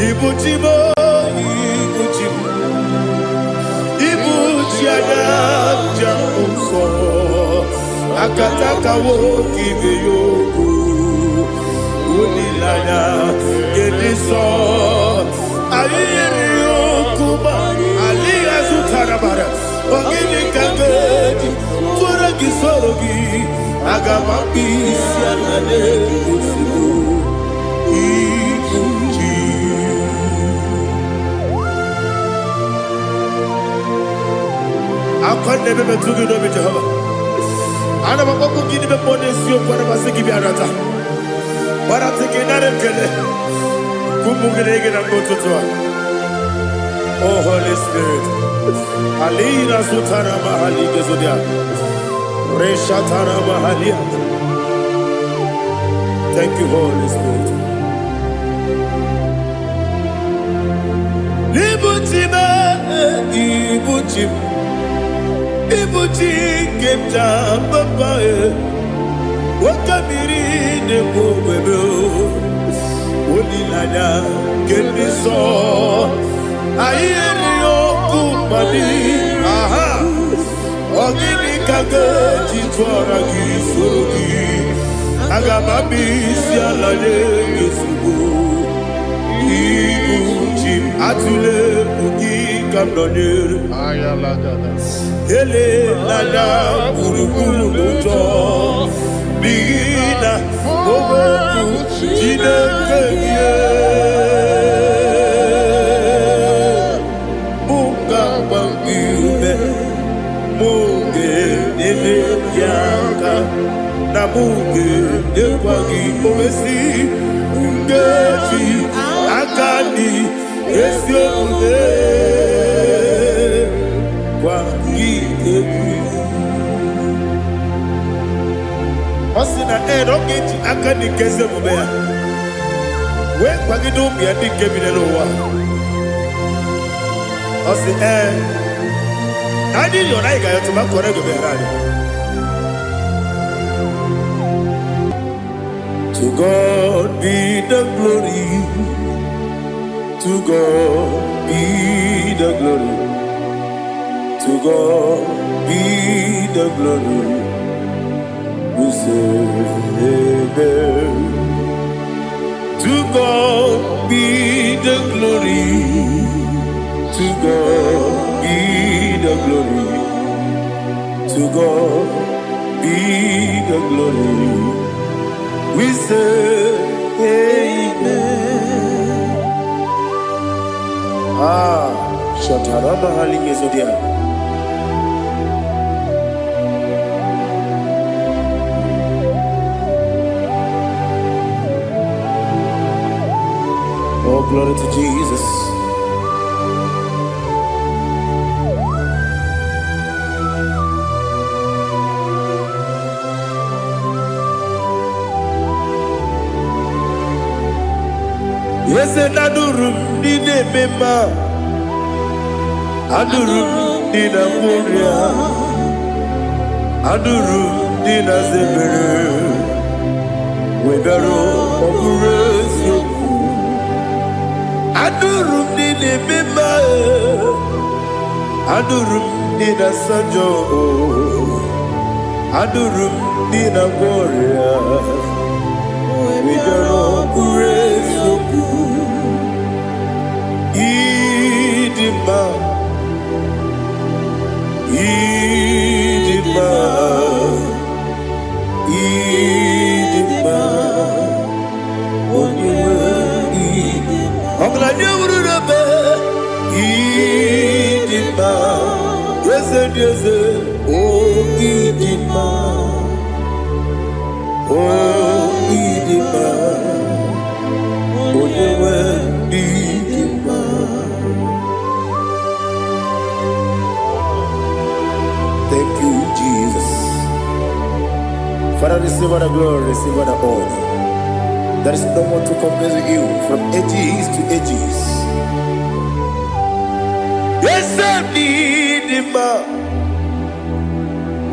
Ibu chi m, ibu chi m, ibu chi anya njem nsọ, akataka nwoke ibe ya okwu, olileanya nke ndị nsọ. Anyị nyere ya okwu ma alịghị azụtara mara. Ọ gịnị ka m ga-eji tụọrọ gị, soro gị? Aga m akpụ isi ala n'ozugbo. Ibu chi. Akwa na-ebe metụ gị n'obi, Jehova. Ana m akpọkụ gị n'ime mmụọ n'eziokwu. Ana m asị gị bịa nata gbarata gị, nara ekele ka ụmụ gị na-ege na mgbe ụtụtụ a. Oh, Holy Spirit. Alina sutara mahali gezodia. Reshatara mahalia. Thank you, Holy Spirit. Ibuchi m, ibuchi m, ibuchi nke m ji papa e. Oke mmiri na-ekwu ogbebe o. Olileanya nke ndị nsọ. Anyị erighị ọkụ mmadụ. Aha. Ọ gịnị ka ga-eji tụọra gị, soro gị? Aga m abịa isi ala nye gị ozugbo. Ibu chi m, atụla egwu, gị ka m nọnyere. Elela gburugburu n'ụjọ, n'ihi na okwu Chineke gị mụ ga-agba gị ume, mụ ga-enyere gị aka, na mụ ga-enyekwa gị owesi nkeji aka dị ezi omume gwa gị egwu. Ọ sị na ee, na ọ ga-eji aka dị nke ezi omume ya wee kwagide ụmụ ya ndị nke bi n'ụwa. Ọ sị ee, na anyị yọrọ, anyị ga-ayọtụ ma kọrọ ego meghere anyị. To God be the glory, to God be the glory, to God be the glory. We say amen. To God be the glory, to God be the glory, to God be the glory. We say amen. Ah, Shatarama Hali. Oh, glory to Jesus. Eze, na-adụrụ m ndị na-eme mma, adụrụ m ndị na-agwọ ọrịa, adụrụ m ndị na-aza ebere, wee bịaruo ọ bụrụ eziokwu. Adụrụ m ndị na-eme mma, adụrụ m ndị na-asa njọ, adụrụ m ndị na-agwọ ọrịa, wee bịaruo ọ bụrụ eziokwu. Ịdị mma, ịdị mma, ịdị mma, onye nwe ọgaranya wuru n'ebe. Ịdị mma, eze dị eze o, ịdị mma, o ịdị mma, onye nwe ịdị mma. Thank you, Jesus. Father, receive all the glory, receive all the honor. There is no one to compare with you from ages to ages. Eze n'ịdị mma,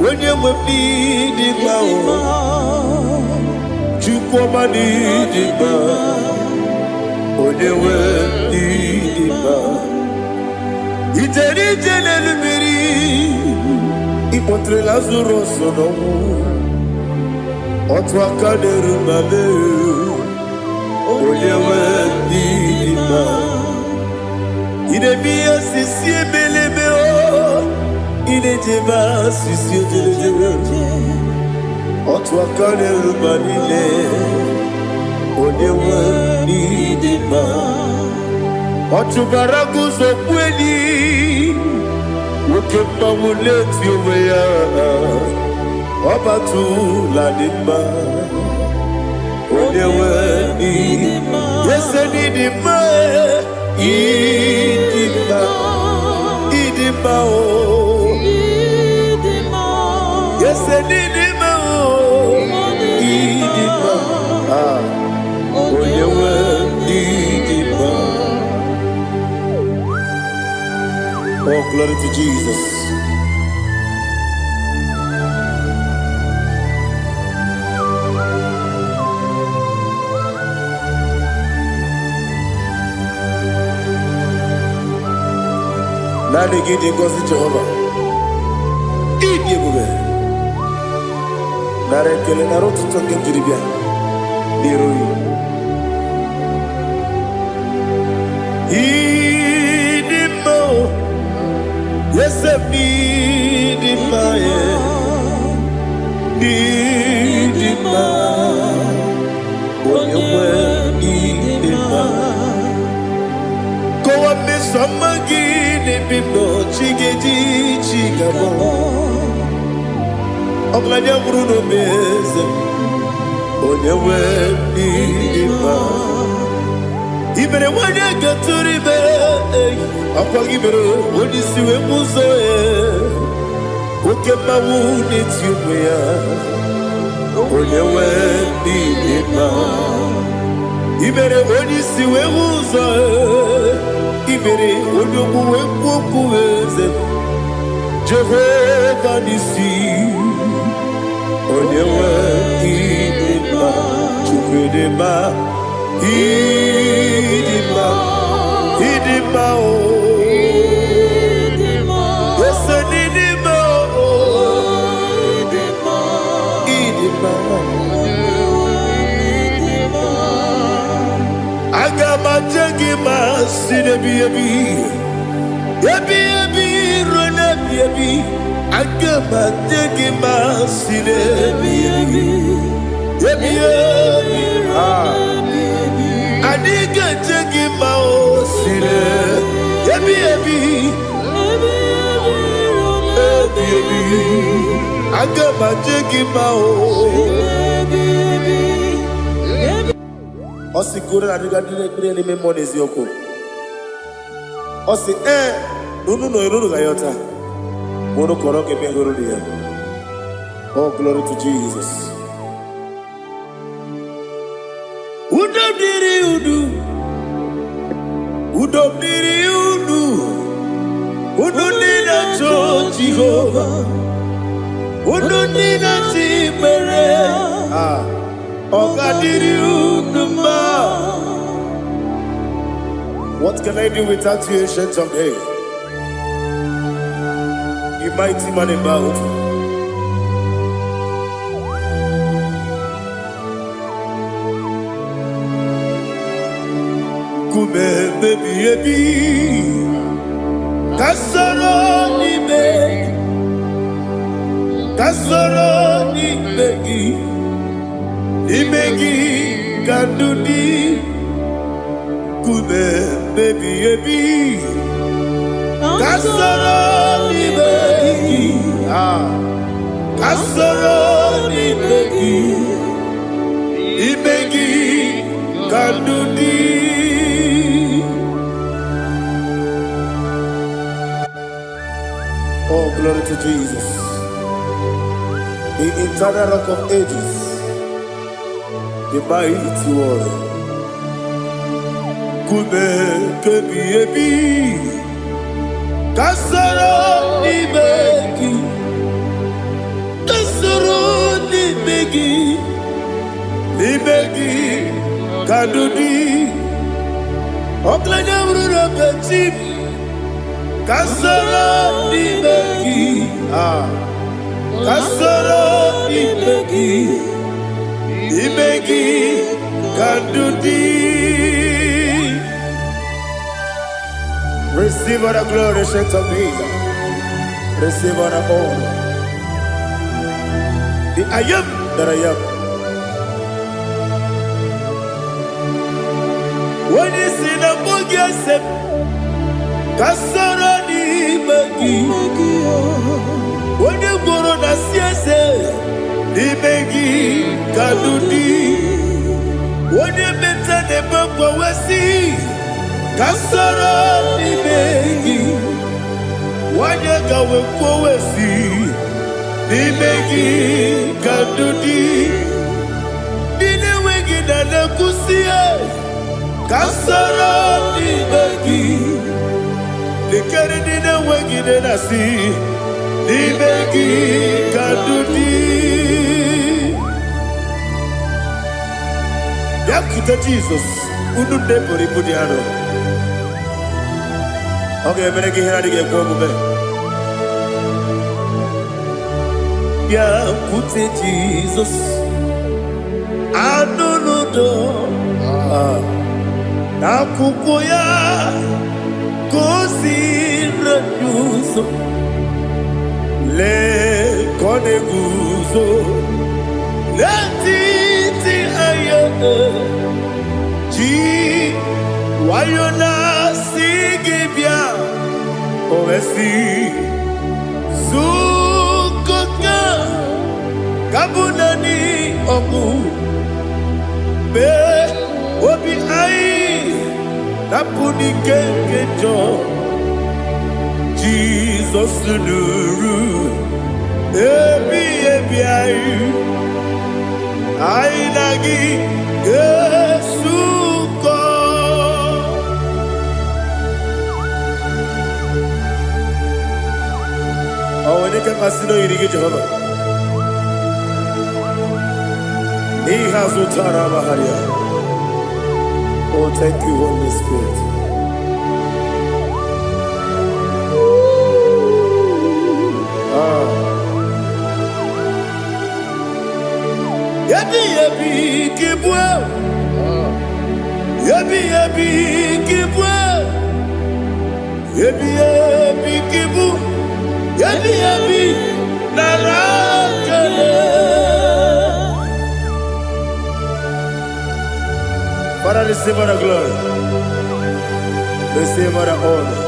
onye nwe m n'ịdị mma o, Chukwu ọma n'ịdị mma, onye nwe Ịkpọtere Lazarọs n'ọnwụ. Otu aka na-eru mba lee, onye nwe ndị dị mma. Ị na-eme ihe osisi ebelebe o, ị na-ejebe asịsị ejelejele. Otu aka na-eru mba niile, onye nwe ndị dị mma. Ọ chụbara guzo kweli, nwoke mmanwụ na-eti onwe ya. Ọbatụla dị mma, onye nwe ndị ese dị mma, ịdị mma, ịdị mma o. Ese dị mma o, ịdị mma. Ah, onye nwe ndị dị mma. Oh, glory to Jesus. Naanị gị dị ngọzi, Jehova. Ịdị ebube. Nara ekele, nara ụtụtụ nke m jiri bịa n'iru gị. Ịdị mma o, eze m, ịdị mma e, ịdị mma, onye nwe, ịdị mma. Kọwa mmeso ọma gị n'ebe m nọ, chi ga-eji chi ga-abọ. Ọgaranya nwụrụ n'obe, eze m, onye nwe, ịdị mma. I mere nwanyị ga-atụrụ ime, ọkwa gị mere onye isi wee mụ ụzọ ya. Oke mmanwụ na-eti onwe ya, onye nwe, ịdị mma. I mere onye isi wee hụ ụzọ, i mere onye okwu wee kwuo okwu, eze m. Jehova n'isi, onye nwe, ịdị mma. Chukwu, ịdị mma, ịdị mma, ịdị mma o. Ese n'ịdị mma o, ịdị mma. Aga m aje gị ma si n'ebi ebi ebi ebi ruo n'ebi ebi. Aga m aje gị ma si n'ebi ebi ebi ebi. Ah. Anyị ga-eje gị ma o si n'ebi ebi ebi ebi. Aga m aje gị ma o. Ọ sị ka unu na-adịga ndị na-ekpere n'ime mmụọ na eziokwu. Ọ sị ee na unu nọ unu ga-ayọta ma unu kọrọ ga-eme hụrụ ya. Oh, glory to Jesus. Udo dịrị unu, udo dịrị unu, unu ndị na-achọ Jehova, unu ndị na-achọ ikpere. Ah, ọ ga-adịrị unu mma. What can I do without you, Ancient of Days? You mighty man in battle. Nkume ebi ebi, ka soro n'ime, ka soro n'ime gị, n'ime gị ka ndụ dị. Nkume ebi ebi, ka soro n'ime gị. Ah, ka soro n'ime gị, n'ime gị ka ndụ dị. Oh, glory to Jesus, the eternal Rock of Ages, the mighty warrior. Nkume kebi ebi, ka soro n'ime gị, ka soro n'ime gị, n'ime gị ka ndụ dị. Ọgaranya bụrụ n'obechi m, ka soro n'ime gị. Ah. Ka soro n'ime gị, n'ime gị ka ndụ dị. Receive all the glory, Saint of Jesus. Receive all the honor. The I am that I am. Onye si na mbụ gị ese m, ka soro n'ime gị. Onye gwụrụ na si eze, n'ime gị ka ndụ dị. Onye meta na-ebe mgbanwesị, ka soro n'ime gị. Nwanyị ga wee kwuo si, n'ime gị ka ndụ dị. Ndị na-enweghị na na-ekwusi, ka soro n'ime gị. Lekere ndị na-enweghị nne na-asị, n'ime gị ka ndụ dị. Bịakwute Jizọs, unu ndị buru ibu dị arọ. Ọ ga-emere gị ihe na-adịghị ekwe omume. Bịakwute Jizọs, anụ n'udo n'akwụkwọ ya ka o si anyị ụzọ. Lee ka ọ na-eguzo n'etiti anyị, ji nwayọ na-asị gị bịa. O wee sị, zukọta ka bụ naanị ọgwụ mee obi anyị napụ n'ike nke njọ. Jizọs nụrụ ebi ebi anyị, anyị na gị ga-esukọ. Ọ nwere ike mmasị na oyiri gị, Jehova, n'ihe azụ tara amagharịa. Oh, thank you, Holy Spirit. Ah. Ebi ebi kibue, ebi ebi kibue, ebi ebi kibu, ebi ebi nara kele. Father, receive all the glory. Receive all the honor.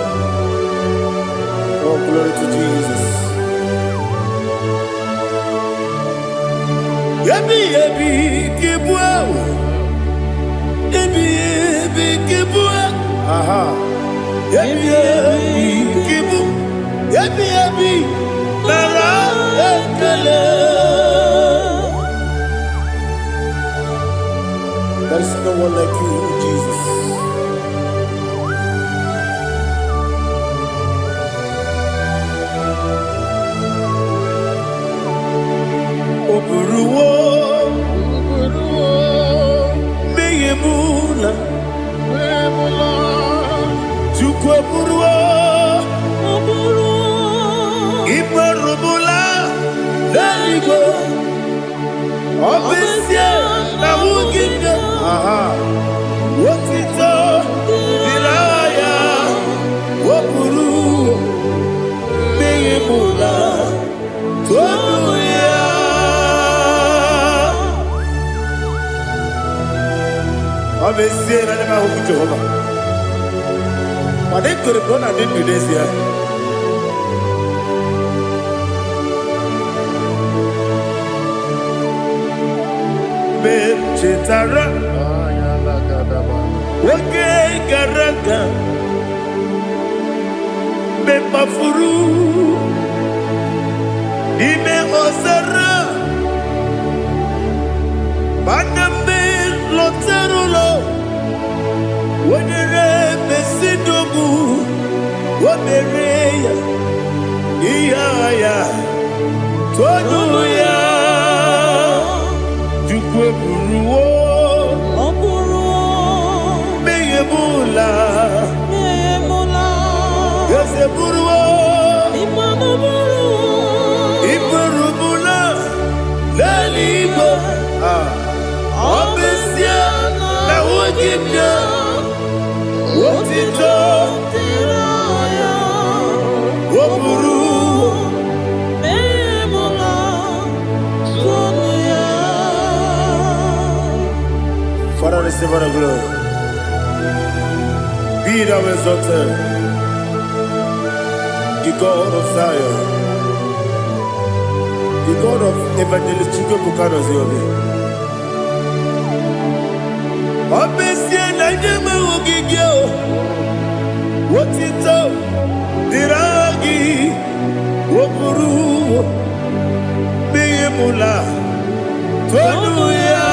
Oh, glory to Jesus. Ebi ebi kibue, ebi ebi kibue, aha. Ebi ebi kibu, ebi ebi nara ekele. There is no one like you, Jesus. O buruwo mmehie m na Chukwu eburuwo imerụmụla n'eluigwe. Ọ bụ ezie na ahụghị m gị, aha, otito dịrị aha ya. O buru mmehie m na tonu ya. Ọ bụ ezie na anya m ahụghị Jehova, mana ekwere m na ọ na-adị ndụ n'ezie. Mgbe m chetara oge gara aga, mgbe m kpafuru n'ime ọzara, mana mgbe m lọtara ụlọ, wenyere mesidogbu o mere ya ihe agha ya tonu ya. Chukwu eburuwo Ọ bụrụ mmehie m ụla. emula. Eze buruwo Ịmanụ bụrụ iburu m. gị bịa. Otito dịrị ya. O buru. Memula tonu ya. Father, receive all the glory. Be thou exalted, the God of Zion, the God of Evangelist Chike Bukano Ziobi. Ọ bụ ezie na nye m ogige o, otito dịrị aha gị, o buru mụla tonu ya.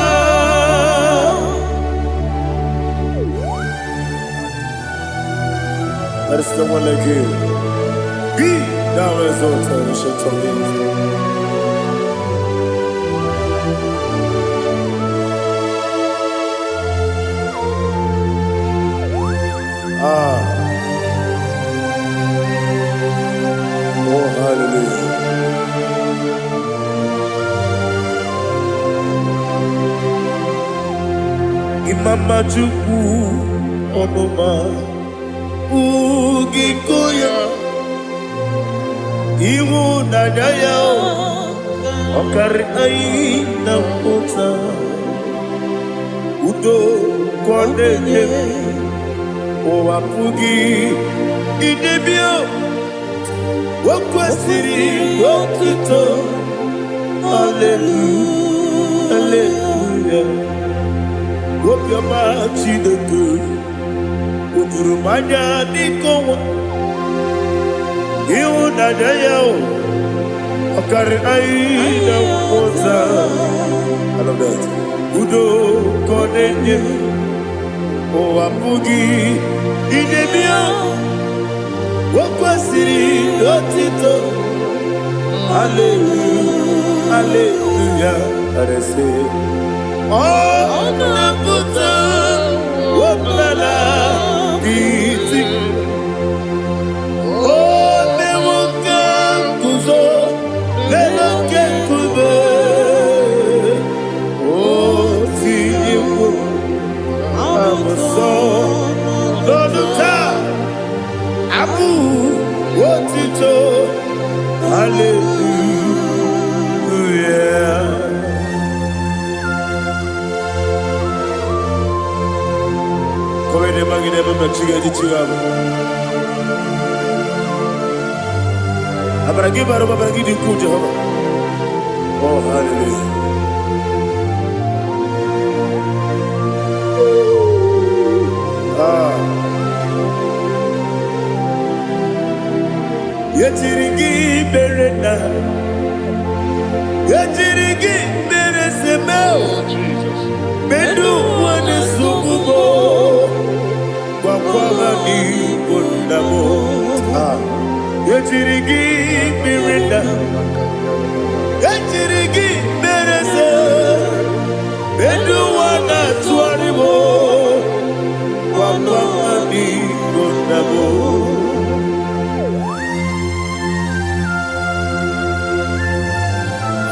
There is no one like you. Be thou exalted, ancient of days. Ah, oh hallelujah. Imama Chukwu ọmụma ugiko ya, ịhụnanya ya ọ karị anyị na mpụta, udo ka ọ na-enye, ụwa pụghị idebe. O kwesịrị otuto. Hallelujah, hallelujah. Obiọma Chineke o juru m anya dịka ọnwa, ịhụnanya ya o ọ karị anyị na mmụta. I love that. Udo ka ọ na-enye, ụwa pụghị idebe ya. O kwesịrị otito. Hallelujah, hallelujah. Arese ọ na-apụta ọbụla iti o mewo ka nguzo n'elu oke nkume, o tinyewo abụsọ n'ọnụ taa abụ otito. Hallelujah. Kowede magide mama chiga chiga. Amara gị bara ụba, amara gị dị ukwuu, Jehova. Oh, hallelujah. Ah. Ejiri gị mere na ejiri gị mere seme. Oh, Jesus. Medu ụwa na-esogbu m, gwakwa ha n'igbo nna m. Ah. Ejiri gị mere na ejiri gị mere se medu ụwa na-atụgharị m, gwakwa ha n'igbo nna m.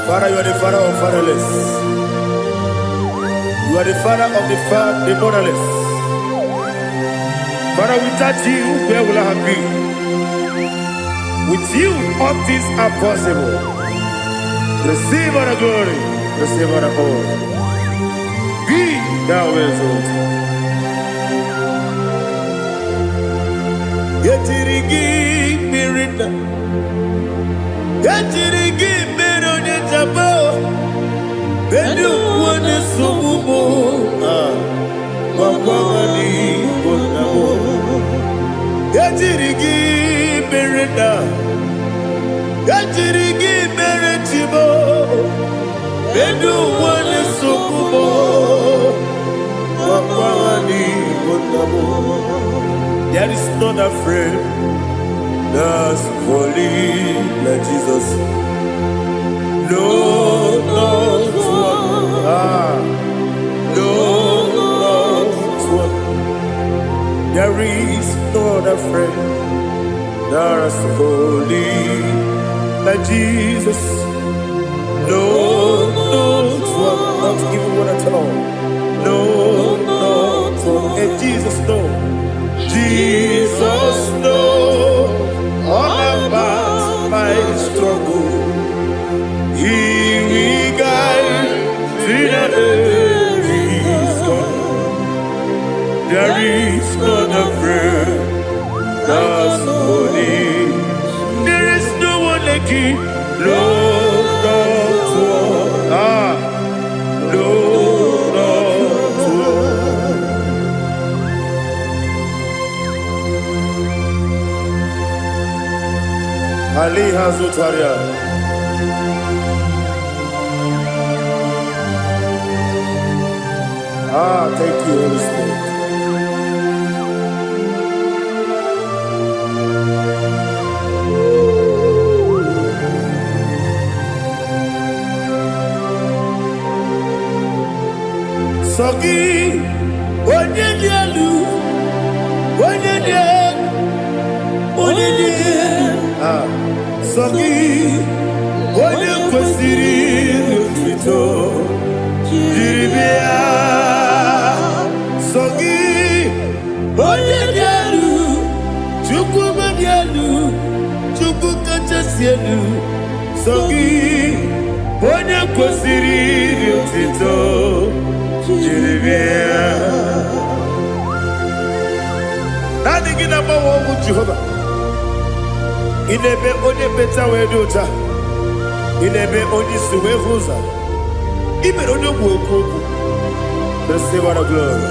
Father, you are the father of fatherless. You are the father of the motherless. Father, without you, where will I have been? With you, all things are possible. Receive all the glory. Receive all the honor. Be thou exalted. Ejiri gị mmiri na ejiri gị mere onye jaba ndị ụwa na-esogbu m. Ah, gwakwa ha n'igbo nna m. Ejiri gị mere na ejiri gị mere chibo ndị ụwa na-esogbu m, gwakwa ha n'igbo nna m. There is none afraid that's holy like Jesus. No, not one. Ah, no, not one. There is no other friend that's holy like Jesus. No, not one, not even one at all. No, not one. Aliha Zutaria. Ah, thank you, Holy Spirit. Sọ gị, onye dị elu, onye dị elu, onye dị elu. Ah, sọ gị, onye kwesịrị otuto jiri bịa. Sọ gị, onye dị elu, Chukwu dị elu, Chukwu kachasị elu. Sọ gị, onye kwesịrị otuto jiri bịa. Naanị gị na-agbanwe ọgwụ Jehova. Ị na-eme onye mkpeta wee dị ụcha. Ị na-eme onye isi wee hụ ụzọ. Ị mere onye ogbu okwu okwu. Receive all the glory.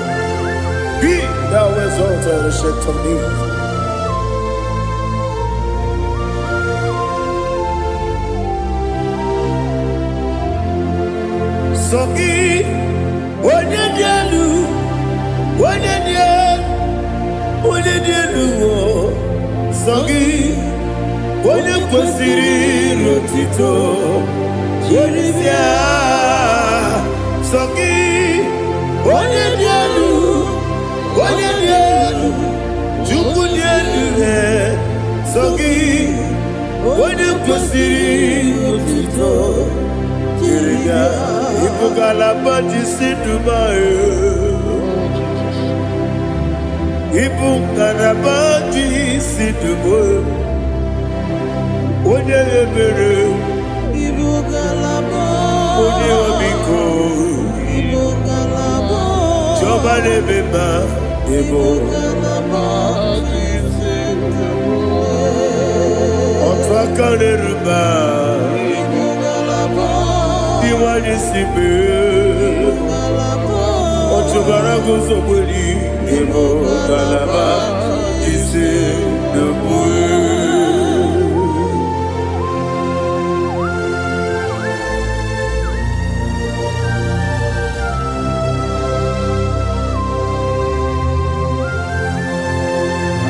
Be thou exalted, ancient of days. Sọ gị, onye dị elu, onye dị elu, onye dị elu, o. Sọ gị, onye kwesịrị otito jiri bịa. Sọ gị, onye dị elu, onye dị elu, Chukwu dị elu, eh. Sọ gị, onye kwesịrị otito jiri bịa. Ịbụ ngalaba ji si Dubai. Ịbụ ngalaba ji si Dubai. Onye ebere, Ibu ngalaba. Onye ọmịiko, Ibu ngalaba. Chiọma na-eme mma, ịbụ Ibu ngalaba ji otu aka na-eru mba, Ibu ngalaba. Iwanye si mee, Ngalaba. Ọchụbara guzogberi, ịbụ ngalaba ji si Dubai.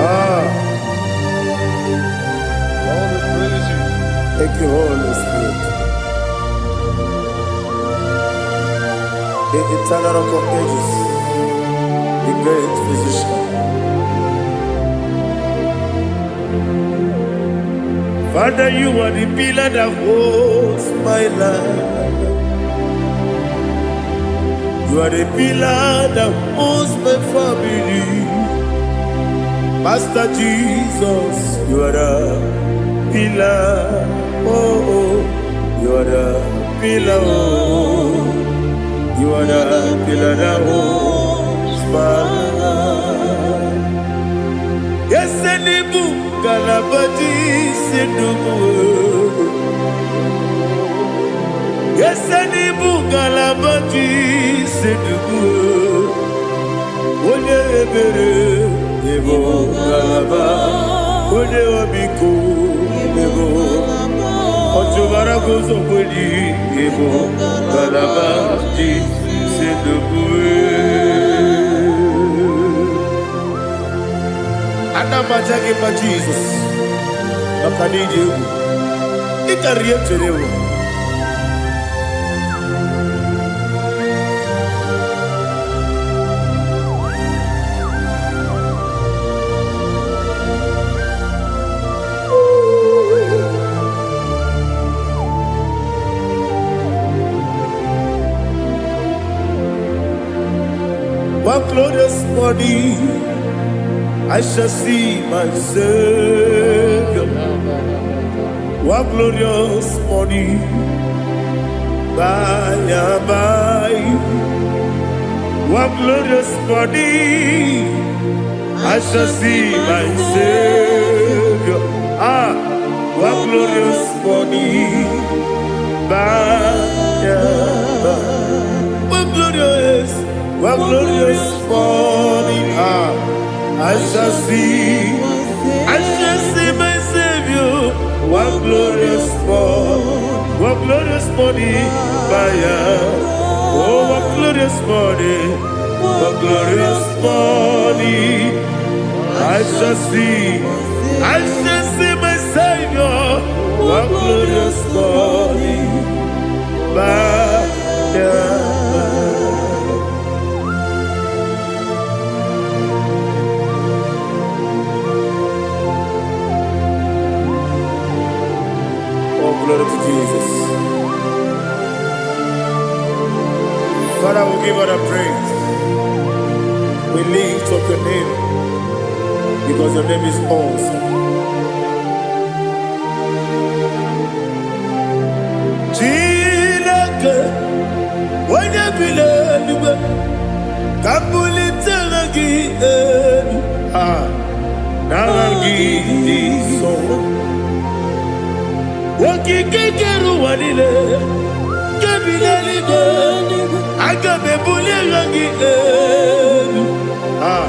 Ah, Lord, we praise you. Thank you, Holy Spirit. The eternal rock of ages, the great physician. Father, you are the pillar that holds my life. You are the pillar that holds my family. Master Jesus, you are the pillar. Oh, oh, you are the pillar. Oh, you are the pillar that holds my life. Yes, Elibu, Kalabati, Sindubu. Yes, Elibu, Kalabati, Sindubu. Onye ebere, Ebo Kalaba. Onye ọmịiko, Ebo. Ọchụbara guzogbeli, Ebo Kalaba, Ji, Sindubu. Ana m aja gị mma Jizọs maka na ịdị egwu ị karịrị ihe m chere ewu. One glorious morning I shall see my Savior. One glorious morning by and by. One glorious morning I shall see my Savior. Ah, one glorious morning by and by. One glorious, one glorious morning. Ah, I shall see, I shall see my Savior. One glorious morning, what glorious morning by and. Oh, what glorious morning, what glorious morning. I shall see my Savior. What glorious morning by and. Oh, glory to Jesus. Father, we give all the praise. We lift up your name because your name is awesome. Chineke, onye bi n'eluigwe, ka m bulite aha gị elu. Ah, n'aha gị dị nsọ. Okike kere ụwa niile, nke bi n'eluigwe, aga m ebuli aha gị elu. Ah,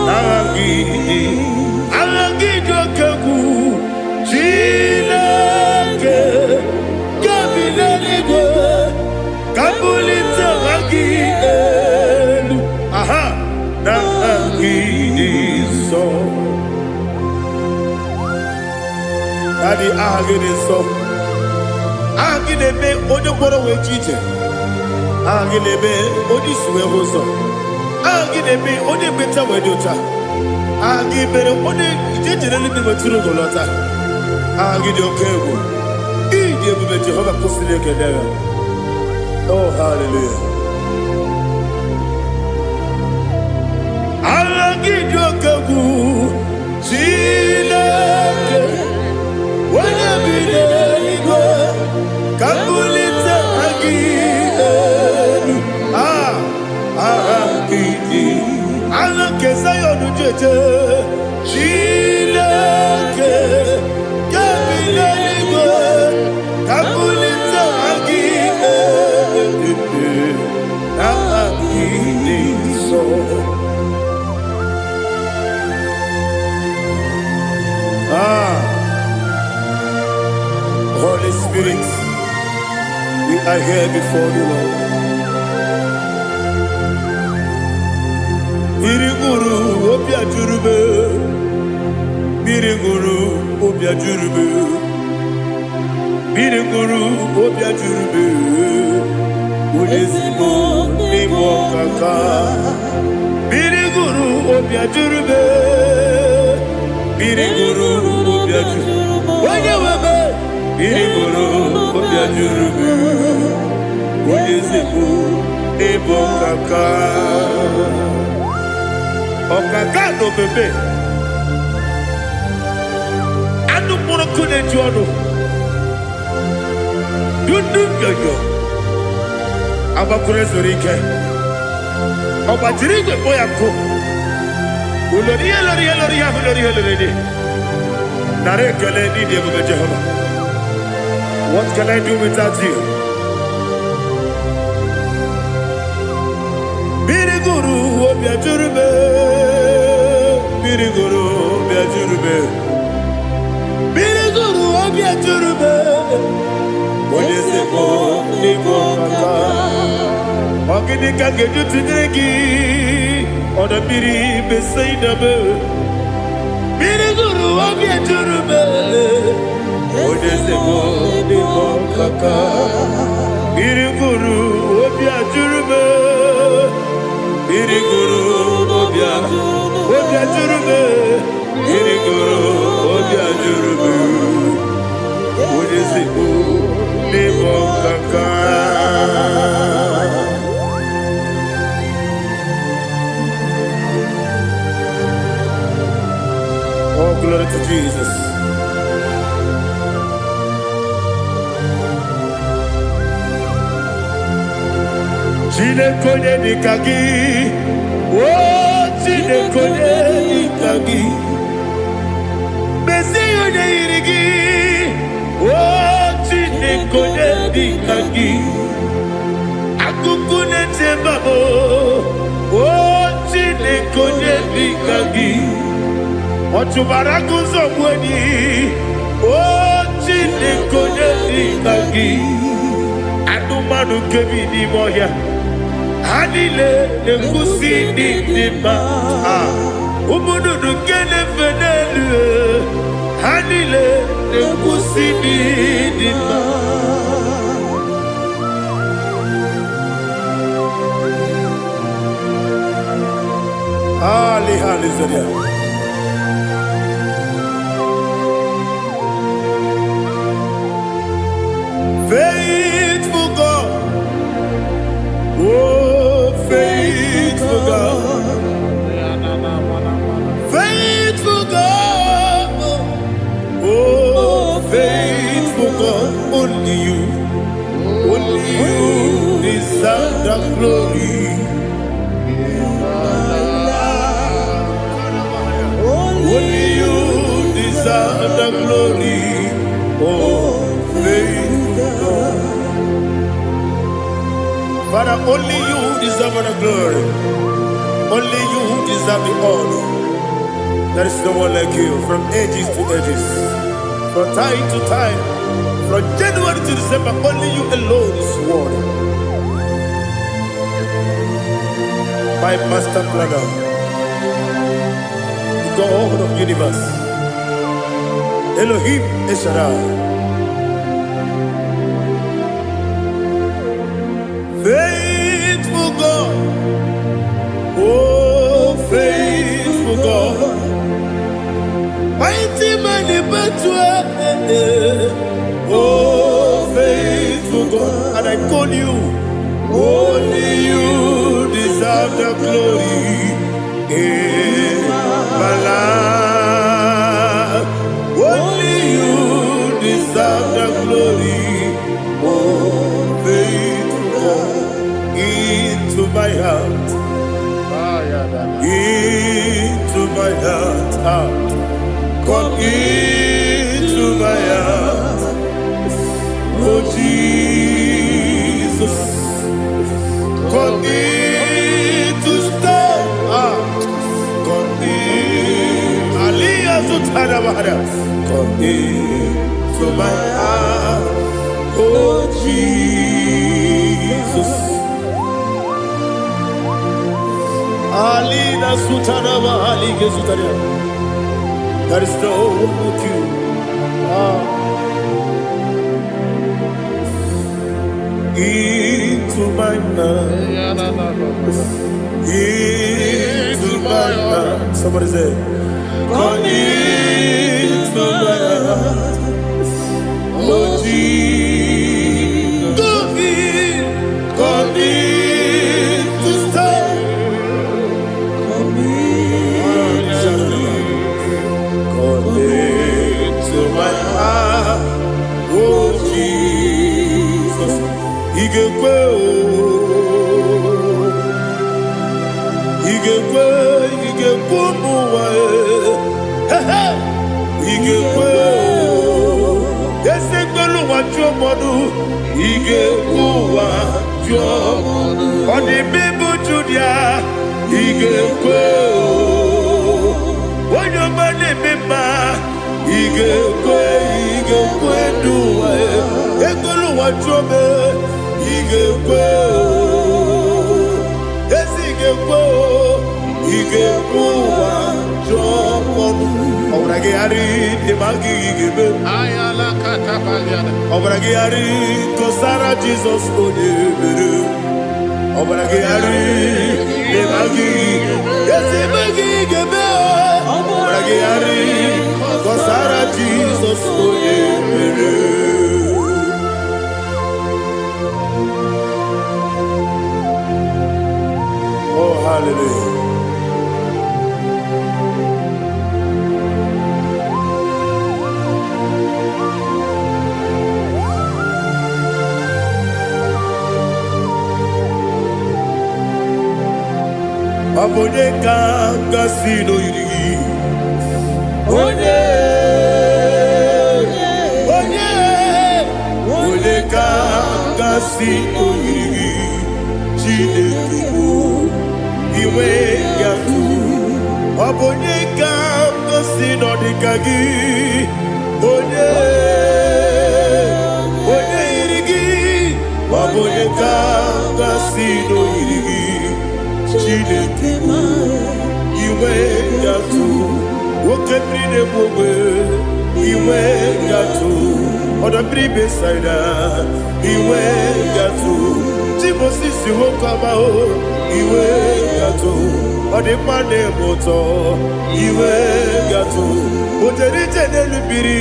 n'aha gị dị, aha gị dị oke egwu. Chineke, nke bi n'eluigwe, ka m bulite aha gị elu. Aha, n'aha gị dị nsọ. Daddy, aha gị dị nsọ. Aha gị na-eme onye ngwọrọ wee ji ije. Aha gị na-eme onye isi wee hụ ụzọ. Aha gị na-eme onye ekpenta wee dị ụcha. Aha gị mere onye ije jere eluigwe wetụrụ ugo lọta. Aha gị dị oke egwu. Ịdị ebube Jehova kwụsịrị ekele ya. Oh, hallelujah. Aha gị dị oke egwu. Chineke, onye bi n'eluigwe, ka m bulite aha gị elu. Ah, aha gị dị. Aha nke Zion jeje. Chineke, nke bi n'eluigwe, ka m bulite aha gị elu. Aha gị dị nsọ. Ah, Holy Spirit, we are here before you, Lord. Mmiri ṅụrụ obi ajụrụ m. Mmiri ṅụrụ obi ajụrụ m. Mmiri ṅụrụ obi ajụrụ m. Onye ezigbo n'ime ọkaka. Mmiri ṅụrụ obi ajụrụ m. Mmiri ṅụrụ obi ajụrụ. Onye nwe m. Mmiri ṅụrụ obi ajụrụ m. Onye ezigbo n'ịbụ ọkaka. Ọkaka na omeme. Anụ mkpụrụ nkụ na-eju ọnụ. Dundu nyonyo. Agbakwuru ezuru ike. Ọ gbajiri igwe kpọ ya nkụ. Ulori ihe lori ihe lori ihe ahụ lori ihe lori dị. Nara ekele n'ịdị ebube Jehova. What can I do without you? Mmiri gụrụ obi ajụrụ m. Mmiri gụrụ obi ajụrụ m. Mmiri gụrụ obi ajụrụ m. Onye ezigbo n'ịbụ ọkaka. Ọ gịnị ka m ga-eji tụnyere gị? Ọdọ mmiri Besaida m. Mmiri gụrụ obi ejuru m. Onye ezigbo n'ịbụ ọkaka. Mmiri gụrụ obi ajụrụ m. Mmiri gụrụ obi ajụrụ m. Mmiri gụrụ obi ajụrụ m. Onye ezigbo n'ịbụ ọkaka. Oh, glory to Jesus. Chineke onye dịka gị, o Chineke onye dịka gị, mezie onye yiri gị, o Chineke onye dịka gị, akụkụ na-eche mba m, o Chineke onye dịka gị, ọ chụbara agụ nzọgbu enyi, o. Chineke, onye dị ka gị? Anụmanụ nke bi n'ime ọhịa, ha niile na-ekwusi ndị dị mma. Ah, ụmụ nnụnụ nke na-efe n'elu, ha niile na-ekwusi ndị dị mma. Ali, hallelujah. Faithful God, oh, faithful God, faithful God, oh, faithful God, only you deserve the glory. Only you deserve the glory. Oh, faithful God. Father, only you deserve the glory. Only you deserve the honor. There is no one like you from ages to ages, from time to time, from January to December. Only you alone is worthy. My master planner, the God of universe, Elohim El Shaddai. Faithful God, oh, faithful God, mighty man in battle, oh, faithful God, and I call you, only you deserve the glory in my life. Only you deserve the glory, oh, faithful God, into my heart, into my heart, ah. Come into my heart, oh Jesus. Come in to stay. Ah, come in. Aliyah Zutana Bahada. Come in to my heart, oh Jesus. Alina Sutana Bahali Gezutana. There is no one like you. Ah. Into my heart, into my heart. Somebody say, come into my heart, oh Jesus. Come in to stay. Come in. Come into my heart, oh Jesus. Ị ga-ekwe o, ị ga-ekwe, ị ga-ekwe ụmụ ụwa e. He he! Ị ga-ekwe o, esi ekwelu ụwa jụọ mmadụ, ị ga-ekwe ụwa jụọ. Ọ dị mma Judia, ị ga-ekwe o. Onye ọma na-eme mma, ị ga-ekwe, ị ga-ekwe n'ụwa e. Ekwelu ụwa jụọ m, ị ga-ekwe o. Ezi ị ga-ekwe o, ị ga-ekwe ụwa jụọ ọnụ. Ọbara gị ghara ịdị ma gị ga-eme. Ọbara gị ghara kọsara Jizọs onye mere. Ọbara gị ghara ịdị ma gị ezi ma gị ga-eme. Ọbara gị ghara kọsara Jizọs onye mere. Oh, hallelujah. Ọ bụ onye ka gasị n'oyiri gị? Onye, onye, onye ka gasị n'oyiri gị? Chineke bụ inwe ya tụ. Ọ bụ onye ka gasị n'ọdịka gị? Onye, ka m ga-asị n'oyiri gị, Chineke? Inwe gatụ oke mmiri na-egbu ogbe, inwe gatụ ọdọ mmiri Besaida, inwe gatụ Timosisi nwoke ọma o, inwe gatụ ọdịmma na-eme ụtọ, inwe gatụ o jere ije n'elu mmiri,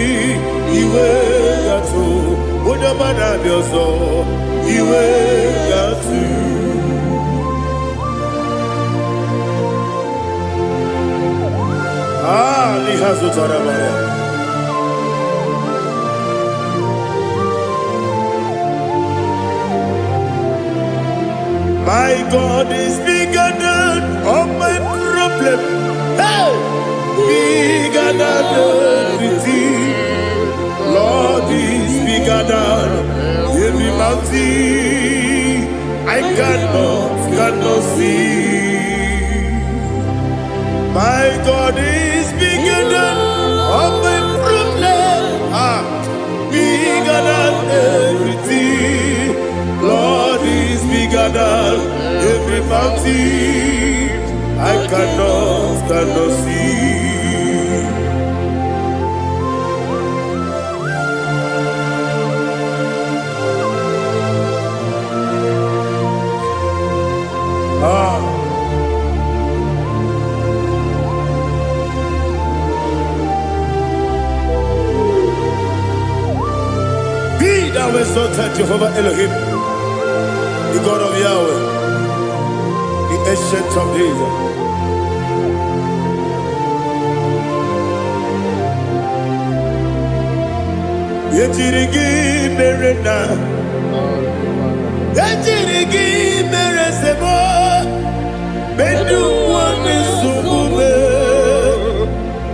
inwe gatụ onye ọma na-abịa ọzọ, inwe gatụ. Ah, n'ihe azụtara mara. My God is bigger than all my problem. Hey! Bigger than everything. Lord is bigger than every mountain I cannot see. My God is bigger than all my problems. Ah, bigger than everything. Lord is bigger than every mountain I cannot see. Ah, be thou exalted, Jehovah Elohim, the God of Yahweh, the Ancient of Days. Ejiri gị mere na ejiri gị mere sebo ndị ụwa na-esogbu m,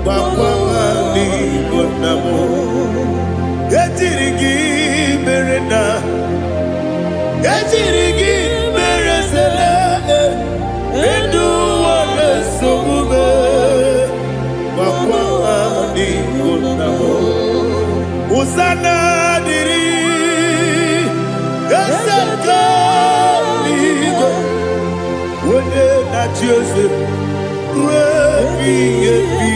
gwakwa ha n'Igbo nna m. Ejiri gị mere na ejiri gị mere sele ndị ụwa na-esogbu m, gwakwa ha n'Igbo nna m. Hosanna dịrị eze nke eluigwe, onye na-achị eze ruo ebighị ebi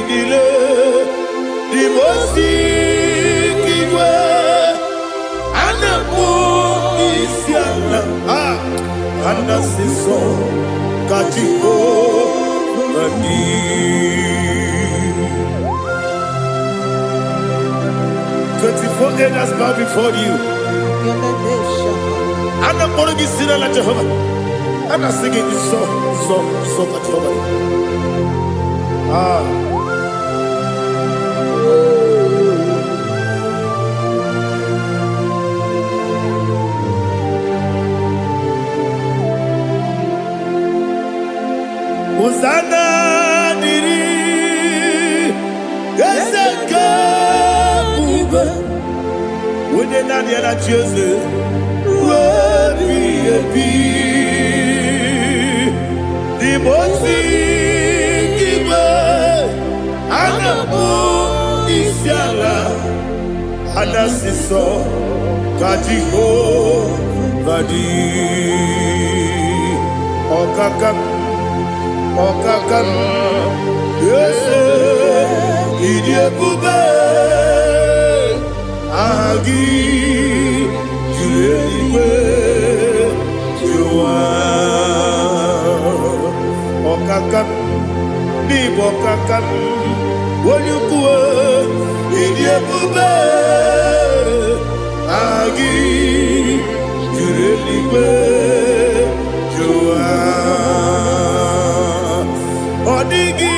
niile. Dị m osi igwe a na-akpọ isi ala, a ana-asị nsọ ka Jehova dị. 24 elders bow before you. A na-akpọrọ gị si n'ala Jehova. A na-asị gị nsọ, nsọ, nsọ ka Jehova dị. Ah. Hosanna dịrị eze nke ebube, onye naanị ya na-achị eze ruo ebighị ebi. N'ime ozi igwe a na-akpọ isi ala, a na-asị nsọ ka Jehova dị. Ọkaka, ọkaka, eze, ịdị ebube, aha gị juru eluigwe juru ụwa. Ọkaka, n'ịbụ ọkaka, onye ukwu, ịdị ebube, aha gị juru eluigwe juru ụwa. Ọ dịghị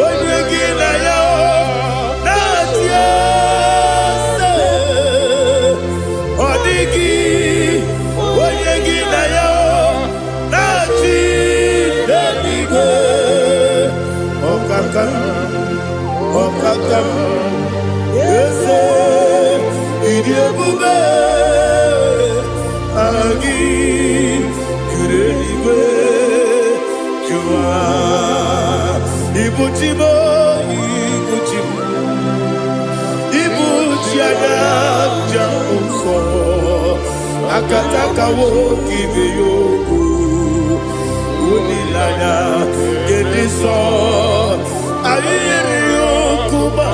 onye gị na ya na-achị eze. Ọ dịghị onye gị na ya na-achị n'eluigwe. Ọkaka, ọkaka, eze, ịdị ebube, aha gị juru eluigwe juru ụwa. Ibu chi m, ibu chi m, ibu chi anya njem nsọ. Akataka nwoke ibe ya okwu. Olileanya nke dị nsọ. Anyị yiri ya okwu ma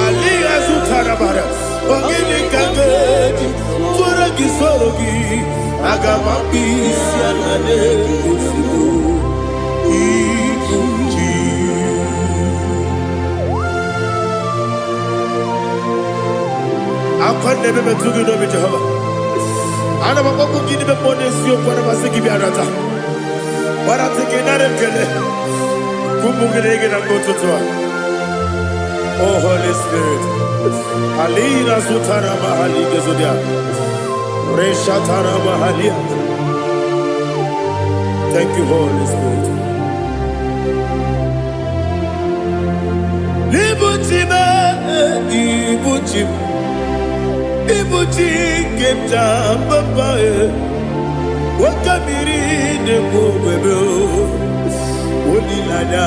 alịghị azụtara bara. Ọ gịnị ka m ga-eji tụọrọ gị soro gị? Aga m akpụ isi ala n'ozugbo. Ibu ji. Akwa na-ebe metụ gị n'obi Jehova. Ana m akpọkwu gị n'ime mmụọ n'eziokwu, ana m asị gị bịa nata. Gbarata gị nara ekele. Kwupụ gị na gị na mgbe ụtụtụ a. Oh Holy Spirit. Alina zutara mahali gezodia. Reshatara mahalia. Thank you, Holy Spirit. Ibuchi m, ibuchi m, ibuchi nke m ji papa e. Nwoke mmiri na-ekwu ogbebe o. Olileanya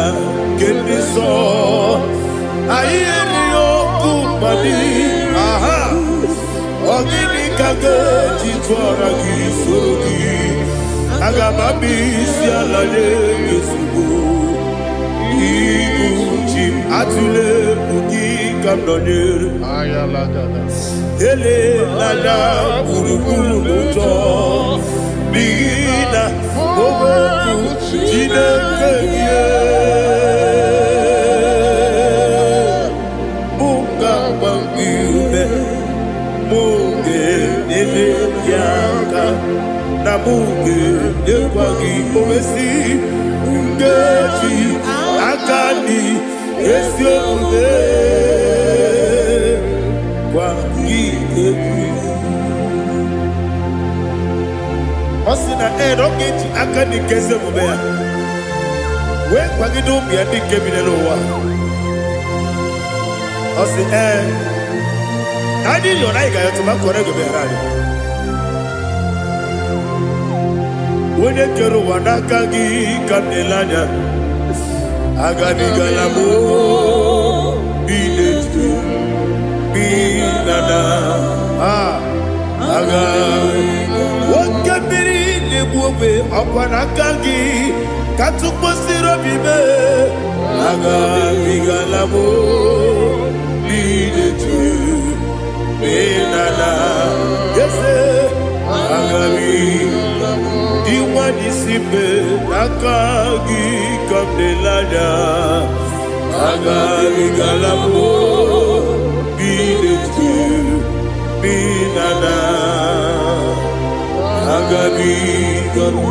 nke ndị nsọ. Anyị erighị ọkụ mmadụ. Aha! Ọ gịnị ka m ga-eji tụọra gị soro gị? Aga m abịa isi ala nye gị ozugbo. Ibu ji m atụle egwu gị ka m nọnyere. Elela gburugburu n'ụjọ n'ihi na okwu Chineke gị mụ ga-agba gị ume, mụ ga-enyere gị aka, na mụ ga-enyekwa gị owesi nkeji aka dị ezi omume gwa gị egwu. Ọ sị na ee, na ọ ga-eji aka dị nke ezi omume ya wee kwagide ụmụ ya ndị nke bi n'ụwa. Ọ sị ee, na anyị yọrọ anyị ga-ayọtụ ma kọrọ ego bịara anyị. Onye kere ụwa n'aka gị ka m na-ele anya, agabigala m bi n'etu bi na na a aga. Oke mmiri na-egbu ogbe ọkwa n'aka gị ka tụkpọsiri obi mee. Agabigala m bi n'etu bi na na ese agabi. Dị nwanyị si mbe n'aka gị ka m na-ele anya, agabigala m bi n'etu bi na na agabigala m.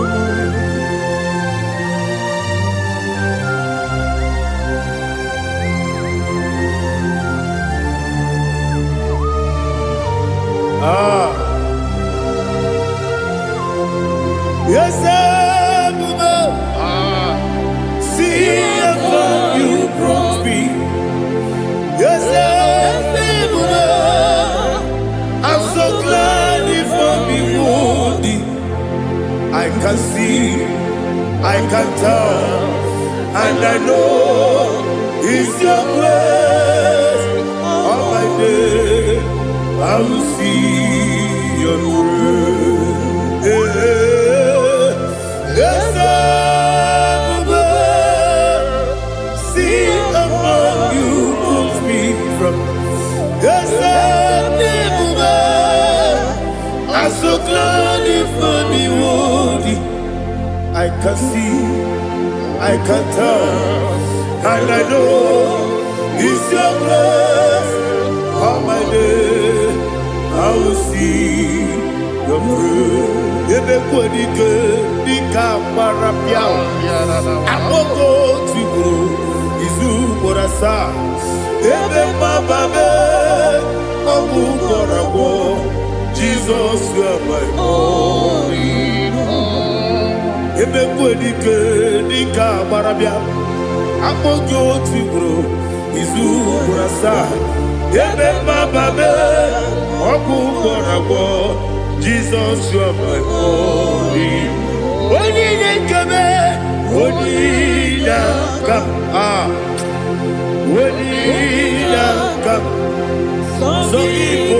Ah. Yes, Ebube, see how far you brought me. Yes, Ebube, I'm so glad you found me worthy. I can see, I can tell, and I know it's your grace. All my day, I will see your grace. Yes, Ebube, see how far you brought me from. Yes, Ebube, I'm so glad you found me worthy. I can see, I can tell, and I know it's your grace. All my day, I will see your grace. Ebe kwenike dịka gbara pịa, akpọkọ tigburu izu ugboro asaa. Ebe mgbaba mee, ọgwụ gwọrọ agwọ. Jizọs, you are my all in all. Ebe kwenike dịka agbara bịa, akpọ gị otu ugboro izu ugboro asaa. Ebe mgbaba mee, ọgwụ gwọrọ agwọ. Jizọs, you are my all in all. Onye na-ekebe, onye na-aka a, onye na-aka sọ gị bụ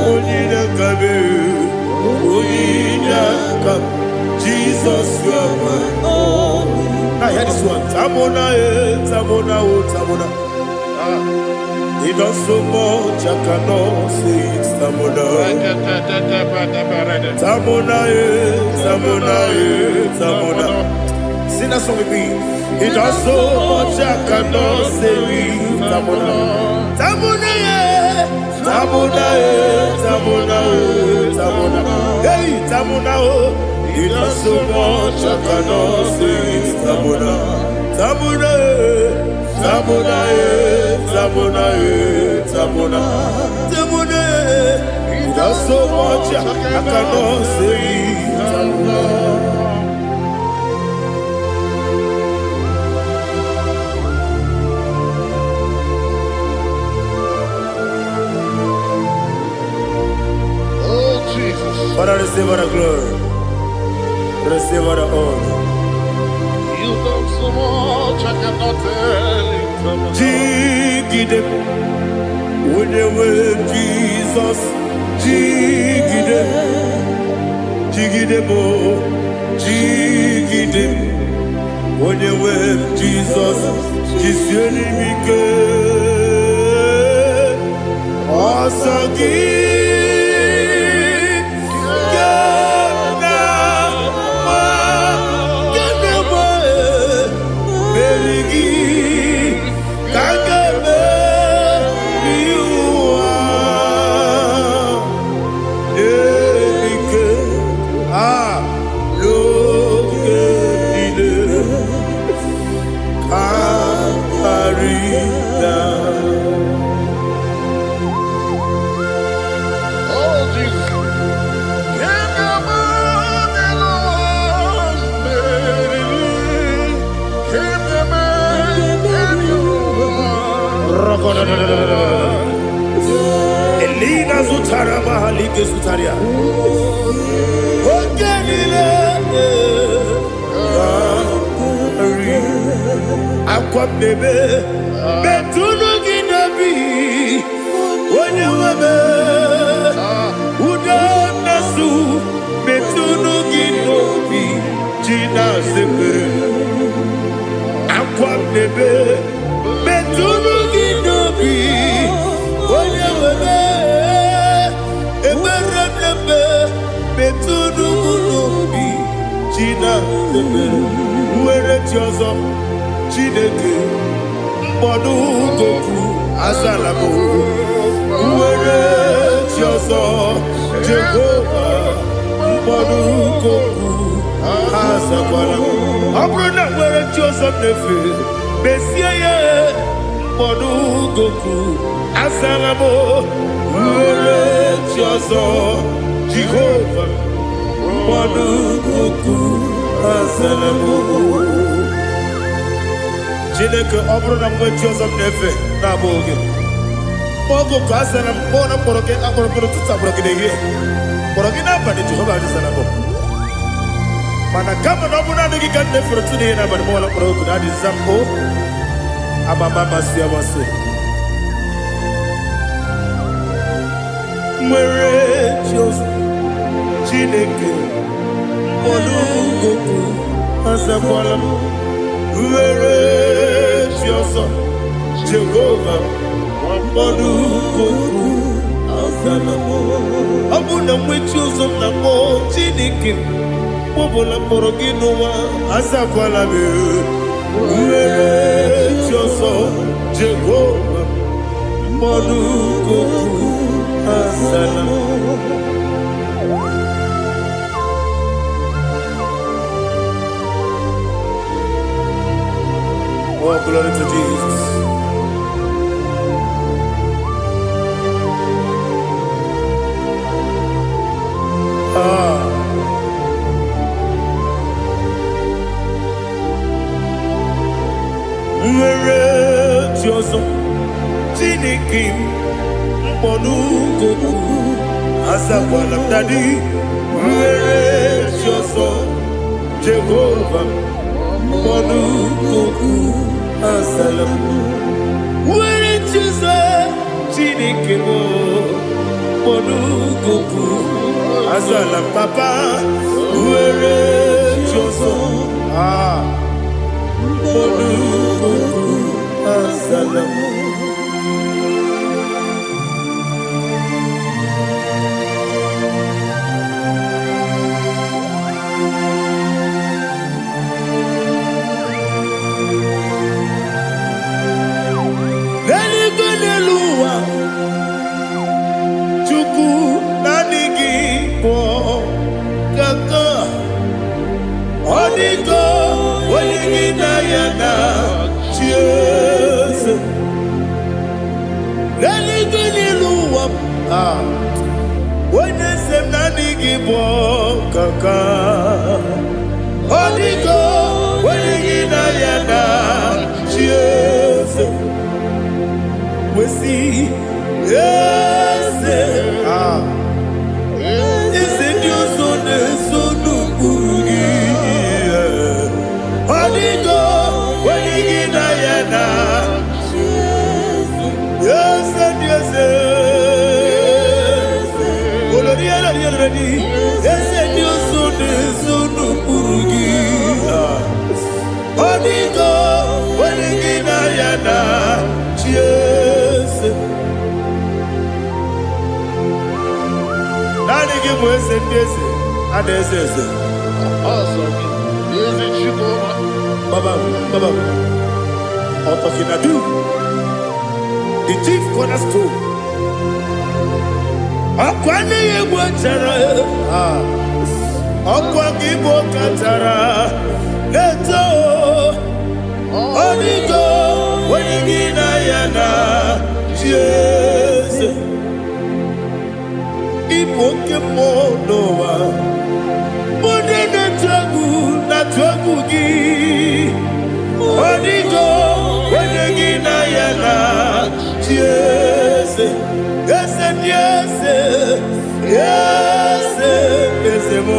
onye na-akabe. Jesus, you are my All in Now hear this one. Tamona, eh, Tamona, oh, Tamona. Ah. He does so much, I cannot say it. Tamona. Tamona, eh, Tamona, eh, Tamona. Sing that song with me. He does so much, I cannot say it. Tamona. Tamona, eh, Tamona, eh, Tamona, oh, Tamona. Hey, Tamona, oh. He does so much, I cannot say it. Tamona. Tamona, eh, Tamona, eh, Tamona, eh, Tamona. Tamona, eh. He does so much, I cannot say it. Tamona. Oh, Jesus. Father, receive all the glory. Receive all the honor. You've done so much, I cannot tell it. Jigide, onye nwe Jizọs, jigide, jigide m, jigide, onye nwe Jizọs, jisie m ike. Ọsọ gị ka m na-agba, ka m na-agba, meri gị ka m ga-emeri ụwa. Ike a n'oge niile ka karịa. Oh, Jesus. Can you imagine? Can you imagine? Elina zutara mahalike zutaria. Oge niile karị. Akwa m na-ebe metụnụ gị n'obi onye nwe m ude na-asụ metụnụ gị n'obi ji na-asepere akwa m na-ebe metụnụ gị n'obi onye nwe m ekpere m na-ebe metụnụ m n'obi ji na-asepere nwere chi ọzọ Chineke mkpọdụ goku azala m nwere chi ọzọ Jehova mkpọdụ goku azakwala m ọ bụrụ na nwere chi ọzọ m na-efe mesie ya mkpọdụ goku azala m nwere chi ọzọ Jehova mkpọdụ goku azala m. Chineke, ọ bụrụ na mgbe chi ọzọ m na-efe na-abụghị gị oge ka a sara m kpọọ na mkpọrọ gị akpọrọ mkpọrọ ụtụtụ akpọrọ gị n'ehihie kpọrọ gị n'abalị Jehova azịzara m mana kama na ọ bụrụ naanị gị ka m na-efere ụtụtụ n'ehihie n'abalị mọla mkpọrọ oku na adịza m o amama amasị amasị nwere chi ọzọ Chineke mkpọrọ goku azakwala m nwere chi ọzọ Jehova mkpọrọ goku azala m ọ bụ na mgbe chi ọzọ m na-akpọ Chineke mkpọbụla mkpọrọ gị n'ụwa azakwala m nwere chi ọzọ Jehova mkpọrọ goku azala m. Oh, glory to Jesus. Ah. Nwere chi ọzọ Chineke m mkpọrọ goku azakwala m daddy nwere chi ọzọ Jehova mkpọrọ goku azala m nwere chi ọzọ Chineke m mkpọrọ goku azala m papa nwere chi Ah, olukuku azala m. N'eluigwe n'elu ụwa, Chukwu naanị gị bụ ọkaka. Ọ dịgo onye gị na ya na chi eze. N'eluigwe n'elu ụwa, ah, onye eze m naanị gị bụ ọkaka. Ọ dịgo onye gị na ya na chi eze. Wesi eze, ah, eze ndị ọzọ na-eso n'ụkpụrụ gị. Ọ dịgo onye gị na ya na eze ndị eze. Olori elori elori, eze ndị ọzọ na-eso n'ụkpụrụ gị. Ọ dịgo onye gị na ya na chi eze. Naanị gị bụ eze ndị eze, a na-eze eze. Ọsọ gị, ezi Chukwuma. Baba, Baba, Otokinadu, the chief cornerstone. Ọkwa n'ihi egwu chara, ah, ọkwa gị bụ kachara na-eto. Ọ dịgo onye gị na ya na chi eze. Ịbụ oke mmụọ n'ụwa, onye na-etu egwu na-atụ egwu gị. Ọ dịgo onye gị na ya na chi eze. Eze ndị eze, eze eze m,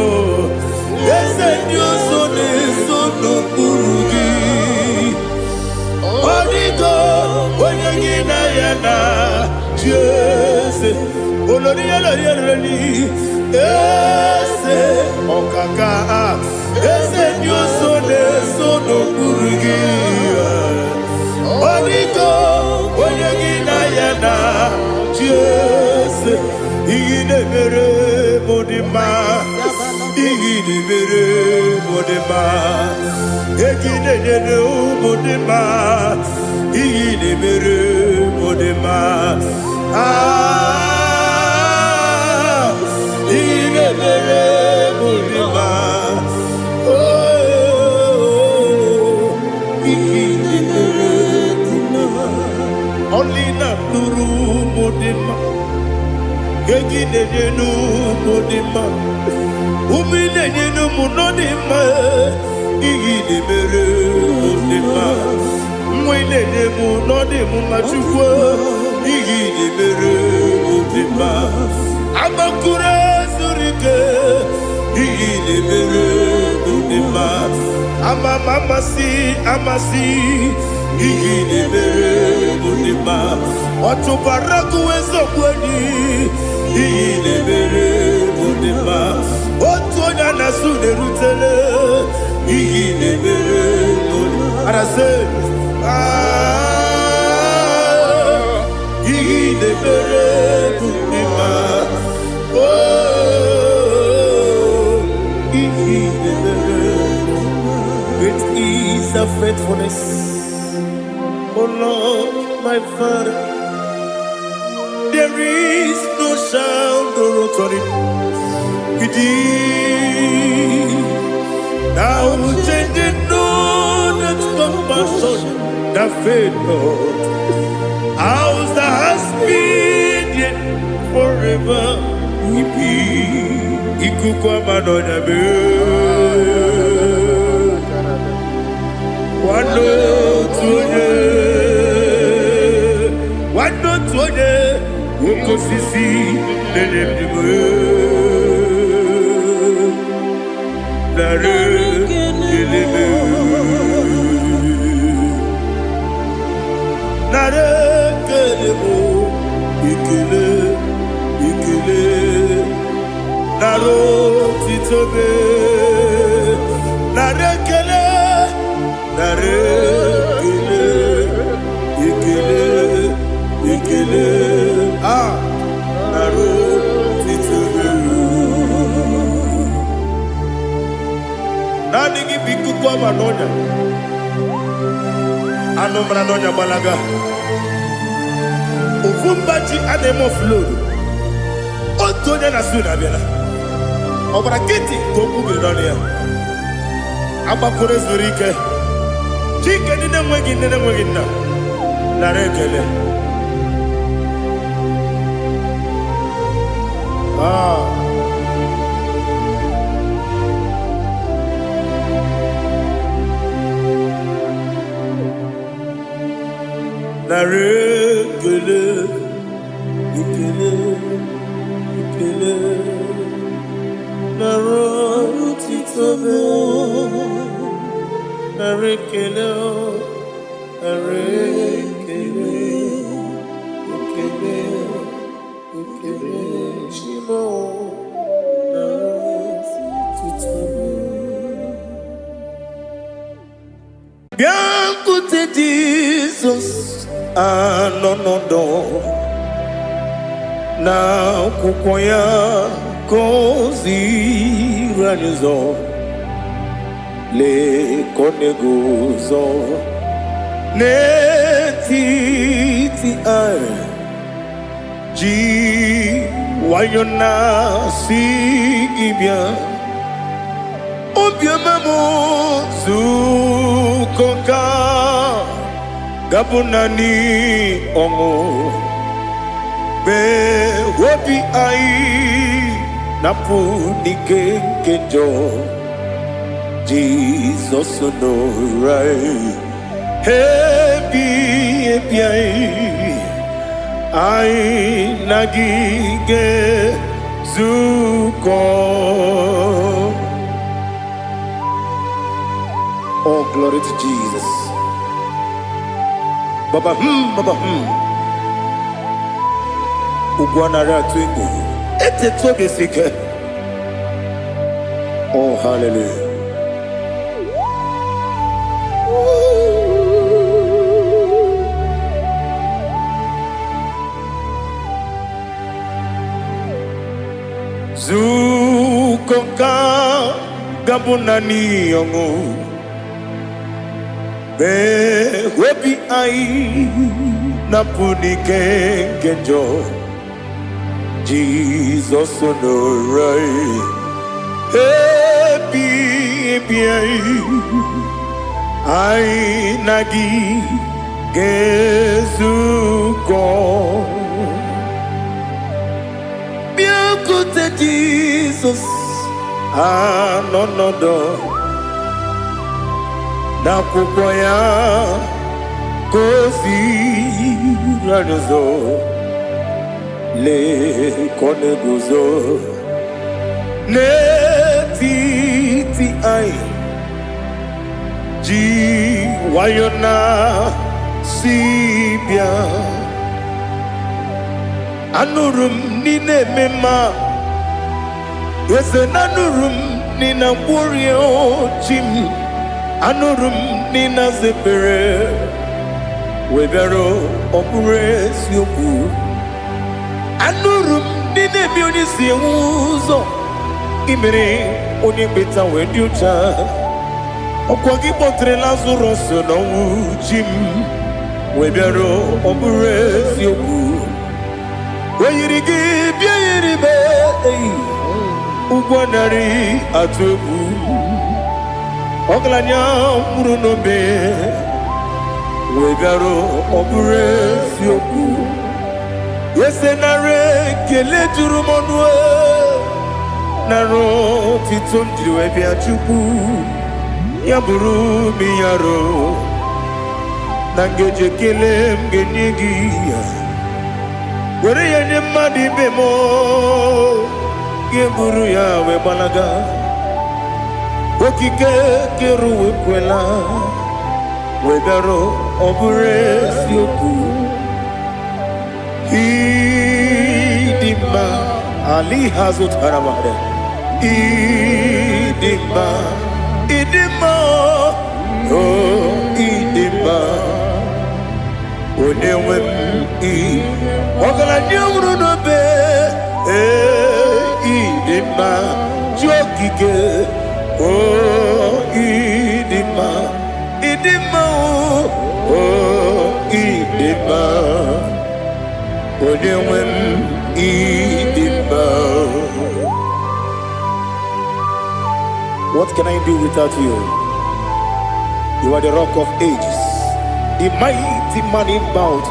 eze ndị ọzọ na-eso n'okpuru gị. Ọ dịgo onye gị na ya na chi eze. Olori olori olori, eze ọkaka, eze ndị ọzọ na-eso n'okpuru gị. Ọ dịgo onye gị na ya na chi eze. Ihe na-emere m dị mma, ihe na-emere m dị mma, ego ị na-enyere ụmụ dị mma, ihe na-emere m dị mma. Ah, ihe na-emere m dị mma. Oh, ihe na-emere dị mma. Ọlị na-atụrụ ụmụ dị mma, ego ị na-enye n'ụmụ dị mma, ume ị na-enye n'ụmụ nọ dị mma, ihe ị na-emere mụ dị mma, nwa ị na-enye m nọ dị m mma. Chukwu, ihe ị na-emere mụ dị mma. Agbakụrụ zuru ike, ihe ị na-emere mụ dị mma. Ama m amasị amasị, ihe ị na-emere mụ dị mma. Ọchụbara gụwa eziokwu enyi, ihe ị na-emere mụ dị mma. Otu onye a na-asụ na-erutele, ihe ị na-emere mụ dị mma. Arasị, ah, ihe ị na-emere mụ dị mma. Oh, ihe ị na-emere. Great is thy faithfulness, O Lord, my Father. There is no sound or authority with thee. Thou changing not that compassion that fail not. House that has been yet forever we be. Ikuku ama n'ọnya mee. Nwanne otu onye, nwanne otu onye, nwoke osisi na-enye ndụ m. Narị ekele m. Narị ekele m, ekele, ekele. Narị otito m. Narị ekele. Anụ mara n'ọnya gbalaga. Ofu mba ji a na-eme offload. Otu onye na su na-abịala. Ọ gbara nkịtị ka okwu biri n'ọnụ ya. Agbakọrọ zuru ike. Chike ndị na-enweghị nne na-enweghị nna. Nara ekele. Ah. Nara ekele, ekele, ekele. Nara otito m. Nara ekele, nara ekele, ekele, ekele. Chi m o, nara otito m. Bịakwute Jizọs anọ n'ọdọ na akwụkwọ ya ka o ziri anyị ụzọ. Lee ka ọ na-eguzo n'etiti anyị ji nwayọ na-asị gị bịa. Obiọma m, zukọ ka gabụ naanị ọṅụ mgbe obi anyị na-apụ n'ike nke njọ. Jizọs nọrọ anyị ebi ebi anyị, anyị na gị ga-ezukọ. Oh, glory to Jesus. Baba baba. Ugwu anaghị atụ egwu. Etetu obi esi ike. Oh, hallelujah. Zukọ ka gabụ naanị ọṅụ mgbe obi anyị na-apụ n'ike nke njọ. Jizọs nọrọ anyị ebi ebi anyị, anyị na gị ga-ezukọ. Bịakwute Jizọs anọ n'ọdọ n'akwụkwọ ya ka o ziri anyị ụzọ. Lee ka ọ na-eguzo n'etiti anyị ji nwayọ na si bịa. Anụrụ m n'ị na-eme mma, eze na anụrụ m n'ị na-agwọrịa chi m. Anụrụ m n'ị na-aza ekpere wee bịara. Ọ bụrụ eziokwu, anụrụ m n'ị na-eme onye si enwe ụzọ imere onye mkpeta wee dị ụcha. Ọkwa gị kpọtere Lazarọs n'ọnwụ, chi m, wee bịara. Ọ bụrụ eziokwu, o yiri gị bịa yiri be eyi ụgwọ narị atụ egwu. Ọgaranya nwụrụ n'obe wee bịara. Ọ bụrụ eziokwu, eze, nara ekele juru m ọnụ, nara otito m jiri wee bịa. Chukwu, ya bụrụ m yaro na ngeji ekele m ga-enye gị ya, were ya nye mmadụ ibe m, ga-eburu ya wee gbalaga. Okike kere ụwa ekwela wee bịarụ. Ọ bụrụ eziokwu, ịdị mma ali ha zụtara mmadụ. Ịdị mma, ịdị mma, o ịdị mma, onye nwe m. Ị ọgaranya nwụrụ n'obe, ee, ịdị mma, chi okike, o ịdị mma, ịdị. Ịdị mma o, ịdị mma. Onye nwe m, ịdị mma. What can I do without you? You are the Rock of Ages, the mighty man in battle,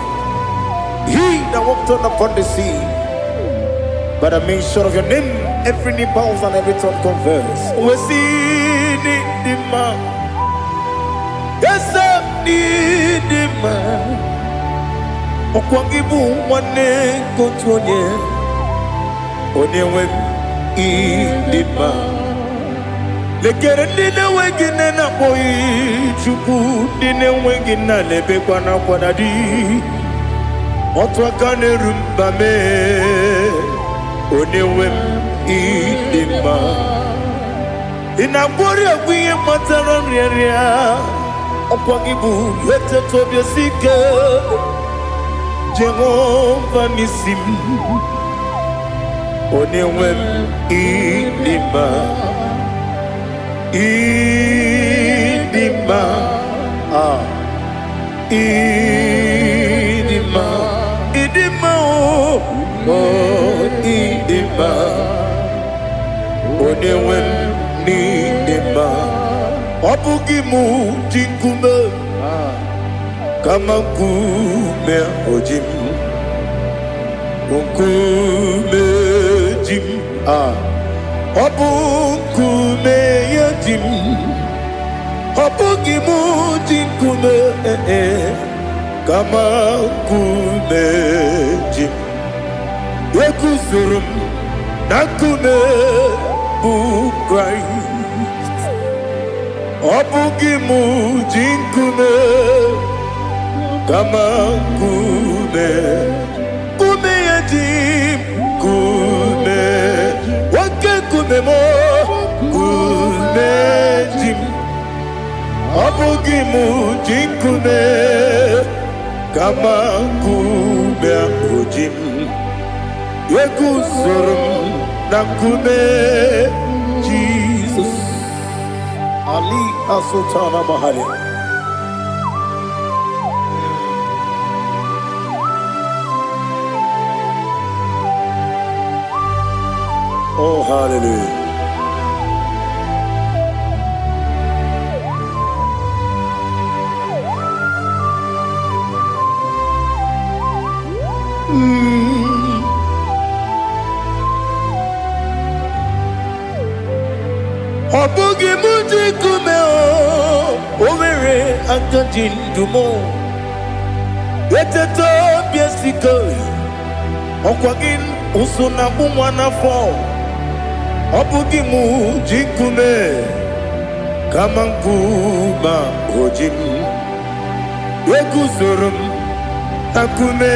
he that walked on upon the sea. By the mention of your name, every knee bows and every tongue confess. We see the man. Yes, ịdị mma. Ọkwa gị bụ nwanne nke otu onye. Onye nwe m, ịdị mma. Lekere ndị na-enweghị nne na-akpọghị Chukwu, ndị na-enweghị nna na-ebekwa n'akwa na di. Otu aka na-eru mba mee, onye nwe m, ịdị mma. Ị na-agwọrị ọgwụ ihe kpatara nrịanrịa. Ọkwa gị bụ eteta obi esi ike, Jehova n'isi m. Onye nwe m, ịdị mma, ịdị mma, ah, ịdị mma, ịdị mma o, oh, ịdị mma. Onye nwe m, n'ịdị mma. Ọ bụghị mụ ji nkume, kama nkume oji m, nkume ji m, ah. Ọ bụ nkume ya ji m. Ọ bụghị mụ ji nkume, eh, eh, kama nkume ji m. Eguzoro m na nkume bụ Kraịst. Ọ bụghị mụ ji nkume, kama nkume, nkume ya ji m. Nkume, oke nkume m, nkume ji m. Ọ bụghị mụ ji nkume, kama nkume ahụ ji m. Eguzoro m na nkume Jizọs. Ali Asultana Mahali. Oh, hallelujah. Ọ bụghị mụ ji nkume o, o nwere aka ji ndụ m. Eteta obi esike, ọkwa gị ụsụ na agbụ nwa n'afọ. Ọ bụghị mụ ji nkume, kama nkume o ji m. Eguzoro m na nkume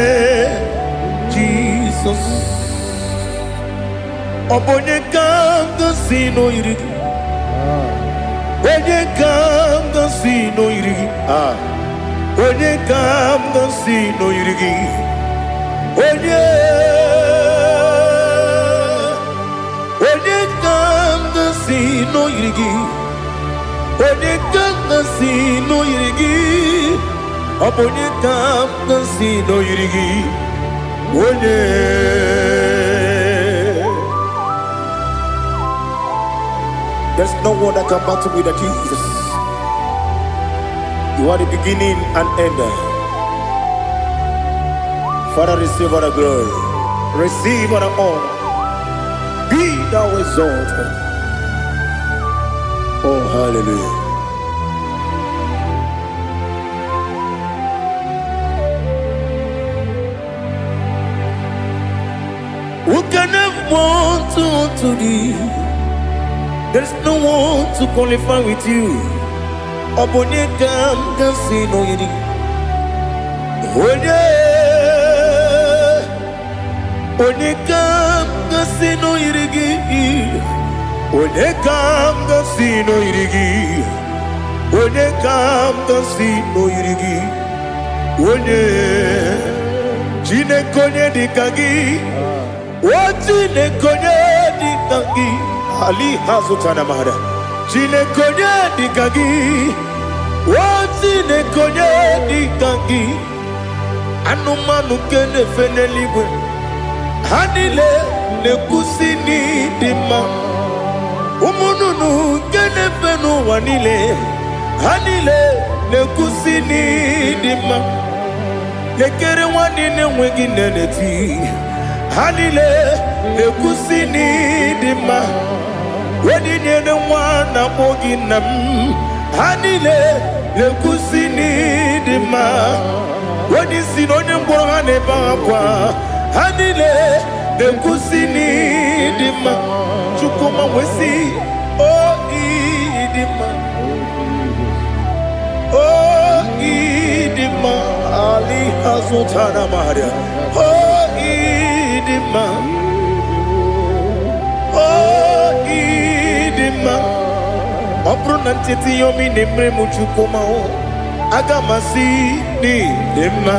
Jizọs. Ọ bụ onye ka m gosi n'oyiri gị? Onye ka m gosi n'oyiri gị? Ah, onye ka m gosi n'oyiri gị? Onye, onye ka m gosi n'oyiri gị? Onye ka m gosi n'oyiri gị? Ọ bụ onye ka m gosi n'oyiri gị? Onye. There's no one that can battle with the Jesus. You are the beginning and end. Father, receive all the glory. Receive all the honor. Be thou exalted. Oh, hallelujah. Who can have one to thee? There's no one to qualify with you. Ọ bụ onye ka m ga-asị n'oyiri? Onye, onye ka m ga-asị n'oyiri gị? Onye ka m ga-asị n'oyiri gị? Onye ka m ga-asị n'oyiri gị? Onye, Chineke, onye dị ka gị? O Chineke, onye dị ka gị? Ali ha zụtara mara. Chineke, onye dị ka gị? O. Chineke, onye dị ka gị? Anụmanụ nke na-efe n'eluigwe, ha niile na-ekwusi n'ịdị mma. Ụmụ nnụnụ nke na-efe n'ụwa niile, ha niile na-ekwusi n'ịdị mma. Lekere nwa niile enweghị nne na-eti, ha niile na-ekwusi n'ịdị mma. Onye nyere nwa na-akpọ gị nna m, ha niile na-ekwusi n'ịdị mma. Onye isi na onye ngwọrọ, ha na-ebe akwa, ha niile na-ekwusi n'ịdị mma. Chukwuma wesi o, ịdị mma, o ịdị mma. Ali azụtara maria, o ịdị mma, o ịdị mma. Ọ bụrụ na ncheta ihe omi na-emere m, Chukwuma o, aga m asị n'ịdị mma.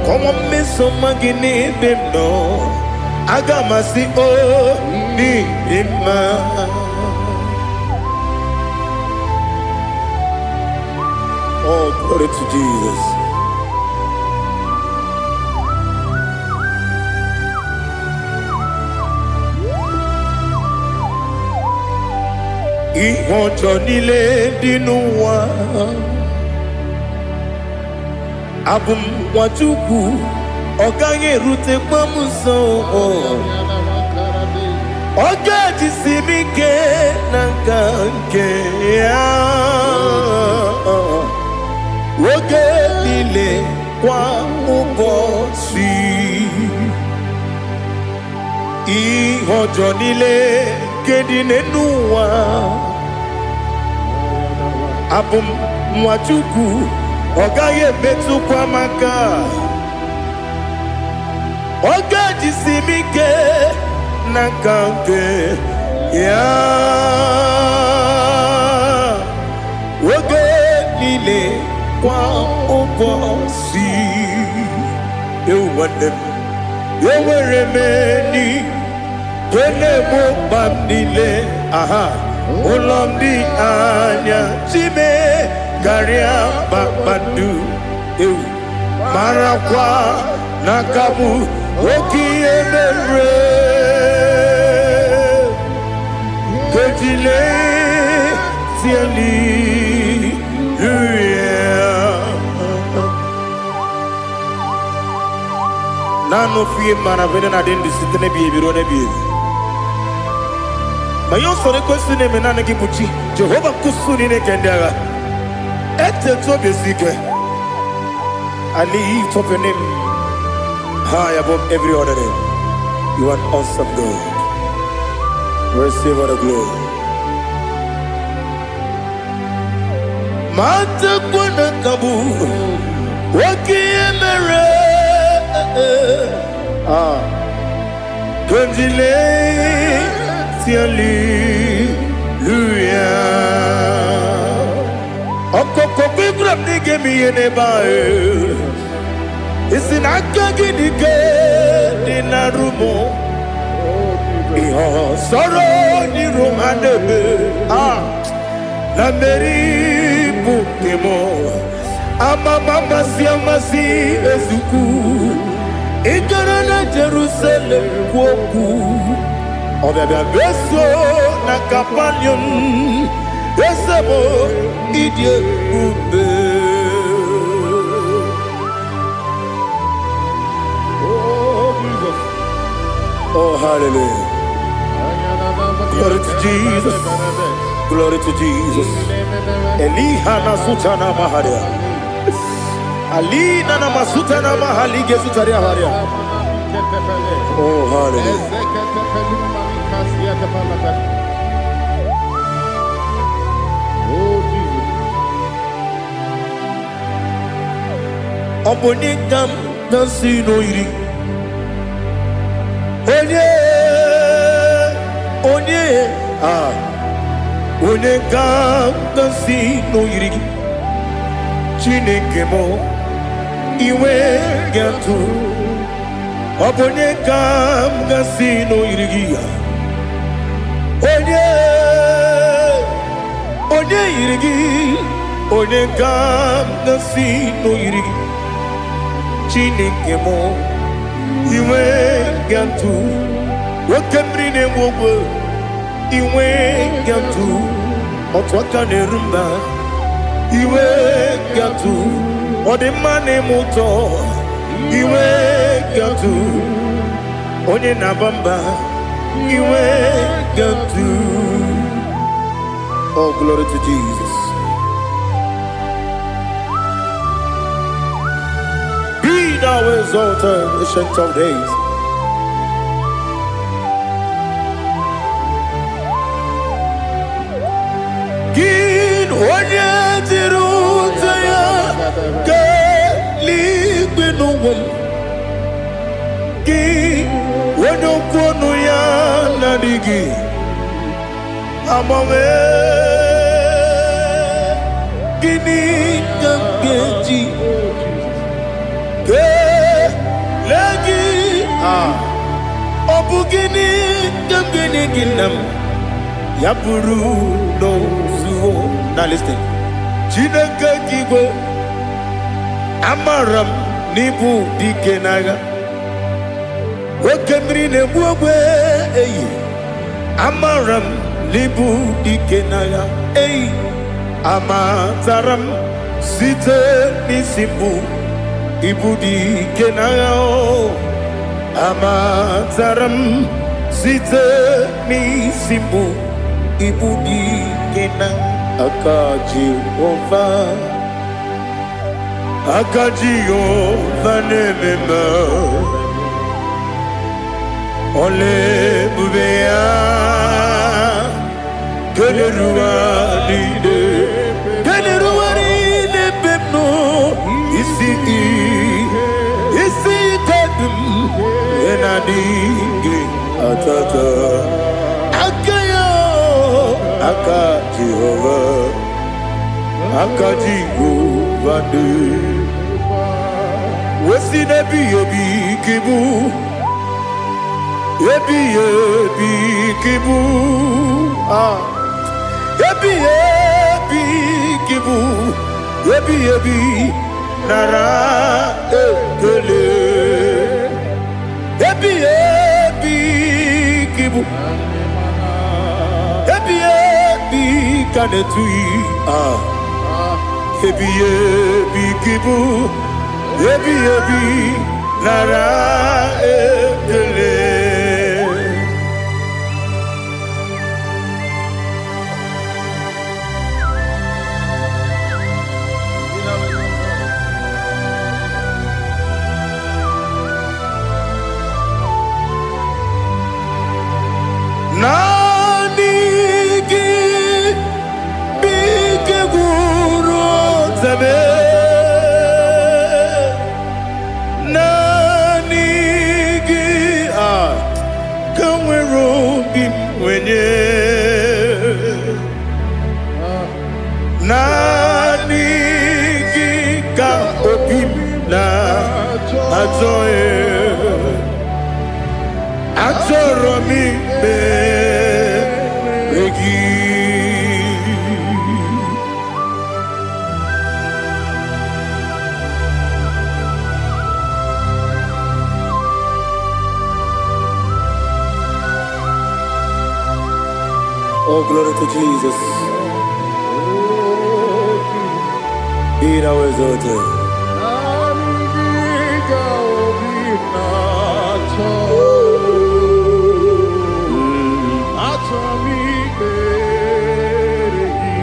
Kọnwa mmeso mma gị n'ebe m nọ, aga m asị o n'ịdị mma. Oh, glory to Jesus. Ihe ọjọọ niile dị n'ụwa, abụ m nwa Chukwu, ọ gaghị erutekwa m nso. Ọ ga-ejisi m ike na nka nke ya oge niile, kwa ụbọchị. Ihe ọjọọ niile nke dị n'ụwa, abụ m nwa Chukwu, ọ gaghị emetụkwa m aka. Ọ ga-ejisi m ike na nka nke ya oge niile, kwa ụbọchị. Ewu nwanne m, enwere m enyi nke na-egbo mkpa m niile. Aha ụlọ m dị anya chime karịa kpakpando. Ewu, marakwa na aka bụ oke ihe mere kejile hallelujah. Naanị ofu ihe mara bụ na adị ndụ site n'ebi ebi ruo n'ebi ebi. Ma ihe usoro ekwesị na-eme, naanị gị bụ chi Jehova nkwụsụ niile nke ndị agha. Etetu obi esi ike. I lift up your name high above every other name. You are an awesome God. Receive all the glory. Matakwa na ka bụ oke ihe mere. Ah, Kondile hallelujah. Ọkọkọ gbígbà m n'ige m ihe n'ebe ahụ. Isi na aka gị dị ike dị na rumo. Ihe sọ̀rọ̀ n'iru ha na-eme. Ah, na mmeri bụ nke m. Amama amasị amasị ezukwu. Ị gara na Jerusalem kwuo okwu. Ọbịabịa meso na Kapanium. Eze m, ịdị ebube. Oh, Jesus. Oh, hallelujah. Glory to Jesus. Glory to Jesus. Eliha na sutana maharia. Alina na masutana mahalige sutaria haria. Oh, hallelujah. Oh, Jesus. Ọ bụ onye ka m na-asị n'oyiri? Onye, onye, ah, onye ka m na-asị n'oyiri gị? Chineke m, iwe ga-atụ. Ọ bụ onye ka m ga-asị n'oyiri gị? Onye, onye yiri gị? Onye ka m ga-asị n'oyiri gị? Chineke m, inwe gatụ. Oke mmiri na-egbu ogwe, inwe gatụ. Otu aka na-eru mba, iwe gatụ. Ọ dị mma na-eme ụtọ, iwe gatụ. Onye na-aba mba, iwe gatụ. Oh, glory to Jesus. Be thou exalted, Ancient of Days. Gị onye jiri ụta ya kelee n'ụwa m, gị onye okwu ọnụ ya na-adịghị agbanwe, gịnị ka m ga-eji kelee gị? Ah, ọ bụ gịnị ka m ga-enye gị, nna m, ya bụrụ n'ozuo? Now listen. Chineke gị igwe, amara m n'ịbụ dike n'agha. Oke mmiri na-egbu ogbe eyi, amara m n'ịbụ dike n'agha eyi. Amatara m site n'isi mbụ, ịbụ dike n'agha o. Amatara m site n'isi mbụ, ịbụ dike na aka Jehova, aka Jehova na-eme mma. Ọla ebube ya kelere ụwa niile, kelere ụwa niile ebe m nọ. Isi isi ike dị m ihe na-adịghị atata aka ya. Aka Jehova, aka Jehova dị wesi n'ebighị ebi ka ịbụ, ebighị ebi ka ịbụ. Ah, ebighị ebi ka ịbụ, ebighị ebi, nara ekele. Ebighị ebi ka ịbụ, ebighị ebi ka na-etughị. Ah, ebighị ebi ka ịbụ, ebighị ebi, nara ekele. Naanị gị bụ ike gwụrụ ọtabe. Naanị gị a ka nwere obi m nwenye. Naanị gị ka obi m na-achọ. Achọrọ m ikpe gị. Oh, glory to Jesus. Be thou exalted. Naanị gị ka obi na-achọ. Achọ m ikpere gị.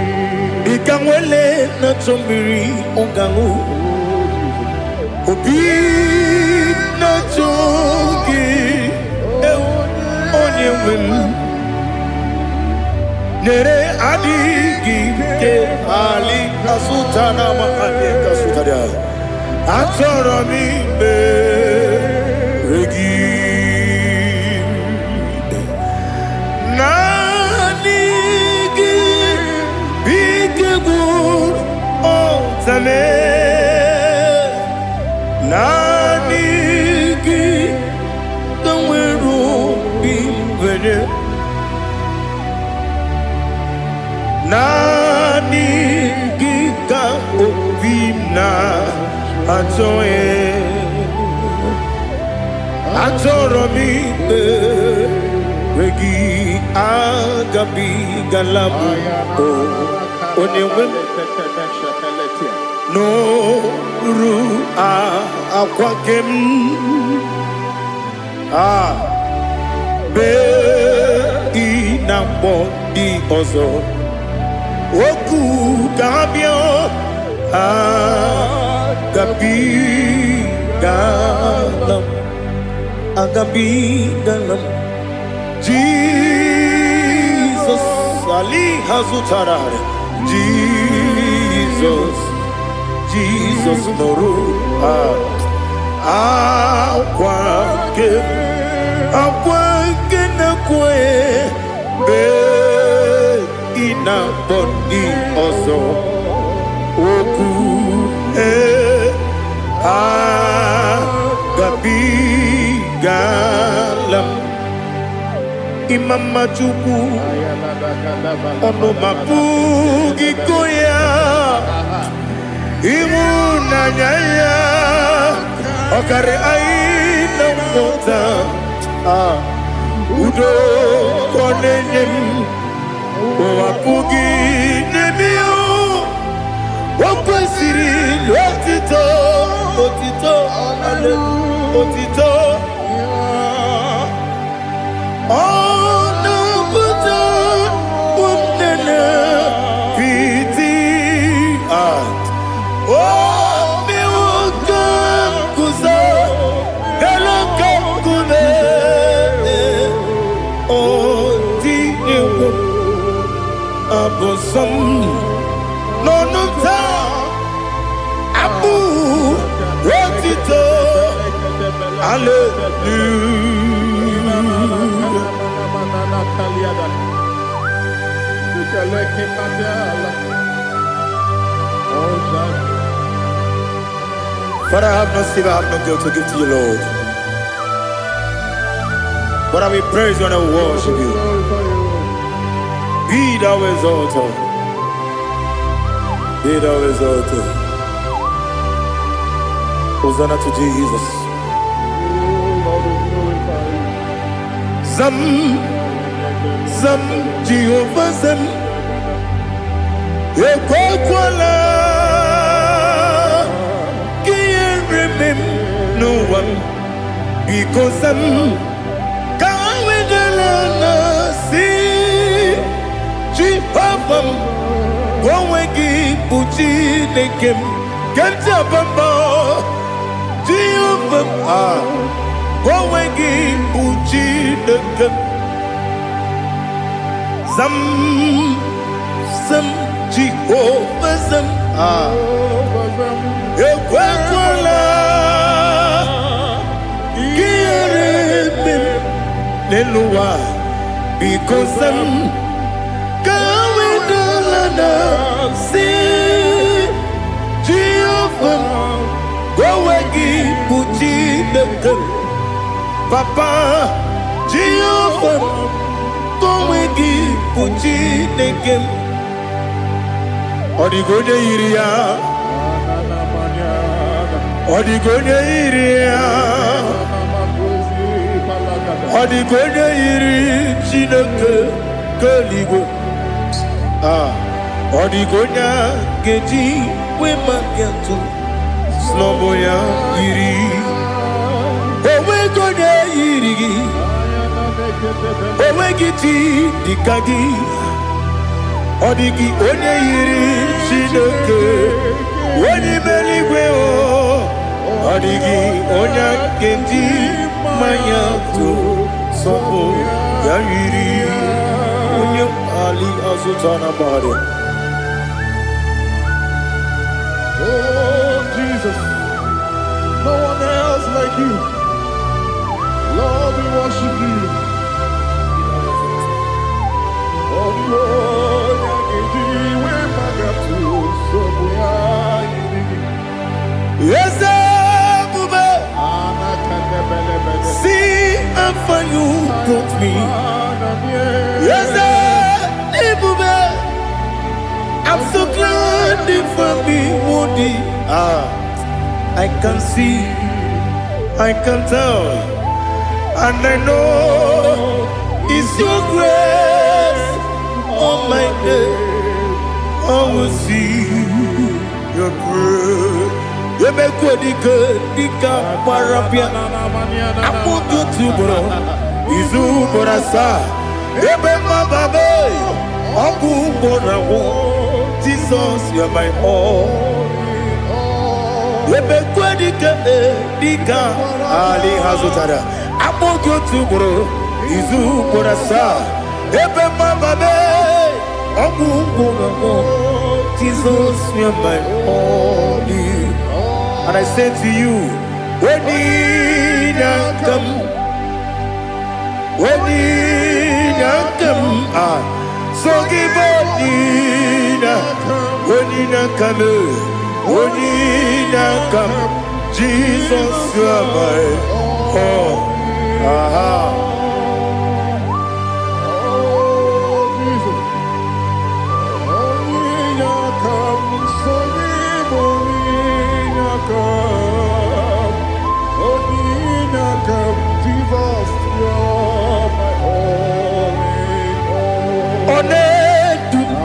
Dịka nwele na-achọ mmiri ọ ga-aṅụ, obi na-achọ gị, ewu, onye nwe m. Nyere adịghị ike ali kasụta na ma adị kasụta dị. Achọrọ m ikpere gị. Naanị gị bụ ike gwụrụ ọtame. Naanị gị ka nwere obi nwere. Naanị gị ka Achọghị, achọrọ m ikpere gị, agabigala m o onye nwe m n'oru akwa gị m a bee ị na-akpọ ndị ọzọ okwu ka ha bịa. Agabigala m, agabigala m. Jizọs ali ha zụtara. Jizọs, Jizọs, nụrụ akwa nke, akwa nke na-ekwe mgbe ị na-akpọ ndị ọzọ okwu ee agabigala m. Ịma mma Chukwu, ọnụ ma pụghị ịkọ ya. Ịhụnanya ya ọkarị anyị na nghọta. Ah, udo ka ọ na-enye m, ụwa pụghị n'ebe ya. O kwesịrị otito, otito, otito. Ọ na-apụta ụmụnne piti. Ah, o mewo ka m guzo elu ka nkume. O tinyewo abụ nsọ m n'ọnụ m taa, abụ otito, hallelujah. Father, I have no silver, I have no gold to give to you, Lord. But I will praise you and I will worship you. Be thou exalted. Be thou exalted. Hosanna to Jesus. Zam, Zam, Jehovah Zam. Ekwekwala ka ihere mee m n'ụwa m. Biko zam, ka wedala na si Jehova m, ka onwe gị bụ Chineke m nke m ji aba mba. Jehova m, ah, ka onwe gị bụ Chineke m. Zam, zam, Jehova zam, ah, ekwekwala ka ihere mee m n'elu ụwa. Biko zam, ka wedala na si Jehova m, ka onwe gị bụ Chineke m. Papa, Jehova m, ka onwe gị bụ Chineke m. Ọ dịghị onye yiri ya, ọ dịghị onye yiri ya, ọ dịghị onye yiri Chineke nke eluigwe. Ah, ọ dịghị onye a ga-eji wee maka atụ snọbụ ya yiri. Onweghị onye yiri gị, onweghị chi dịka gị. Ọ dịghị onye yiri Chineke onye ime eluigwe o. Ọ dịghị onye a ga-eji mmanya tụ sọpụ ya yiri onye ali azụta na gbara. Oh, Jesus, no one else like you. Lord, we worship you. Oh, the onye ga-eji wee magatu nsogbu ya yiri gị. Eze ebube, Anakadebelebele. See how far you brought me. Eze ebube, I'm so glad you found me worthy. Ah. I can see, I can tell, and I know it's your grace on my day. I will see your grace. Emekwe dike dike gbara bịa akpụkpọ otu ugboro izu ugboro asaa ebe mmababe ọgwụ ugboro agwụ. Jesus, you're my all. Emekwe dike dike ali ha zụtara akpụkpọ otu ugboro izu ugboro asaa ebe mmababe ọgwụ ugboro agwụ. Jesus, you're my all. And I say to you, when come, when come, ah, so give when come, when come, Jesus, you are my all. Aha. Oh, Jesus. Onye aka m, so gị bụ onye aka m. Onye aka m, Jesus, you're my all in all. Ọ na-edu m,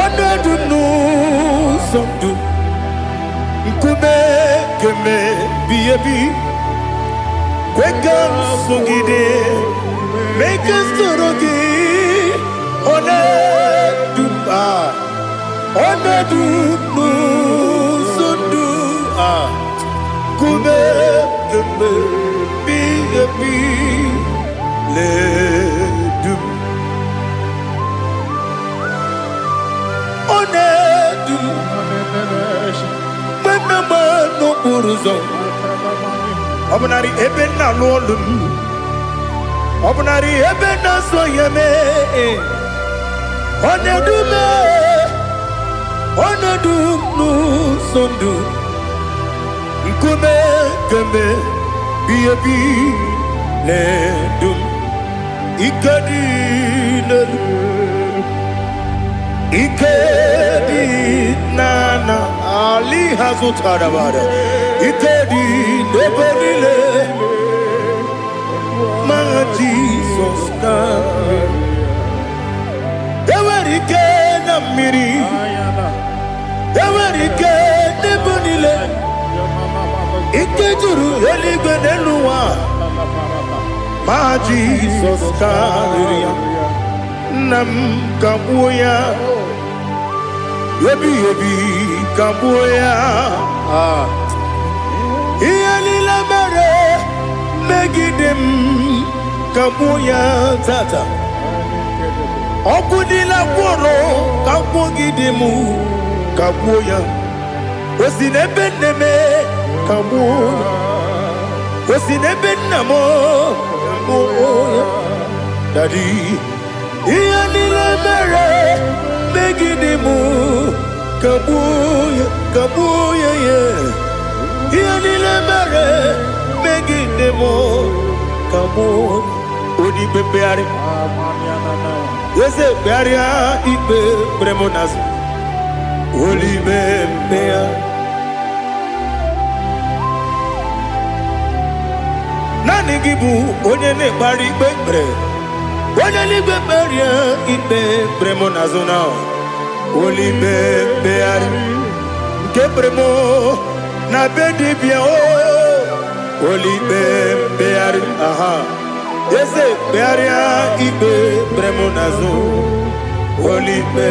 ọ na-edu m n'ụzọ ndụ nkume keme bi ebi kwe ka m sogide mee ka m soro gị. Ọ na-edu m, ah, ọ na-edu m n'ụzọ ndụ a nkume keme bi ebi na-edu m. Ọ na-edu m mgbe m na-agba n'okporo ụzọ ọ bụnarị ebe m na-alụ ọlụ m ọ bụnarị ebe m na-azụ ya mee ọ na-edu m, ọ na-edu m n'ụzọ ndụ nkume kemgbe bi ebi na-edu m. Ike dị n'elu ike dị n'ana ali ha zụtara bara ike dị n'ebe niile ma Jizọs ka enwere ike na mmiri enwere ike n'ebe niile ike juru eluigwe n'elu ụwa ma Jizọs karịrị ya. Nna m kagbuo ya ebighị ebi kagbuo ya. Ah. Ihe niile mere megide m kagbuo ya tata ọgwụ niile gwụrụ kagbuogide m kagbuo ya o si n'ebe nne m kagbuo ya o si n'ebe nna m kagbuo ya. Daddy, ihe niile mere megide m kagbuo ya kagbuo ya ya ihe niile mere megide m kagbuo onye ikpe mkpegharị eze kpegharịa ikpe kpere m n'azụ olibe mkpegharị naanị gị bụ onye na-ekpegharị ikpe kpere onye n'igwe kpegharịa ikpe kpere m n'azụ na olibe mkpegharị nke kpere m na be dibịa o olibe mkpegharị aha eze kpegharịa ikpe kpere m n'azụ olibe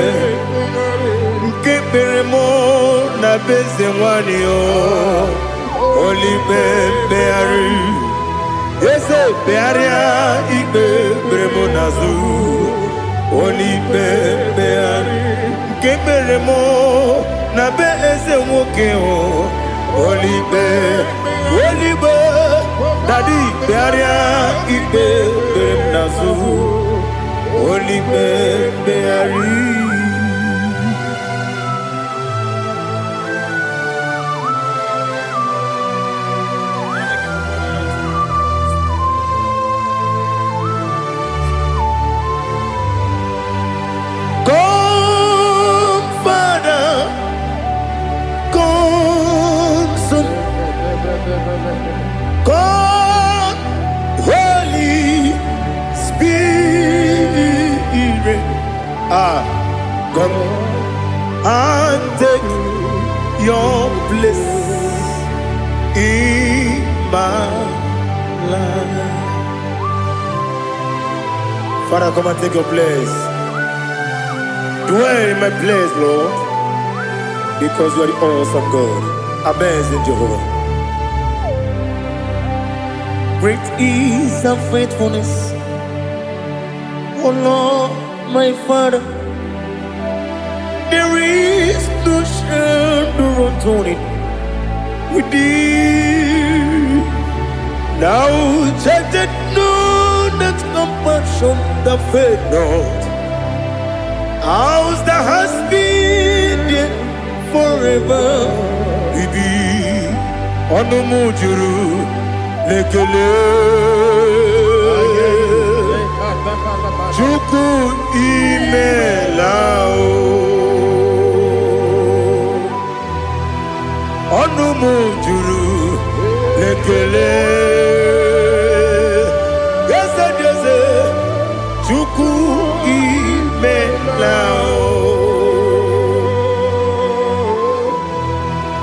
nke kpere m na be eze nwanyị o olibe mkpegharị eze kpegharịa ikpe kpere m n'azụ olibe mkpegharị nke kpere m na be eze nwoke o olibe olibe. Daddy, kpegharịa ikpe kpere m n'azụ olibe mkpegharị. Come, Father, Come and take your place in my life. Father, come and take your place. Dwell in my place, Lord, because you are the awesome God, amazing Jehovah. Great is thy faithfulness, O Lord, my Father. There is no shadow of turning with thee. Thou changest not thy compassions, they fail not. As thou hast been there forever, be. Ọnụ m juru n'ekele. Chukwu, imela o. Ọnụ m juru n'ekele. Eze dị eze, Chukwu, imela o.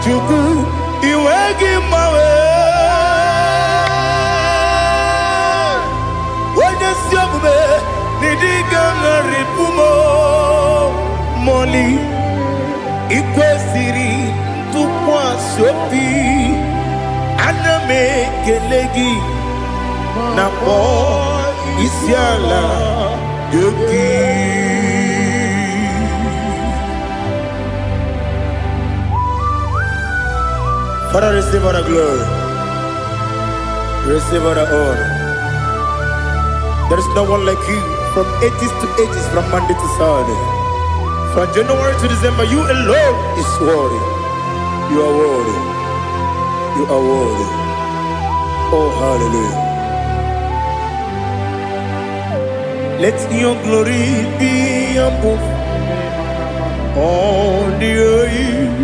Chukwu, iwe gị mgbanwe. Onye ezi omume n'ịdị ga-agharịpụ m mọli. Ikwesịrị ntụkwasị obi, ana m ekele gị na kpọọ isi ala nye gị. Father, receive all the glory. Receive all the honor. There is no one like you from ages to ages, from Monday to Saturday. From January to December, you alone is worthy. You are worthy. You are worthy. Oh, hallelujah. Let your glory be above all the earth.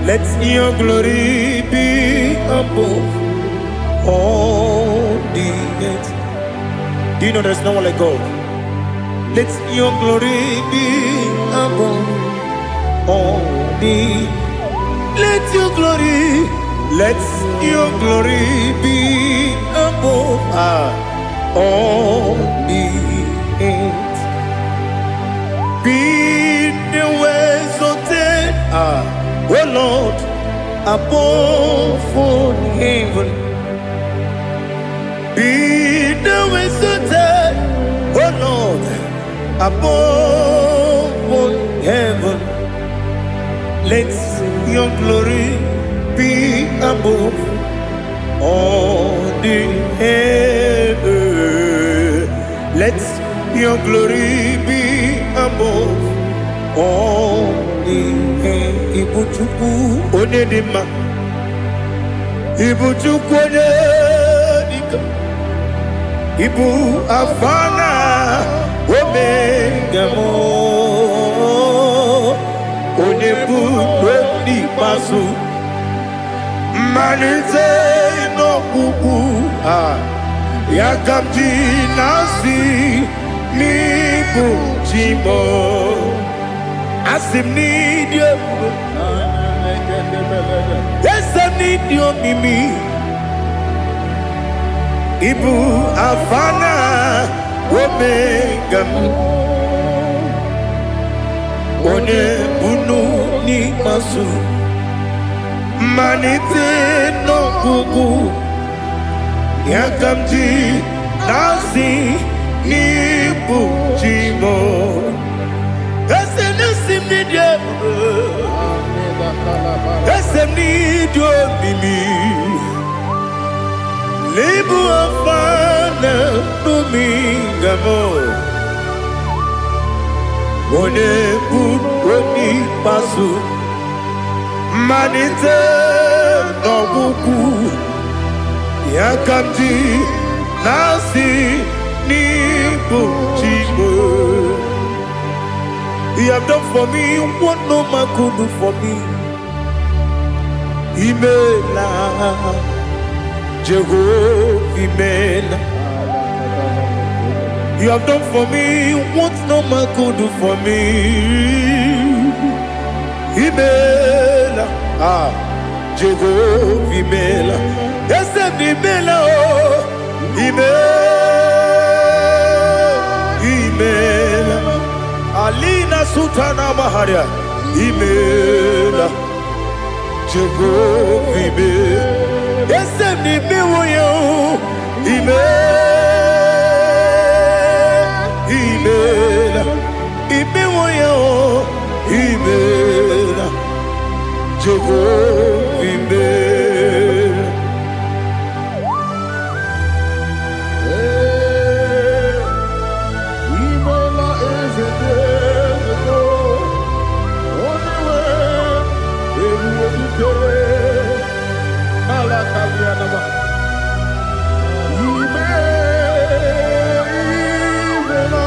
Let your glory be above all the earth. Do you know there's no one like God? Let your glory be above all the. Let your glory, let your glory be above all the earth. Be thou exalted, O Lord, above all heaven. Be thou exalted, O Lord, above all heaven. Let your glory be above all the heaven. Let your glory be above all the heaven. Ibu Chukwu onye dị mma. Ibu Chukwu onye dịka. Ibu Alfa na Omega m. Onye bụ n'ikpeazụ. Mmalite n'ọgwụgwụ a. Ya ka m ji na-asị n'ịbụ chi m. Asị m n'ịdị ebube. Eze m, n'ịdị omimi. Ibu Alfa na Omega m. Onye bunu n'ikpeazụ. Mmalite n'ọgwụgwụ. Ya ka m ji na-asị n'ịbụ chi m. Eze na-esi m n'ịdị ebube. Eze m, n'ịdị omimi. N'ịbụ Alfa na Omega m. Onye bụ onye ikpeazụ. Mmalite n'ọgwụgwụ. Ya ka m ji na-asị n'ịbụ chi m. You have done for me what no man could do for me. Imela, Jehovah, imela. You have done for me what no man could do for me. Imela, ah, Jehovah imela. Eze m imela o, imela, imela. Alina Sultana Maharia, imela, Jehovah imela. Eze m imewo ya o, imela, imela, imewo ya o, imela, Jehovah imela. Imela eze dị eze onye nwe ebube dike ala kalianama. Ime imela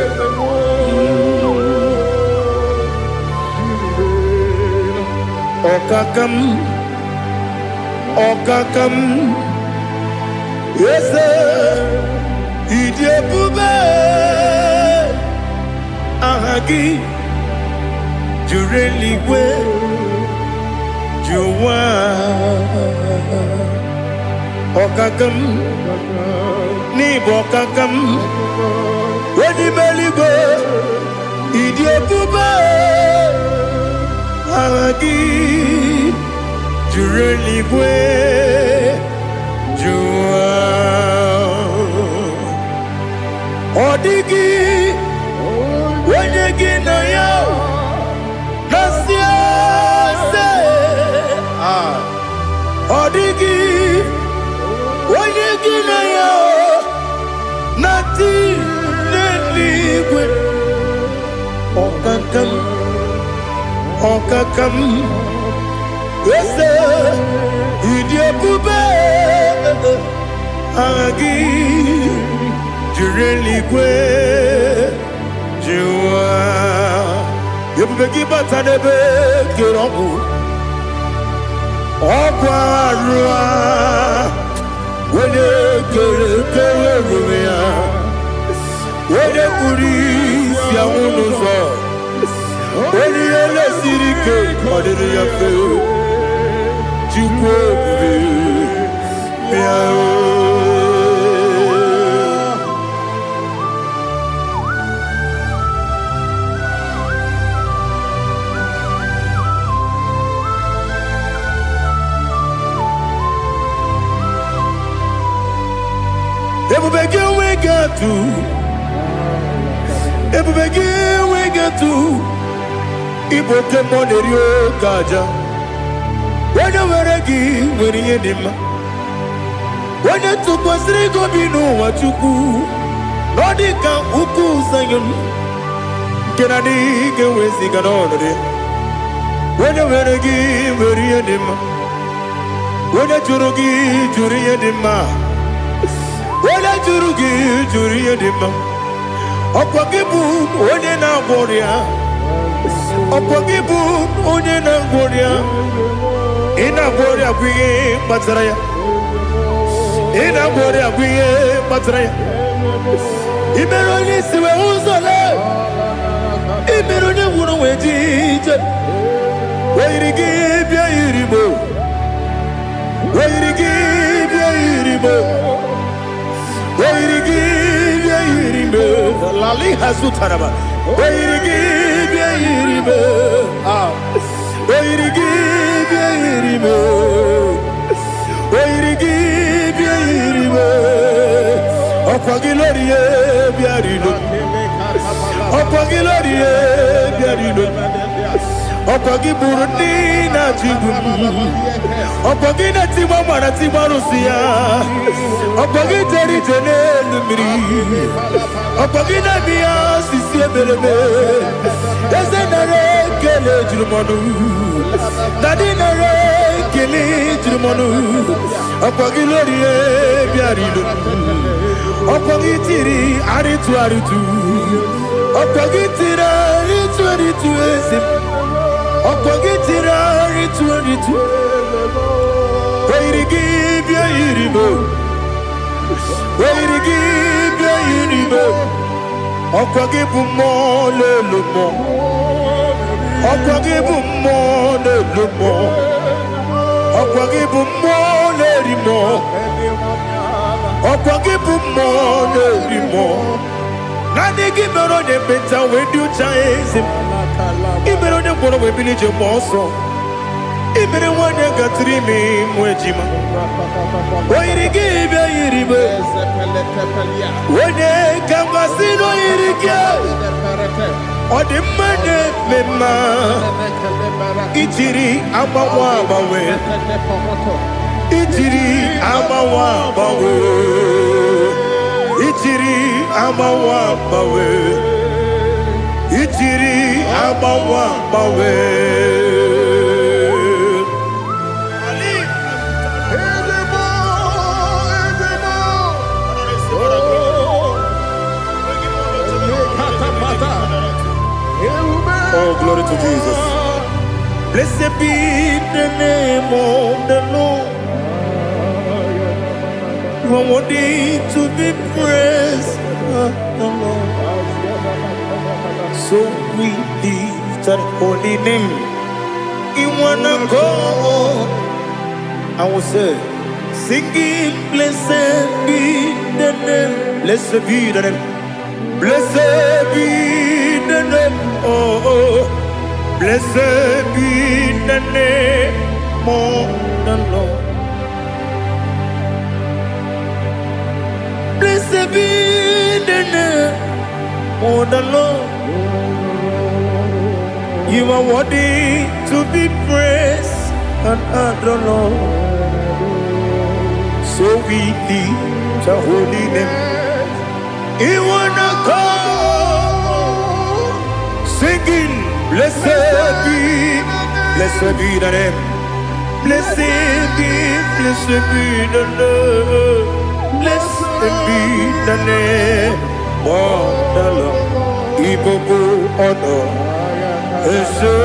eze mụ imela. Ọkaka m, ọkaka m, eze, ịdị ebube, aha gị juru eluigwe ju ụwa. Ọkaka m, n'ịbụ ọkaka m, onye ime eluigwe, ịdị ebube, aha gị juru eluigwe ju ụwa. Ọ dịghị onye gị na ya na-asị eze. Ah, ọ dịghị onye gị na ya na-atị n'eluigwe. Ọkaka m, ọkaka m, eze, ịdị ebube, aha gị juru eluigwe ju ụwa. Ebube gị bata n'ebe kere ọgwụ ọgwụ arụ a, onye kere kere ebube ya, onye kpuru isi anwụ n'ụzọ, onye ihe na-esiri ike ọ dịrị ya mfe. Chukwu ebube, bịa o. Ebube gị enweghị atụ, ebube gị enweghị atụ. Ịbụ oke mmụọ na-eri oke aja. Onye nwere gị nwere ihe dị mma. Onye tụkwasịrị gị obi n'ụwa, Chukwu, na ọ dị ka ukwu Zayọn nke na adịghị ga-eweziga n'ọnọdụ ya. Onye nwere gị nwere ihe dị mma. Onye jụrụ gị jụrụ ihe dị mma. Onye jụrụ gị jụrụ ihe dị mma. Ọkwa gị bụ onye na-agwọ ọrịa, ọkwa gị bụ onye na-agwọ ọrịa. Ị na-agwọ ọrịa bụ ihe kpatara ya. Ị na-agwọ ọrịa bụ ihe kpatara ya. Ị mere onye isi wee ụzọ lee, ị mere onye nwụrụ wee ji ije. Oyiri gị bịa yiri mo, oyiri gị bịa yiri mo, oyiri gị bịa yiri mo. Lali hazutaraba. Oyiri gị bịa yiri mo. Ah, oyiri gị bịa yiri mo, oyiri gị bịa yiri mo. Ọkwa gị lórí ye bịa rilo, ọkwa gị lórí ye bịa rilo, ọkwa gị gburu ndị na-achị igbu m, ọkwa gị na-etigba mara tigba arụsị ya, ọkwa gị jere ije n'elu mmiri, ọkwa gị na-eme ya osisi emereme. Eze, nara ekele juru m ọnụ. Daddy, nara ekele juru m ọnụ. Ọkwa gị lórí bịara ilo, ọkwa gị tiri arịtụ arịtụ, ọkwa gị tiri arịtụ arịtụ. Eze m, ọkwa gị tiri arịtụ arịtụ. Oyiri gị bịa yiri m. O yiri gị bịa yiri ibe. Ọkwa gị bụ mmụọ na-elu mmụọ. Ọkwa gị bụ mmụọ na-elu mmụọ. Ọkwa gị bụ mmụọ na-eri mmụọ. Ọkwa gị bụ mmụọ na-eri mmụọ. Naanị gị mere onye ekpenta wee dị ụcha, eze m. Ị mere onye ngwọrọ wee bili ije gba ọsọ. Ị mere nwaanyị gatụrụ ime ịmụ ejima. O yiri gị bịa yiri ibe. Onye ka mmasị na o yiri gị. Ọ dị mma na-eme mma. Ijiri agbanwe agbanwe. Ijiri agbanwe agbanwe. Ijiri agbanwe agbanwe. Ijiri agbanwe agbanwe. Ezemo, Ezemo. Lekatapata. Oh, glory to Jesus. Blessed be the name of the Lord. You are worthy to be praised, the Lord. So we lift that holy name. In one accord, I will say, singing, blessed be the name, blessed be the name, blessed be the name, oh, blessed be the name of the Lord. Blessed be the name of the Lord. You are worthy to be praised and adored, Lord. So we lift the holy name. You wanna come singing, blessed be the name. Blessed be the name. Blessed be the name of the Lord. Ìgbogbo ọ̀nà ẹ ṣé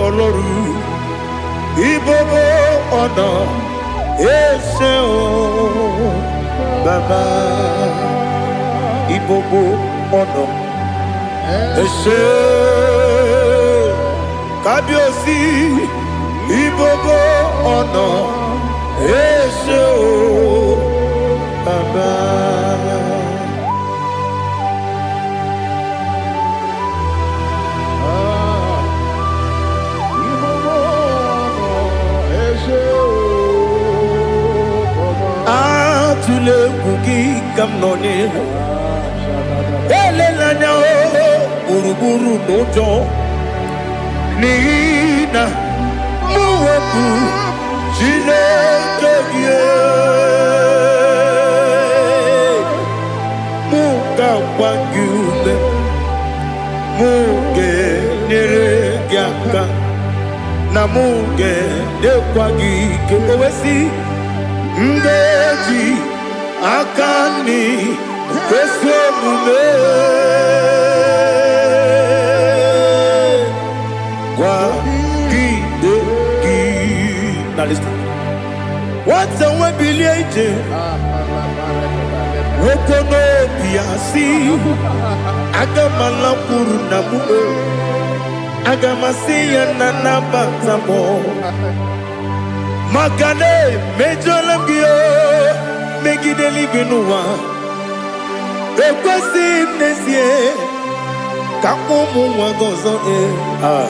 Ọlọ́run. Ìgbogbo ọ̀nà ẹ ṣé o Bàbá. Ìgbogbo ọ̀nà ẹ ṣé Kábíyèsí. Ìgbogbo ọ̀nà ẹ ṣé o Bàbá. Ah, ìgbogbo ọ̀nà ẹ ṣé o, Bàbá. Atụla egwu, gị ka m nọ n'ihu. Elela anya o gburugburu n'ụjọ, n'ihi na mụ wepụ Chineke gị, mụ ga-agba gị ume, mụ ga-enyere gị aka, na mụ ga-enyekwa gị ike. O wee sị, m ga-eji aka nri ezi omume kwagide gị. Now listen. Nwata nwe bilie ije, nwoke n'obi ya si, aga m alakwuru nna m o. Aga m asị ya na nabata m, maka na emejọla m gị o megide eluigwe n'ụwa. Ekwesịghị m n'ezie ka ụmụ nwa gị ọzọ. Ee. Ah.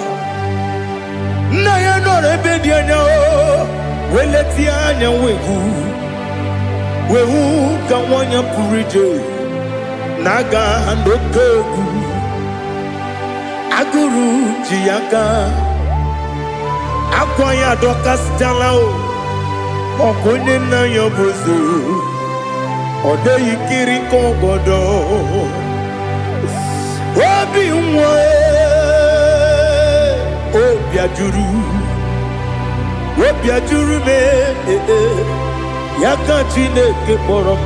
Nna ya nọrọ ebe dị anya o wee letie anya wee hụ ka nwa ya pụrụ ije na-aga n'oke egwu. Agụrụ ji ya aka, akwa ya adọkasịchala o. Ọkwa onye nna ya bụ eze, ọ dịghị kiri ka ọgọdọ obi nwa. Obi ajụrụ, obi ajụrụ m. Ee, ya ka Chineke kpọrọ m.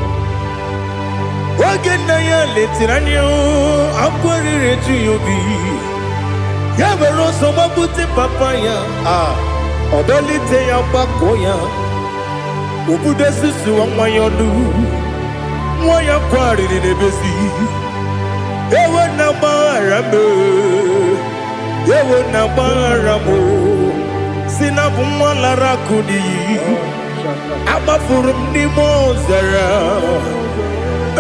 Oge nna ya letara anya, akwa riri eju ya obi. Ya were ọsọ gbapute papa ya, a ọ dọlite ya, gbakọ ya. Obodo susuwa nwa ya ọnụ, nwa ya kwarịrị n'ebezi. Ewo na gbaghara m, ewo na gbaghara m, si na bụ nwa lara akụ n'iyi. Agbafuru m n'ime ọzara,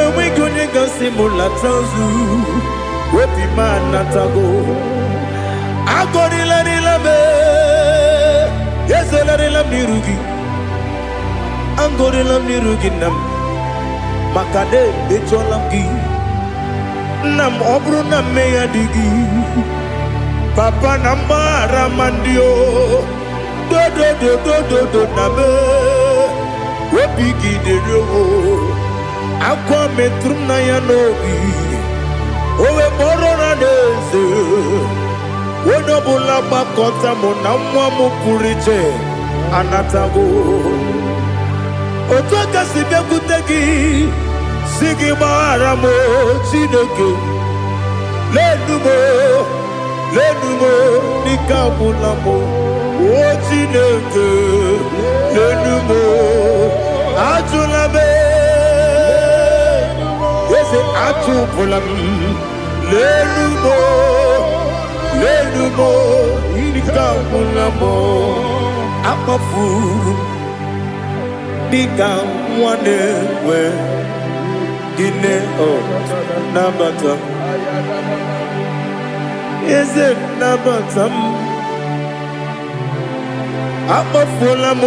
enweghị onye gasị m lata ozu. Obi m anatago. Agọrịlarịla m, ezelarịla m n'iru gị. Agọrịla m n'iru gị, nna m, maka na emejọla m gị, nna m. Ọ bụrụ na mmehie dị gị, papa, na mgbaghara ma ndị o dodododododo na m obi gị dịrị o. Akwa metụrụ m na ya n'obi, o wee kpọrọ na n'eze onye ọbụla gbakọta mụ na nwa m pụrụ iche anatago. Otu aka si bịakwute gị, si gị gbaghara m, Chineke. Lenu m, lenu m, n'ike agwụla m. O Chineke, lenu m, ajụla m. Eze, achụpụla m. Lenu m, lenu m, ike agwụla m. Akpafuru m dịka nwa na-enwe gịnị. O nabata m, eze, nabata m. Akpafuola m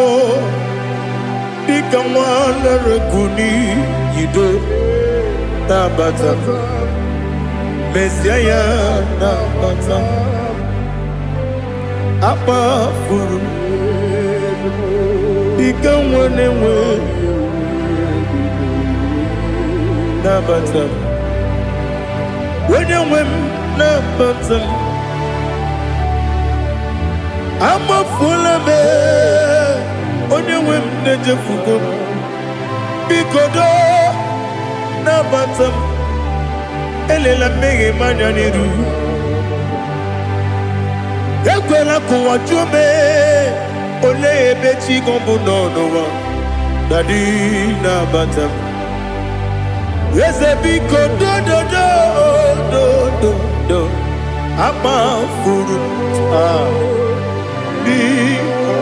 dịka nwa lere n'iyido. Nabata m, mezie ya, nabata m. Akpafuru m dịka nwa na-enwe, nabata m. Onye nwe m, nabata m. Amafuola m, onye nwe m, na-ejefugo m. Biko doo, nabata m. Elela mmehie m anya n'iru. Ekwela ka ụwa jụọ m, olee ebe chi gị bụ nọ n'ụwa. Daddy, nabata m. Eze, biko, dododo dododo. Akpafuru m, ah, biko.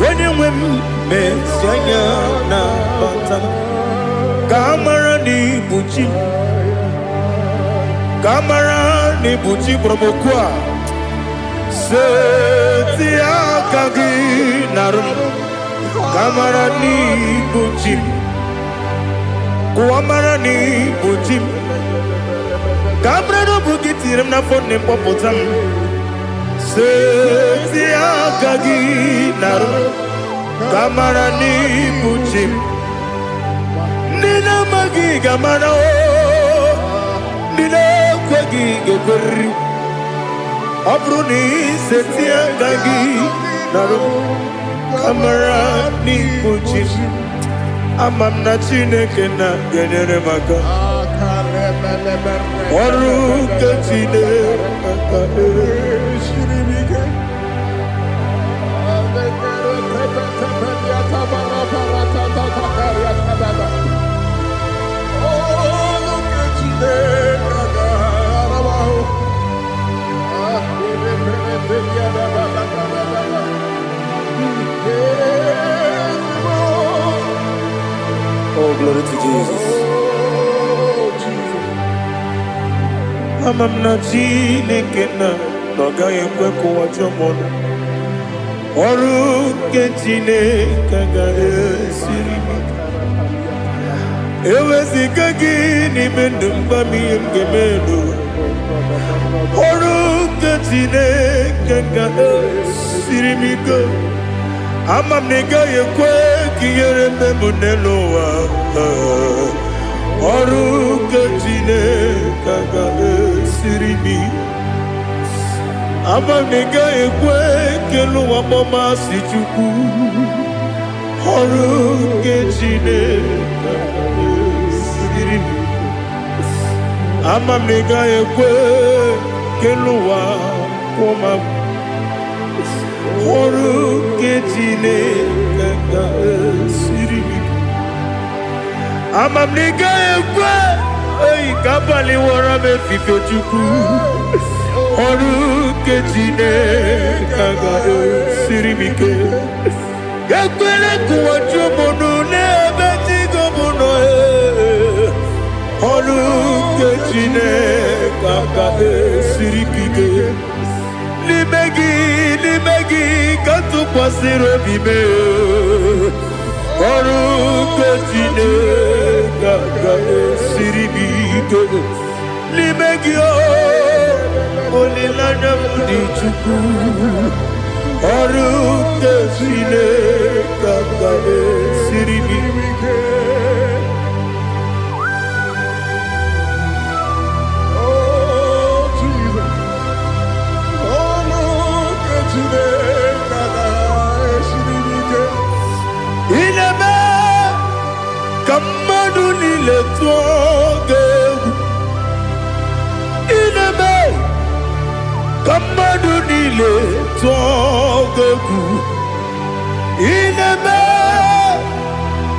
Onye nwe m, mezi anya, nabata m, ka a mara na ibu chi m, ka a mara na ibu chi kpọrọ m okwu a. Seti aka gị narụ m, ka a mara na ibu chi m. Kụwa mara na ibu chi m, ka a mara na ọ bụ gị tinyere m n'afọ nne m, kpọpụta m. Seti aka gị narụ m, ka a mara na ibu chi m. Ndị na-amaghị ga-amara o, ndị na-ekweghị ga-ekwerịrị. Ọ bụrụ na iseti aka gị narụ m, ka mara n'ibu chi m. Ama m na Chineke na ga-enyere m aka. Ọrụ nke Chineke. Oh, glory to Jesus. Ama m na Chineke na ọ gaghị ekwe ka ụwa jụọ m ọnụ. Ọrụ nke Chineke agaghị esiri m ike. Eweziga gị n'ime ndụ m, gwa m ihe m ga-eme n'ụwa. Ọrụ nke Chineke ga-esiri m ike. Ama m na ị gaghị ekwe ka ihere mme m n'elu ụwa. Ọrụ nke Chineke ga-esiri m ike. Ama m na ị gaghị ekwe ka elu ụwa kpọmasị Chukwu. Ọrụ nke Chineke ga-esiri m ike. Ama m na ị gaghị ekwe ka elu ụwa kwụọ m. Ọrụ nke Chineke ga-esiri m ike. Ama m na ị gaghị ekwe eyi ka abalị wọrọ m efife. Chukwu, ọrụ nke Chineke ga-esiri m ike. Ekwele ka ụwa jụọ m ọnụ n'ebe chi gị bụ nọ. Ee. Ọrụ nke Chineke ga-esiri m ike. N'ime gị, n'ime gị ka m tụkwasịrị obi m. Ee. Ọrụ nke Chineke ga-esiri m ike. N'ime gị o, olileanya m dị. Chukwu, ọrụ nke Chineke ga-esiri m ike. Oh, Jesus. Oh, look at Chineke ga-esiri m ike. Ị na-eme ka mmadụ niile tụọ gị egwu. Ị na-eme ka mmadụ niile tụọ gị egwu. Ị na-eme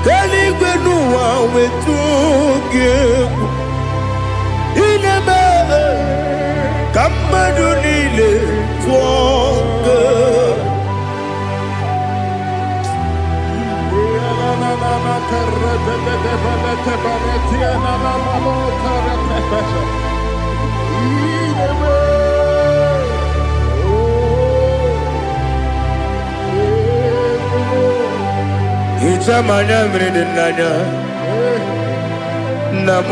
ka eluigwe n'ụwa wee tụọ gị egwu. Ị na-eme ka mmadụ niile tụọ gị egwu. Hichaa m anya mmiri dị n'anya, nna m.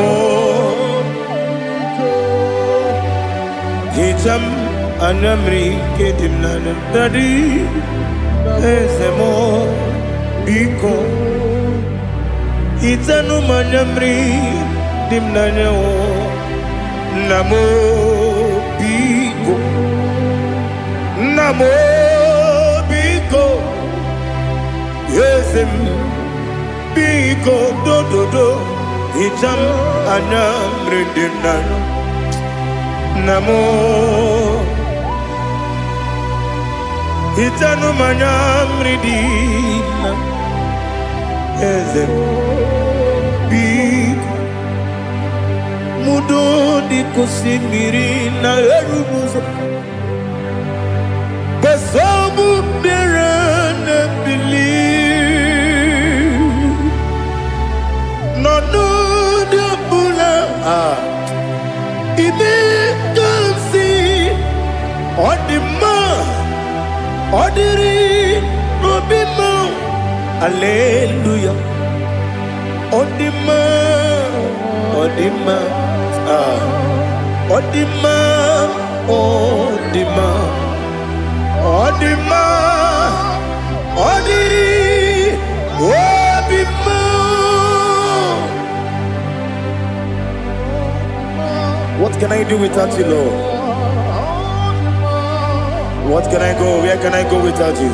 Hichaa m anya mmiri nke dị m n'anya, Daddy, eze m, biko hichanụ m anya mmiri dị m n'anya o. Nna m, biko, nna m, biko, eze m, biko, dododo, hichaa m anya mmiri dị m n'anya, nna m. Hichanụ m anya mmiri dị na eze m, biko. Mudo dị ka osimiri na-eru n'ụzọ gbasọbụ mmiri na-ebili n'ọnọdụ ọbụla a ime ka m si ọ dị mma, ọ dịrị n'obi m. Aleluya, ọ dị mma, ọ dị mma, ah, ọ dị mma, ọ dị mma, ọ dị mma, ọ dịrị obi m. What can I do without you, Lord? What can I go? Where can I go without you?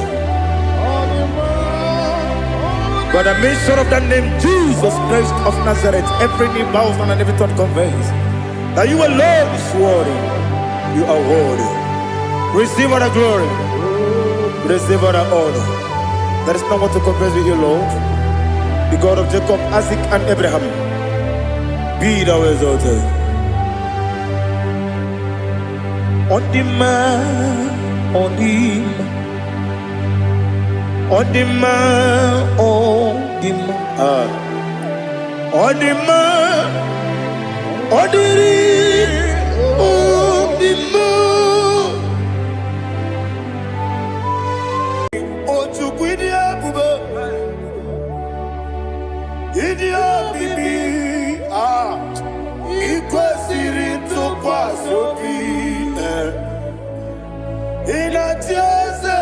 By the mention of that name, Jesus Christ of Nazareth, every knee bows down and every tongue confess that you alone is worthy. You are worthy. Receive all the glory. Receive all the honor. There is no one to compare with you, Lord. The God of Jacob, Isaac, and Abraham. Be thou exalted. Ọ dị mma, ọ dị mma, ọ dị mma, ọ dị mma, ah. Ọ dị mma, ọ dịrị obi m. O Chukwu, ịdị ebube, ịdị omimi, ah, ị kwesịrị ntụkwasị obi. Eh. Ị na-achị eze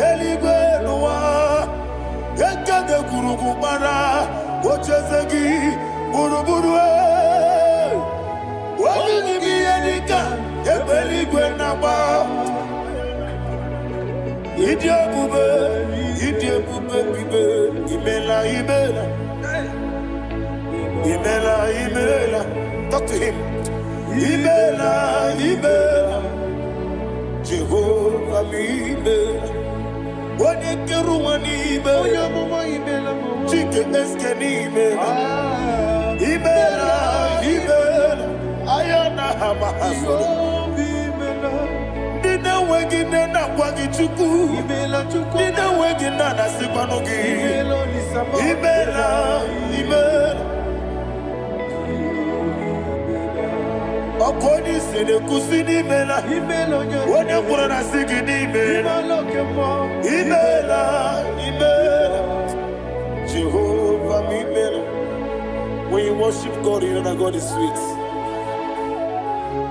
eluigwe n'ụwa, ekede gwurugwu gbara ocheeze gị gburugburu. Eh. Olu gị bụ ihe dịka egbe eluigwe na-agba. Ịdị ebube, ịdị ebube bibe, imela, imela, imela, imela. Talk to him. Imela, imela, Jehova m, imela. Onye kere ụwa n'ime. Onye amụma, imela m. Chike eske n'ime. Ah, Imela, imela. Aya na ha ma ha soro. Jehova, imela. Ndị na-enweghị nne na-akwa gị Chukwu. Imela, Chukwu. Ndị na-enweghị nna na-asịkwanụ gị. Imela, Olisa m. Imela, imela. Ọkụ onye isi na-ekwusi n'imela. Imela, onye Onye kwuru na sị gị n'imela. Imela, oke mmụọ. Imela, imela. Jehovah, imela. When you worship God, you know that God is sweet.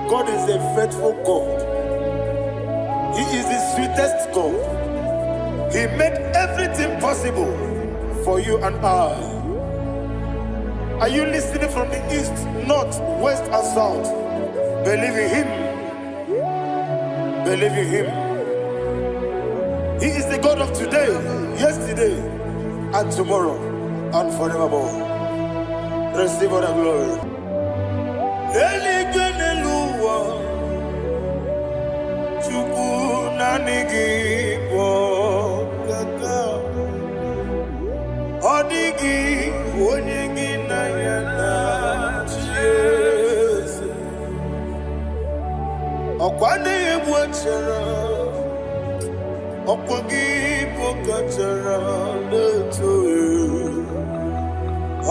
God is a faithful God. He is the sweetest God. He made everything possible for you and I. Are you listening from the east, north, west, and south? Believe in Him. Believe in Him. He is the God of today, yesterday, and tomorrow, and forevermore. Receive all the glory. Eluigwe n'elu ụwa, Chukwu naanị gị bụ ọkaka. Ọ dịghị onye gị na ya na-achị eze. Ọkwa na-egbu achara, ọkwa gị bụ kachara na-eto.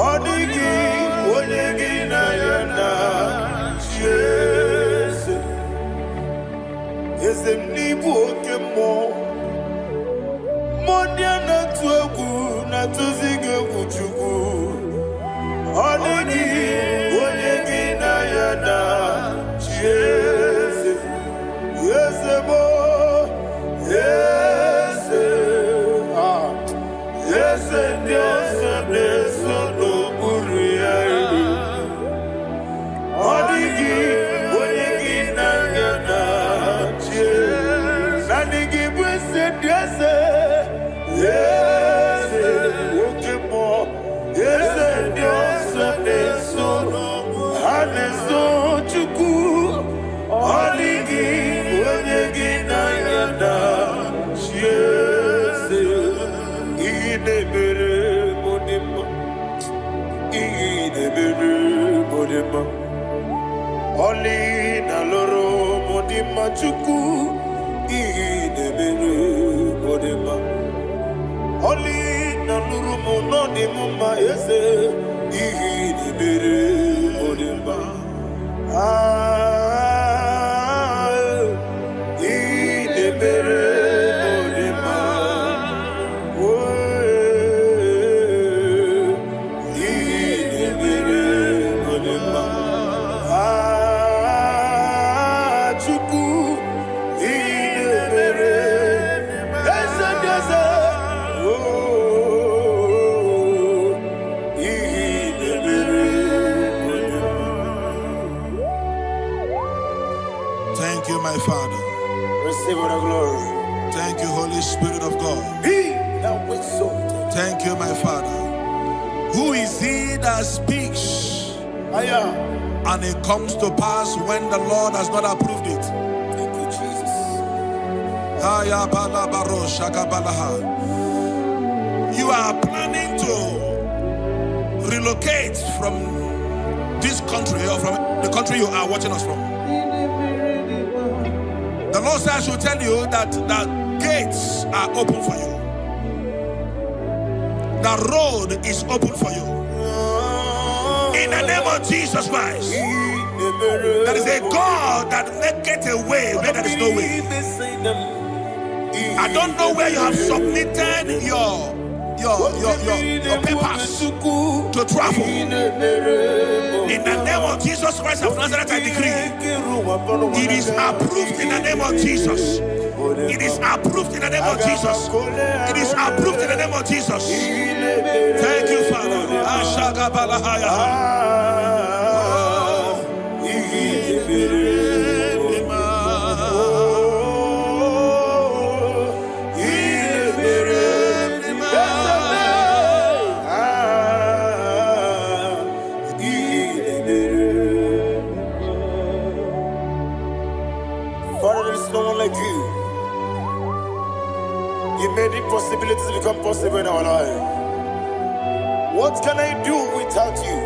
Ọ dịghị onye gị na ya na-achị eze. Eze m n'ịbụ oke mmụọ. Mmụọ ndị a na-atụ egwu na-atụzi gị egwu Chukwu. Ọ dịghị onye gị na ya na-achị eze. Eze bụ eze. Ah. Eze ndị ọzọ na-eso n'okpuru ya. Ọ dịghị onye gị na ya na-achị eze. Naanị gị bụ eze ndị eze. Eze oke mmụọ. Eze ndị ọzọ na-eso, ha na-eso Chukwu. Ọ dịghị onye gị na ya na-achị eze. Ihe na-emere m dị mma. Ihe na-emere m dị mma. Ọlị na lụrụ m dị mma Chukwu. Ihe na-emere m dị mma. Ọlị na lụrụ m nọ dị m mma eze. Ihe na-emere m dị mma. Ah, ihe na-emere m dị mma. Oh, ihe na-emere m dị mma. Ah, Chukwu, ihe na-emere eze ndị eze. Oh, ihe na-emere m dị mma. Thank you, my Father. Receive all the glory. Thank you, Holy Spirit of God. Be thou exalted. Thank you, my Father. Who is he that speaks Aya. and it comes to pass when the Lord has not approved it? Thank you, Jesus. Aya bala baro shaka balaha. You are planning to relocate from this country or from the country you are watching us from. The Lord says I should tell you that the gates are open for you. The road is open for you. In the name of Jesus Christ. There is a God that maketh a way where there is no way. I don't know where you have submitted your papers to travel. In the name of Jesus Christ of Nazareth, I decree it is approved in the name of Jesus. It is approved in the name of Jesus. It is approved in the name of Jesus. Thank you, Father. Ashagabalahaya. Oh. Father, there is no one like you. You made impossibilities become possible in our life. What can I do without you?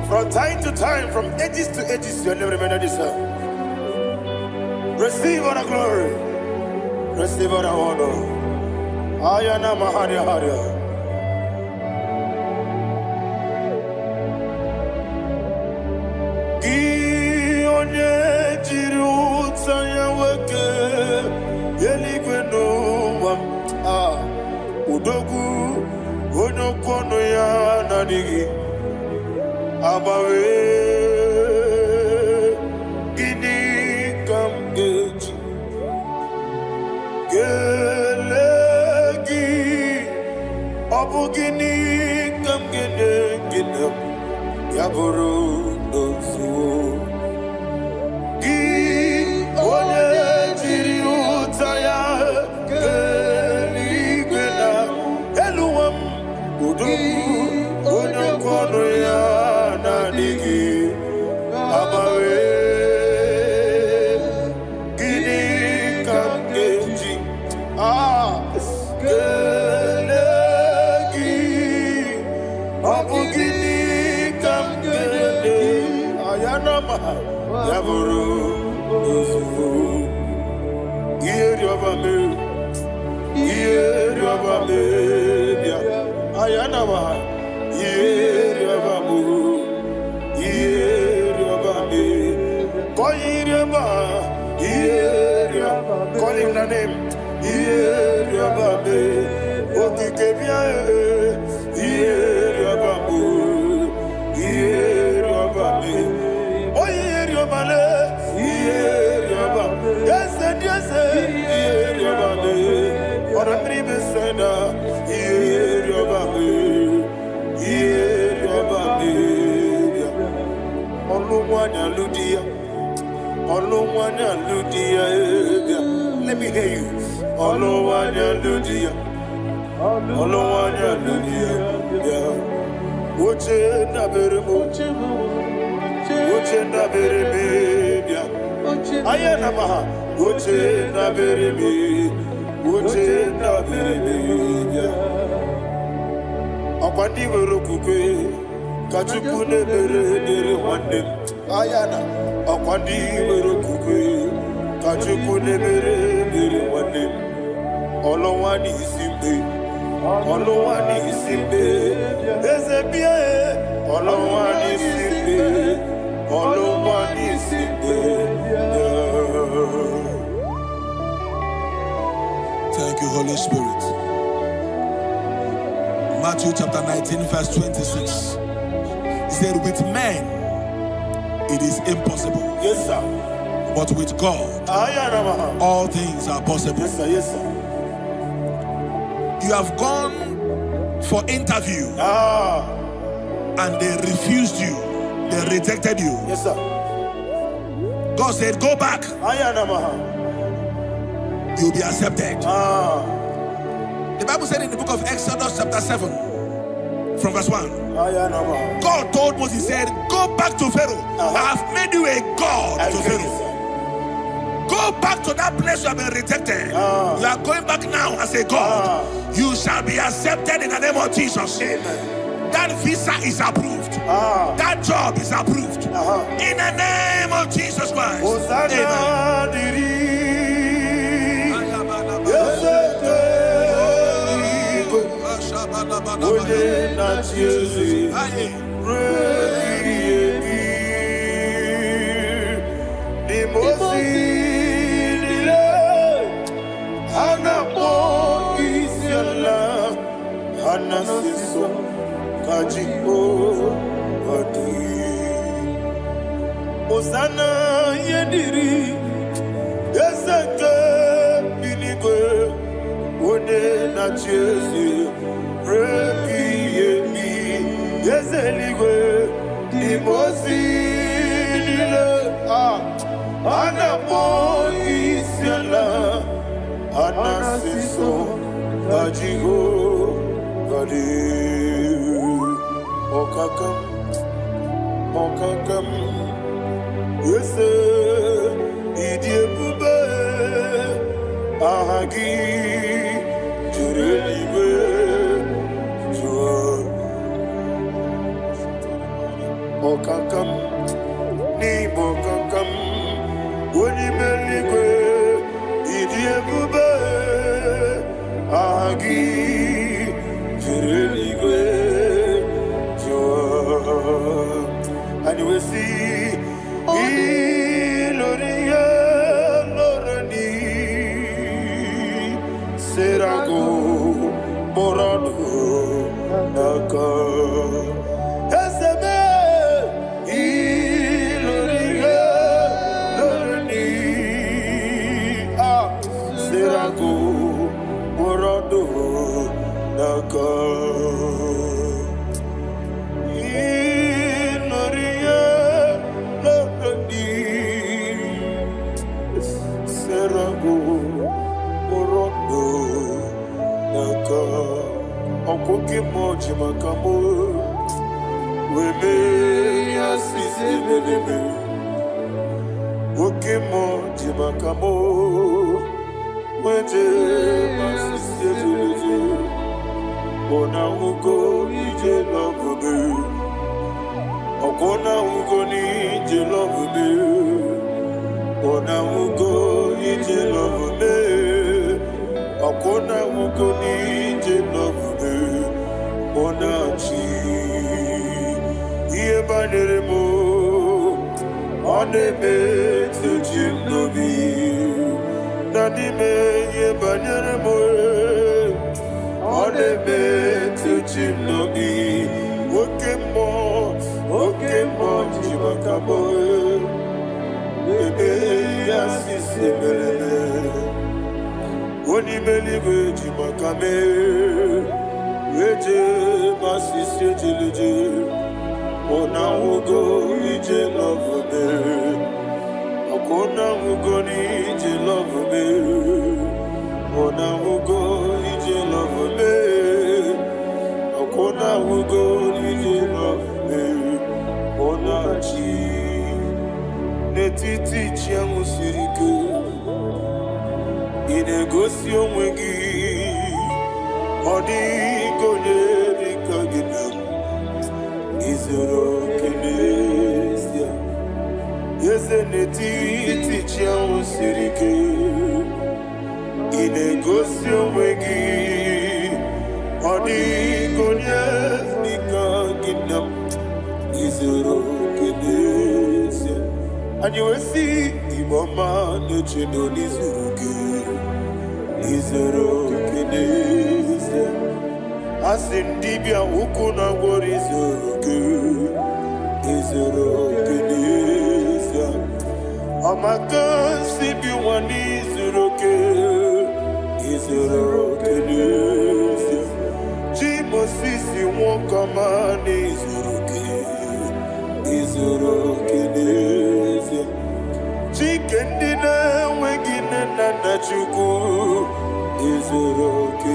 From time to time, from ages to ages, your name remained the same. Receive all the glory. Receive all the honor. Ayana Maharia Haria. Gị onye jiri ụta ya nwoke eluigwe n'ụwa m, ah, odogwu onye okwu ọnụ ya na-adịghị agbanwe. Gịnị ka m ga-eji kelee gị? Ọ bụ gịnị ka m ga-enye gị na ya bụrụ n'ozuo? Gị onye jiri ụta ya kee eluigwe na elu ụwa m, odogwu onye okwu ọnụ ya na-adịghị agbanwe. Gịnị ka m ga-eji kelee gị? Ọ bụ gịnị ka m ga-enye ayanama ya bụrụ n'ozugbo? Ihe rịọba mee, ihe rịọba mee bịa ayanama, ihe rịọba mụ, ihe rịọba mee, kọ ihe rịọba, ihe rịọba. Call him the name. Ihe rịọba mee, okike bịa, ihe rịọba mụ, ihe rịọba mee, onye rịọba le, ihe rịọba, eze dị eze, ihe rịọba mee, ọ̀rọ̀ mmiri mesena, ihe rịọba mee, ihe rịọba mee bịa. Ọlụ nwanyị alụ di ya, ọlụ nwanyị alụ di ya, bịa. Let me hear you. Ọlụ nwanyị alụ di ya, ọlụ nwanyị alụ di ya, bịa. Oche ndabere m, oche ndabere m, bịa. Aya na maha, oche ndabere m, oche ndabere m, bịa. Ọkwa ndị nwere okwukwe ka Chukwu na-emere dịrị nwanne m. Aya na ọkwa ndị nwere okwukwe ka Chukwu na-emere dịrị nwanne m. Ọlụnwa n'isi mgbe, ọlụnwa n'isi mgbe, eze bịa e. Ọlụnwa n'isi mgbe, ọlụnwa n'isi mgbe, bịa. Thank you, Holy Spirit. Matthew chapter 19, verse 26. He said, with men it is impossible, Yes, sir. but with God Aya na maha. all things are possible. Yes, sir. Yes, sir. You have gone for interview and they refused you, they rejected you. Yes, sir. God said, go back, Aya na maha. you'll be accepted. The Bible said in the book of Exodus chapter 7, from verse 1, Aya na maha. God told Moses, he said, go back to Pharaoh. I have made you a God I to get Pharaoh. it, sir. Go back to that place you have been rejected. You are going back now as a God. You shall be accepted in the name of Jesus. Amen. That visa is approved. That job is approved. In the name of Jesus Christ. Hosanna Amen. dịrị eze eluigwe, onye na-achị eze ruo ebighị ebi. N'ime ozi niile ha na-akpọ isi ala, ha na-asị nsọ ka Jehova dị. Hosanna ihe dịrị eze nke eluigwe, onye na-achị eze ruo ebighị ebi. Eze eluigwe, n'ime ozi niile a na-akpọ isi ala, a na-asị nsọ ka Jehova dị. Ọkaka m, ọkaka m, eze ịdị ebube, aha gị si ilorie loreni serago morodo naka eseme ilorie loreni ah serago morodo naka ilorie loreni serago morodo naka ọkụkị mmụọ ji maka mụ wee mee ya sisi ebelebe oke mmụọ ji maka mụ wee jee ma sisi ebelebe ọna nwugo ije lọbụbe ọkwụna nwugo n'ije lọbụbe ọna nwugo ije lọbụbe ọkwụna nwugo n'ije lọbụbe ọna chi ihe banyere m ọ na-emetụ chi m n'obi na n'ime ihe banyere m ọ na-emetụ chi m n'obi oke mmụọ ji maka m ebe ya sisi mereme onye ime eluigwe ji maka mee eje ma sisi ejeleje ọna nwugo ije lọvụbe ọkwa nwugo n'ije lọvụbe ọna nwugo ije lọvụbe ọkwa nwugo n'ije lọvụbe ọna chi n'etiti chi ahụ siri ike ị na-egosi onwe gị ọ dịghị onye dị ka gị na izuru oke n'ezie eze n'etiti chi ahụ siri ike ị na-egosi onwe gị ọ dịghị onye dị ka gị na izuru oke n'ezie anyị wee sị Igbo ọma na-echedo n'izuru gị izuru oke n'ezie asị m dibịa ukwu na gwọrọ izuru gị izuru oke n'ezie ọmaka si bi nwa n'izuru oke izuru oke n'ezie chi Mosisi nwoke ọma n'izuru oke izuru oke n'ezie Chike ndị na-enweghị nne na nna Chukwu izuru oke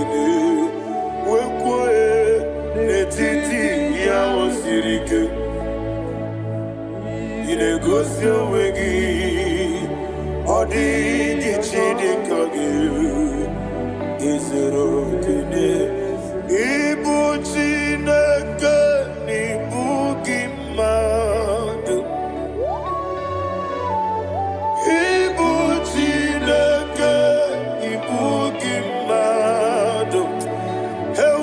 wee kwuo n'etiti ihe ahụ siri ike ị na-egosi onwe gị ọ dịghị chi dị ka gị izuru oke ịbụ Chineke na ịbụ gị mmadụ ịbụ Chineke ịbụ gị mmadụ heu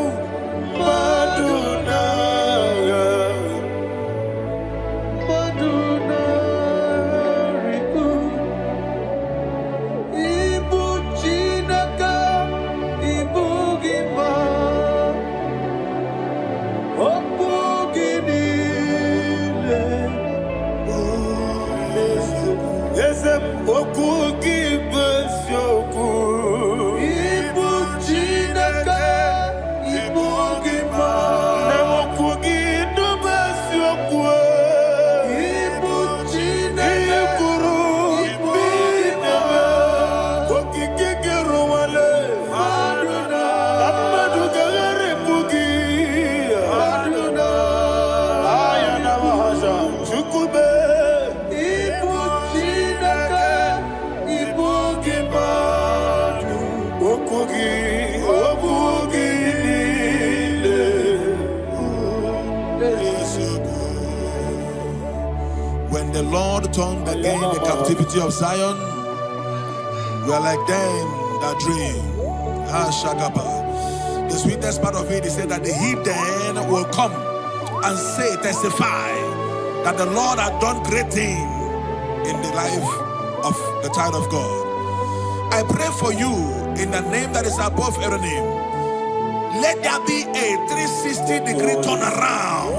mmadụ na-agha Mmadụ na-arịgo ịbụ Chineke ịbụ gị ma okwu gị niile eze m okwu gị bụ eziokwu ịbụ Chineke ịbụ gị ma na okwu gị bụ eziokwu ịbụ ihe Chineke kwuru ịbụ bụ gị ma okike gị rụwale mmadụ na na mmadụ ga-agharịpụ gị mmadụ na aya na mahaja chukwube ịbụ Chineke ịbụ gị mmadụ okwu gị niile When the Lord turned again the captivity of Zion, we are like them that dream. Ah, Shagaba. The sweetest part of it is said that the heathen will come and say, testify That the Lord had done great thing in the life of the child of God. I pray for you in the name that is above every name. Let there be a 360-degree turnaround.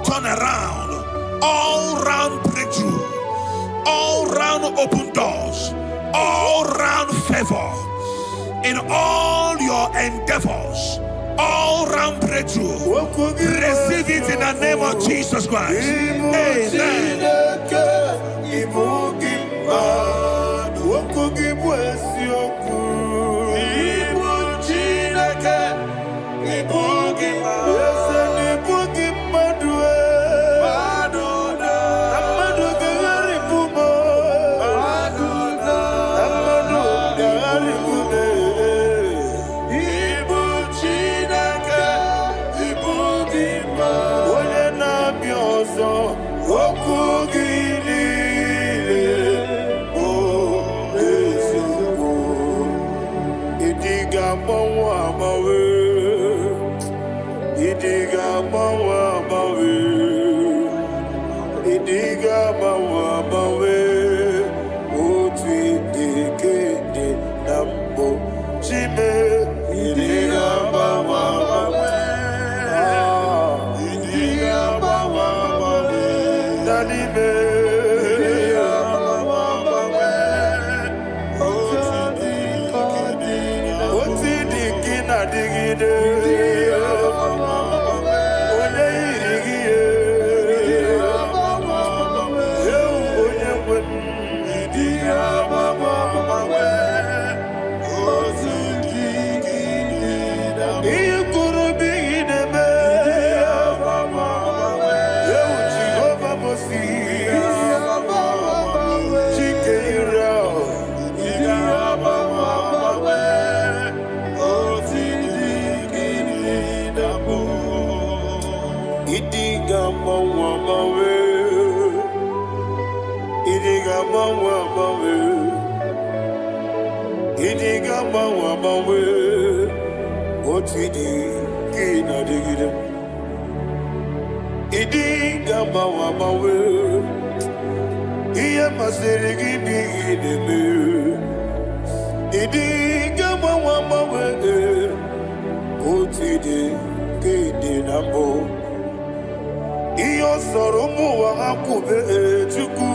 Turn around. All round breakthrough. All round open doors. All round favor. In all your endeavors. All round breakthrough. Okwu gị bụ Receive it in the name of eziokwu. Jesus Christ. Ịbụ Amen. Chineke, ịbụ gị mmadụ. Okwu gị bụ eziokwu. Ịbụ Chineke, ịbụ gị mmadụ. Eze na ịbụ gị mmadụ. Mmadụ na mmadụ ga-agharịpụ m. Mmadụ na mmadụ ga-agharịpụ m. Ịbụ Chineke, ịbụ gị mmadụ. Onye na-abịa ọzọ, okwu gị niile bụ eziokwu. Ịdị ga-agbanwe agbanwe. Ịdị ga-agbanwe agbanwe. Ịdị ga-agbanwe agbanwe. Otu ịdị ka ịdị na mbụ. Chime, ịdị ga-agbanwe agbanwe. Ah, ịdị ga-agbanwe agbanwe. Na n'ime. Ịdị ga-agbanwe agbanwe. Otu dị ka ịdị na mbụ. Otu ịdị ka ị na-adịgide. Onye yiri gị ya. Ewu onye nwe m. Ịdị ga-agbanwe agbanwe. Otu dị ka ịdị na mbụ. Ihe kwuru bụ ihe na-eme. Ewu Jehova Mosi. Chike Israel. Ịdị ga-agbanwe agbanwe. Otu dị ka ịdị na mbụ. Ịdị ga-agbanwe agbanwe. Ịdị ga-agbanwe agbanwe. Ịdị ga-agbanwe agbanwe. Otu ịdị ka ị na-adịgide. Ịdị ga-agbanwe agbanwe. Ihe masịrị gị bụ ihe ị na-eme. Ịdị ga-agbanwe agbanwe. Otu ịdị ka ịdị na mbụ. Ihe ọ sọrọ ụmụ ụwa ha kwube, Chukwu,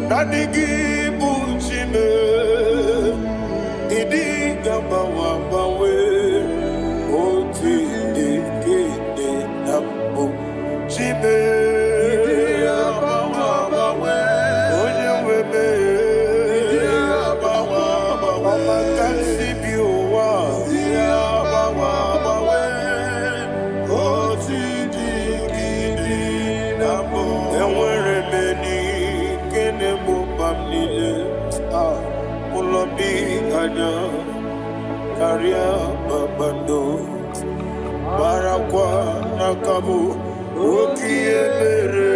naanị gị bụ Chime. Ịdị ga-agbanwe agbanwe. Otu ịdị ka ịdị na mbụ. Chime. Onye nwe m. Ọma ka m si bi ụwa. Otu dị ka ịdị na mbụ. Enwere m enyi nke na-egbo mkpa m niile. Ah, ụlọ bi anya karịa kpakpando. Marakwa n'aka bụ oke ihe mere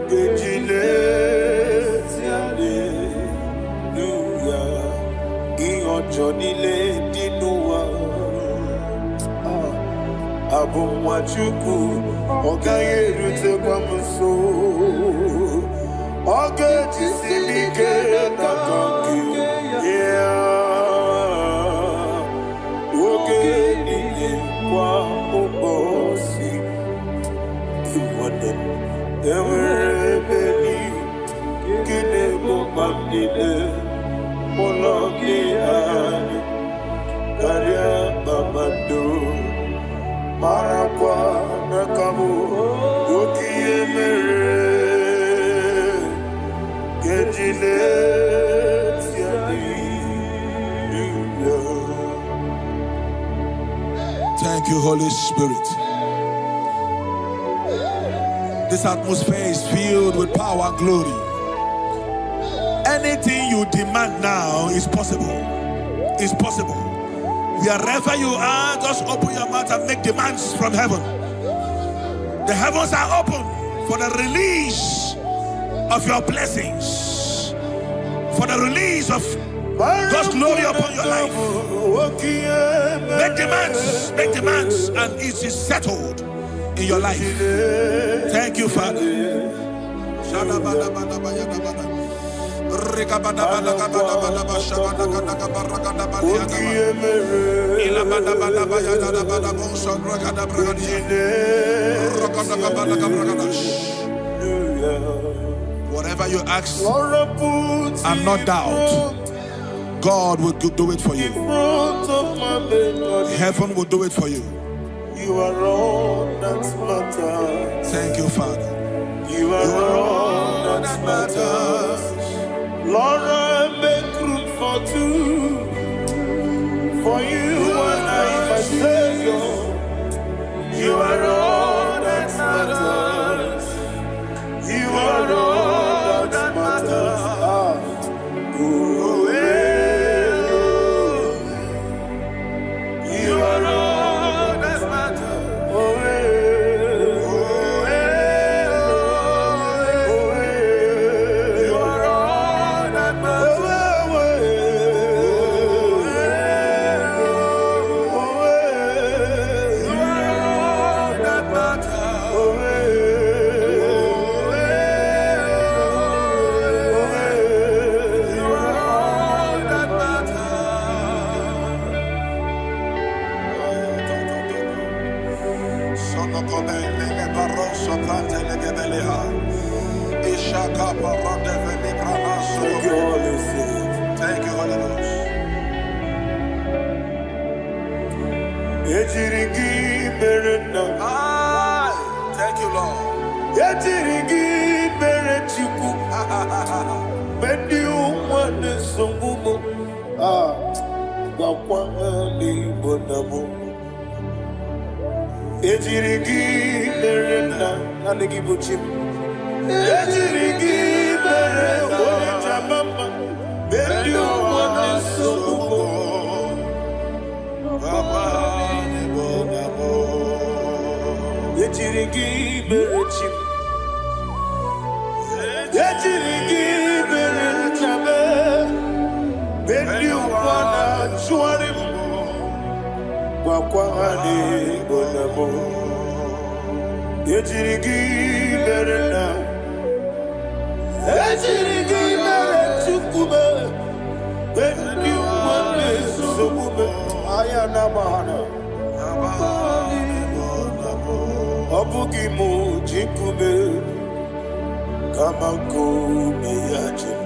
ga-eji lezi haleluya ihe ọjọọ niile dị n'ụwa. Ah, abụ nwa Chukwu, ọ gaghị erutekwa m nso. Ọ ga-ejisi m ike n'aka nke ya oge niile kwa ụbọchị. Nwanne m, enwere ebe nke na-egbo mkpa m niile. Ụlọ gị anya karịa kpakpando. Marakwa n'aka bụ oke ihe mere ga-eji leti haleluya. Thank you, Holy Spirit. This atmosphere is filled with power and glory. Anything you demand now is possible. Is possible. Wherever you are, just open your mouth and make demands from heaven. The heavens are open for the release of your blessings, for the release of God's glory upon your life. Make demands, and it is settled. in your life. Thank you, Father. Whatever you ask and not doubt, God will do it for you. Heaven will do it for you. You are all that matters. Thank you, Father. You are all that matters. Lord, I make room for two. For you and I, my Savior. You are all that matters. You are all that matters. Ah. Oh, eh, oh. You are all that matters. Oh, eh, oh, eh, oh, eh. You are all that matters. Oh, eh, oh, eh. You are all that matters. Oh, eh, oh, eh, oh, eh. You are all that matters. Thank you, Holy Spirit. Thank you, Holy Ghost. Ejiri gị mere nna. Aye. Thank you, Lord. Ejiri gị mere Chukwu. Mgbe ndị ụwa na-esogbu m, ah, gwakwa ha n'Igbo na mụ. Ejiri gị mere nna, naanị gị bụ chi m. Ejiri gị mere onye jama mma. Mgbe ndị ụwa na-esogbu m, ejiri gị mere chi m. Ejiri gị mere nna m. Mgbe ndị ụwa na-achụgharị m, gwakwa ha n'Igbo na mụ. Ejiri gị mere nna. Ejiri gị mere Chukwu m. Mgbe ndị ụwa na-esogbu m, anya na-agba ha na. Ọ bụghị m ji nkume, kama nkume ya ji m.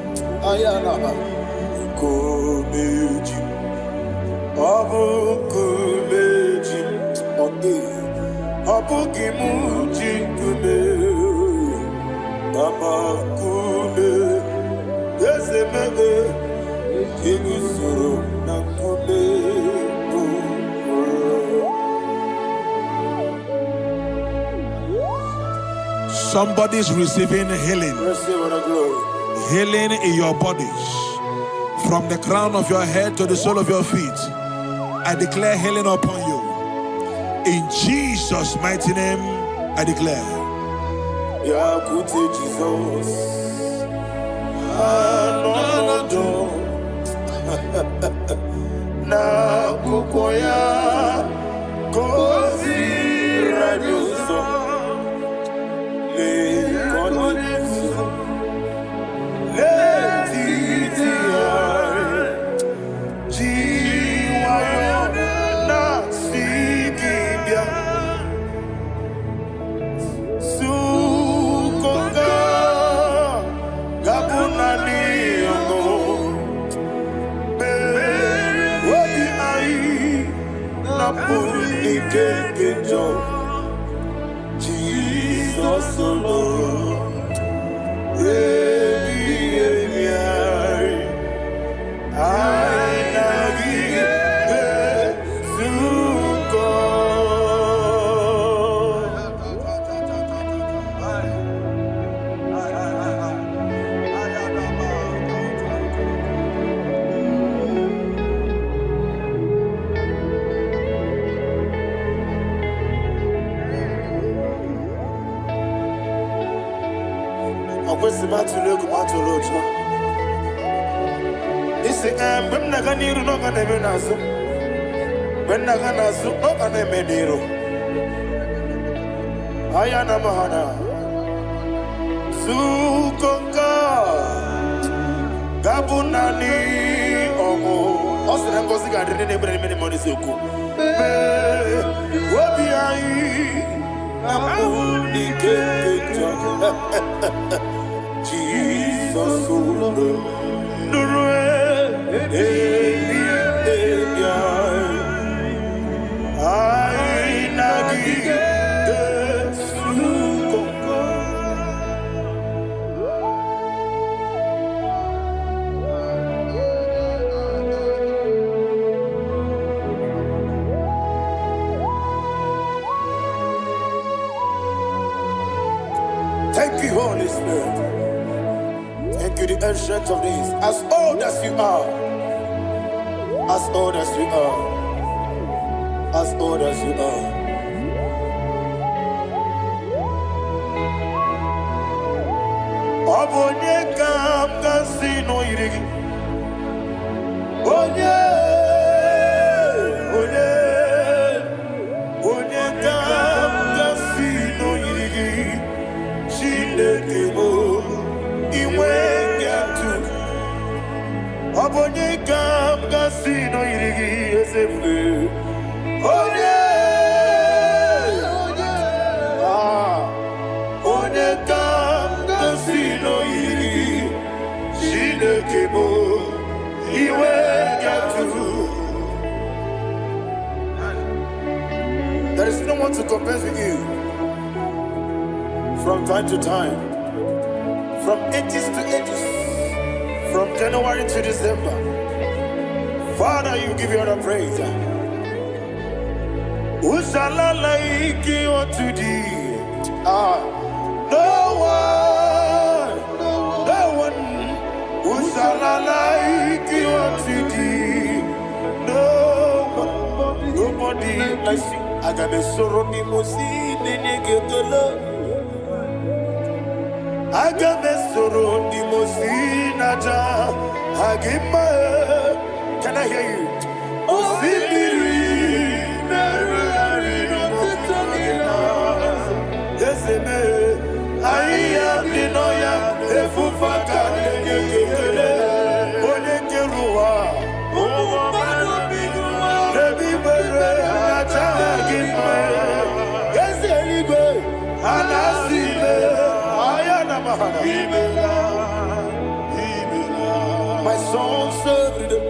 Anya na-agba nkume ji m. Ọ bụ nkume ji m. Ọ dị. Ọ bụghị m ji nkume, kama nkume eze mebe eguzoro na nkume bụ. Somebody's receiving healing. Receive the glory. Healing in your bodies. From the crown of your head to the sole of your feet. I declare healing upon you. In Jesus' mighty name, I declare. Bịakwute Jizọs anọnọdụ n'akwụkwọ ya ka o ziri anyị ụzọ. Lee ka ọ na-ezo n'etiti anyị ji nwayọọ na-asị gị bịa Sukoka ga-abụ naanị ọṅụ obi anyị napụrụ ike nke njọ. Jizọs lụrụ ebighị ebi anyị anyị na gị ezukọ. Ọ kwesịrị m atụrụ egwu m atụrụ ụjọ isi ee mgbe m na-aga n'iru na ọ ga na-eme n'azụ, mgbe m na-aga n'azụ ọ ga na-eme n'iru. Ayana mahana. Sukonka. Gabunani ọmụ. Ọ sị na ngọzi ga-adị ndị na-ebere n'ime n'ime n'eziokwu. Mee obi anyị na mbụ n'ike nke njọ. Jizọs ụlọ nụrụ ebi ebi anyị. Anyị na gị ga-ezukọ. Thank you, Holy Spirit. Thank you, the Ancient of Days. As old as you are, as old as you are, as old as you are. Ọ bụ onye ka m ga-asị na o yiri gị? Onye, onye, onye ka m ga-asị na o yiri gị? Chineke bụ inwe atụ. Ọ bụ onye ka m ga-asị na o yiri gị, eze ebube? Onye, ah, onye ka m ga-asị na o yiri gị? Chineke bụ iwe atụ. There is no one to compare with you. From time to time, from ages to ages, from January to December, Father, you give you all the praise. Who shall I like you unto thee? Ah, no one, no one. Who shall I like you unto thee? No one, nobody like you. Aga m esoro ndị mmụọ ozi na-enye gị ekele. Aga m esoro ndị mmụọ ozi na-aja gị mma. Can I hear you? Osimiri na-erugharị n'ọtụtụ gị na eze mee ahịhịa dị n'ọhịa efufe aka na-enye gị ekele. Onye kere ụwa n'ebe ikpere na-aja gị mma. Eze eluigwe a na-asị ime ahịa na mahana. My songs every day.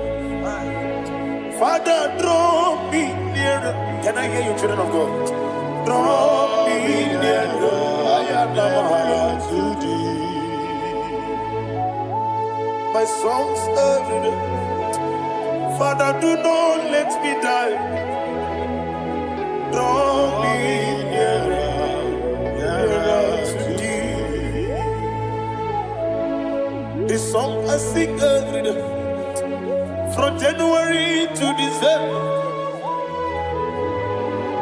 Father, draw me nearer. Can I hear you, children of God? Draw me nearer. Ayana to thee. My songs every day. Father, do not let me die. Draw me nearer, nearer to thee. The song I sing every day. From January to December.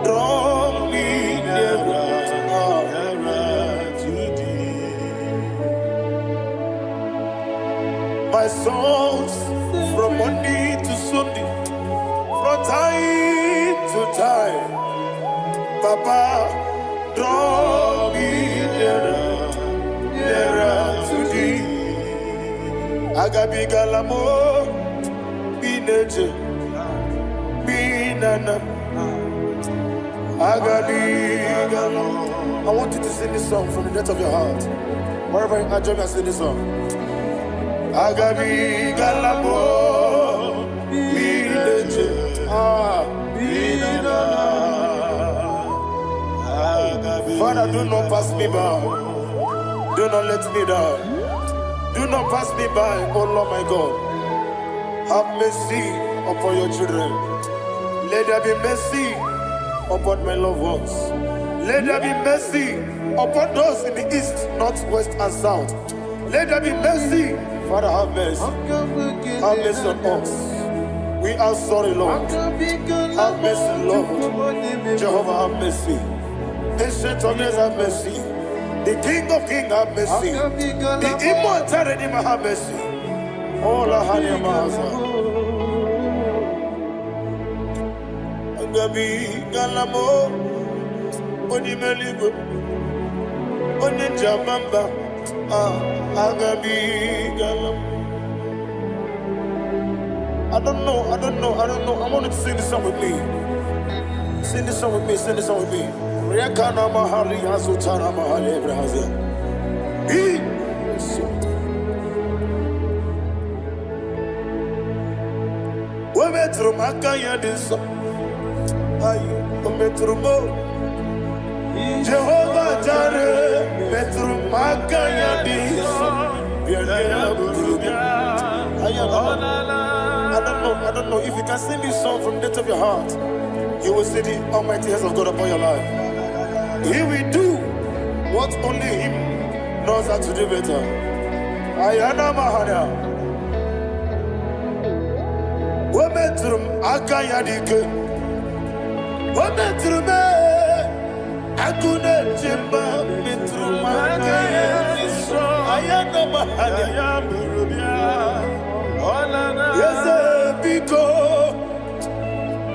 Draw me nearer, Nearer to thee. My songs from Monday to Sunday, from time to time. Papa, draw me nearer, nearer to thee. Agabigala m bineje, binana. Agabigala. I want you to sing this song from the depth of your heart. Wherever you are, join me and sing this song. Agabigala m bineje. Ah. Father, do not pass me by. Do not let me down. Do not pass me by, oh Lord my God. Have mercy upon your children. Let there be mercy upon my loved ones. Let there be mercy upon those in the east, north, west, and south. Let there be mercy. Father, have mercy. Have mercy on us. We are sorry, Lord. Have mercy, Lord. Jehovah, have mercy. Ancient of days, have mercy. The King of Kings, have mercy. The Immortal Redeemer, have mercy. All our Agabigala m onye eluigwe. Onye nji ama mba, ah, agabigala m. I don't know, I don't know, I don't know. I want you to sing this song with me. Sing this song with me, sing this song with me. Rekana mahali azutana mahali ebrahazia. He O metụrụ m aka ya dị nsọ. Ayi, o metụrụ m o. Jehova Jare metụrụ m aka ya dị nsọ. Bịa nyere m buru bịa. Ayi, I don't know, I don't know. If you can sing this song from the depth of your heart, you will see the almighty hands of God upon your life. He will do what only Him knows how to do better. Ayana Mahana. O metụrụ m aka ya dị ike. O metụrụ m ee, agụ na-eche mba metụrụ m aka ya dị nsọ. Ayana Mahana. Eze biko,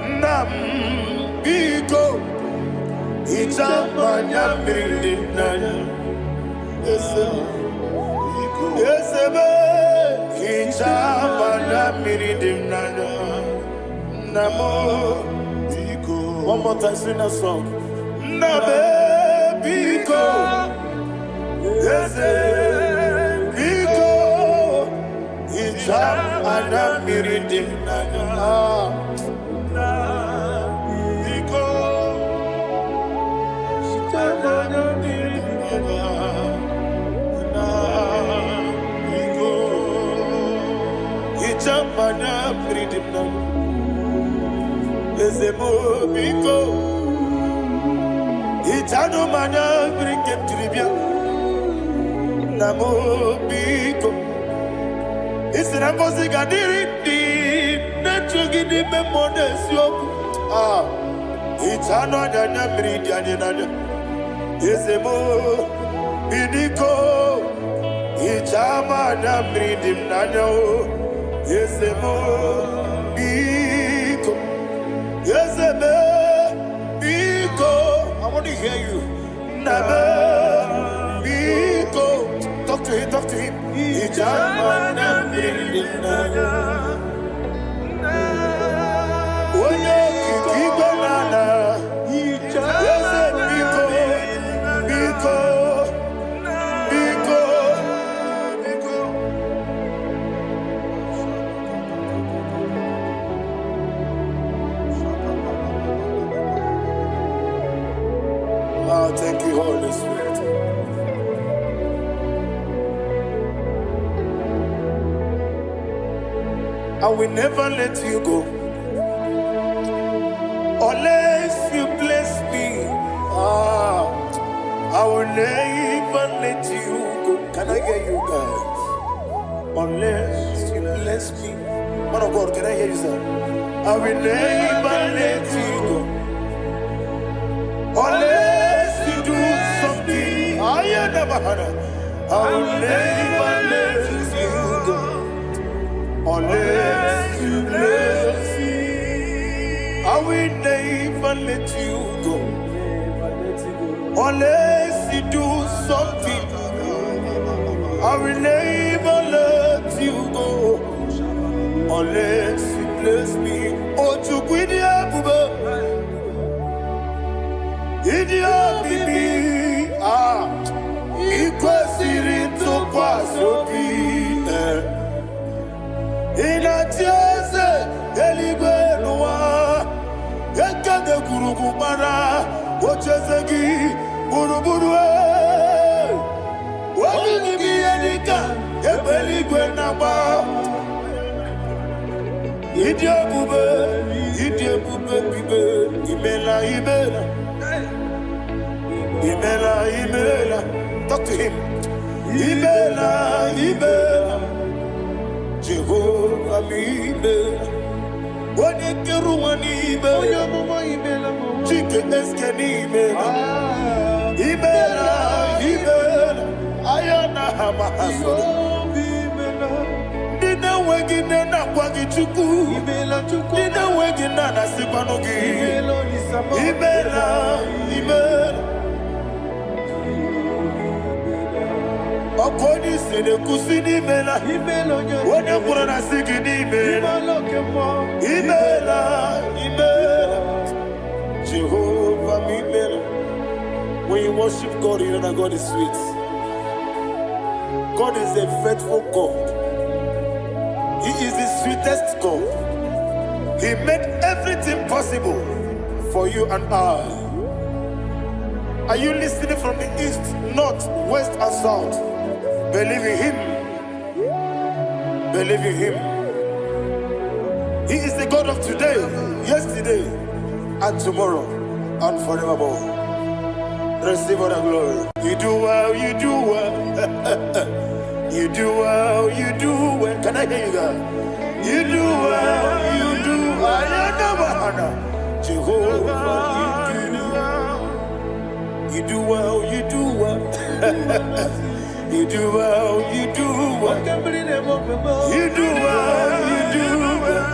nna m biko, hichaa m anya mmiri dị m n'anya. Eze m, eze m, hichaa m anya mmiri dị m n'anya. Nna m, one more time, sing that song. Nna m, biko, eze biko, hichaa m anya mmiri dị m n'anya. Ah. Biko, hichaa m anya mmiri dị m n'anya. Na biko, Hichaa m anya mmiri dị m n'anya. Eze m biko, hichanụ m anya mmiri nke m jiri bịa. Nna m biko, ị sị na ngọzi ga-adịrị ndị na-echu gị n'ime mmụọ na eziokwu. Ah, hichanụ anya anya mmiri dị anyị n'anya. Eze m biko, hichaa m anya mmiri dị m n'anya o. Eze m biko, eze m biko. I want to hear you. Nna m biko. Talk to him, talk to him. Hichaa m anya mmiri dị m n'anya. Onye okike igwe na ala. Eze biko, biko, biko. Biko. Ah, thank you, Holy Spirit. I will never let you go unless you bless me. Ah, I will never let you go. Can I hear you guys? Unless you bless me. Man of God, can I hear you, sir? I will never let you go unless you do something. I never had. I will never let you go unless you bless me. I will never let you go unless you do something. I will never let you go unless you bless me. Oh, Chukwu ịdị ebube, ịdị omimi, ah, ị kwesịrị ntụkwasị obi. Eh. Ị na-achị eze eluigwe n'ụwa, ekede gburugburu gbara ocheeze gị gburugburu. Eh. Obi gị bụ ihe dịka egbe eluigwe na-agba. Ịdị ebube, ịdị ebube bibe, imela, imela, imela, imela. Talk to him. Imela, imela, Jehova m imela. Onye kere ụwa n'ime, Onye amụma imela m. Chike eske n'imela. Imela, imela, aya na ha ma ha soro. Obi imela. Ndị na-enweghị nne na-akwa gị Chukwu. Imela Chukwu. Ndị na-enweghị nna na-asịkwanụ gị. Imela Olisa m. Imela, imela. Ọkụ onye isi na-ekwusi n'imela. Imela onye Onye kwuru na sị gị n'imela. Imela oke mmụọ. Imela, imela. Jehovah m imela. When you worship God, you know that God is sweet. God is a faithful God. He is the sweetest God. He made everything possible for you and I. Are you listening from the east, north, west, and south? Believe in Him. Believe in Him. He is the God of today, yesterday, and tomorrow, and forevermore. Receive all the glory. You do well, you do well. You do well, you do well. Can I hear you guys? You do well, you do well. Jehovah, you do well. You do well, you do well. You do well, you do well. Oke mmiri na-eme ofe m. You do well, you do well.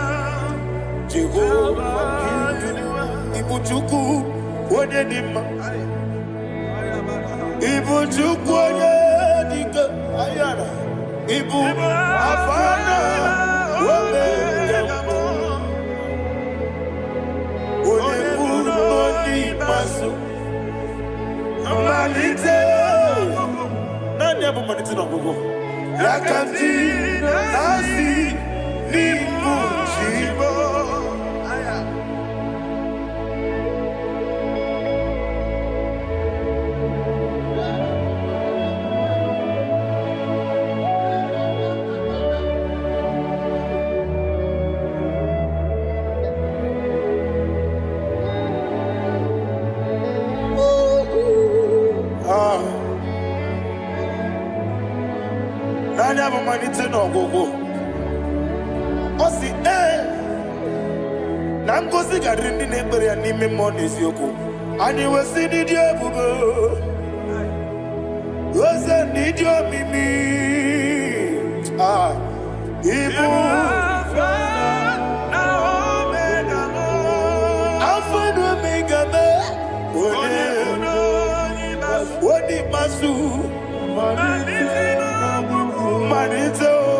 Jehovah, you do well. Ibu Chukwu, onye dị mma. Ibu Chukwu onye dị ike. Ayara. Ibu Alfa na Omega. Onye mbụ na onye ikpeazụ. Mmalite. Naanị ya bụ mmalite na ọgwụgwụ. Ya ka m ji na-asị n'ịbụ chi m. Ah. Naanị ya bụ mmalite na ọgwụgwụ. Ọ sị ee na ngozi ga-adịrị ndị na-ekpere ya n'ime mmụọ na eziokwu. Anyị wesị n'ịdị ebube, oze n'ịdị omimi. Ah, ibu Alfa na Omega me, onye onye ikpeazụ, mmalite o.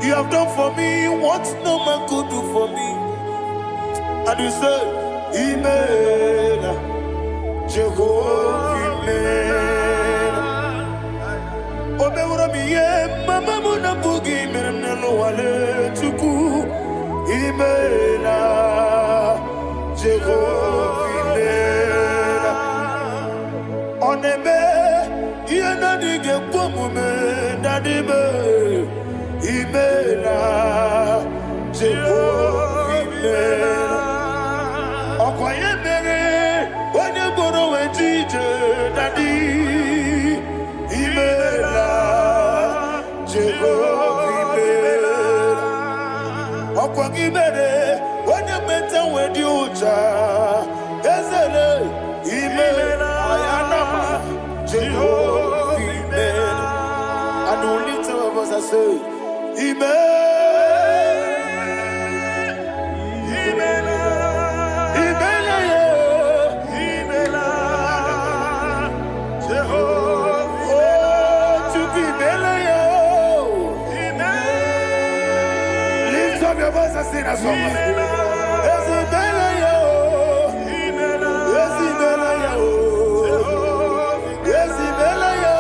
You have done for me what no man could do for me. And you say, Imela, Jehovah Imela. O meworo m ihe mama m na-abụghị mere m n'ụwa Chukwu. Imela, Jehovah Imela. Ọ na-eme ihe na-adịghị ekwe omume na-adịbe. Imela, Jehovah Imela. Ọkwa ya mere onye gboro wee ji ije, Daddy. Imela, Jehova imela. Ọkwa gị mere onye meta wee dị ụcha ezele. Imela ayanama, Jehova imela. And we lift our voice and say, Imela, Imela, yeah. Oh, Chukwu imela ya. Lift up your voice and sing that song. Eze imela ya. Eze imela ya. Eze imela ya.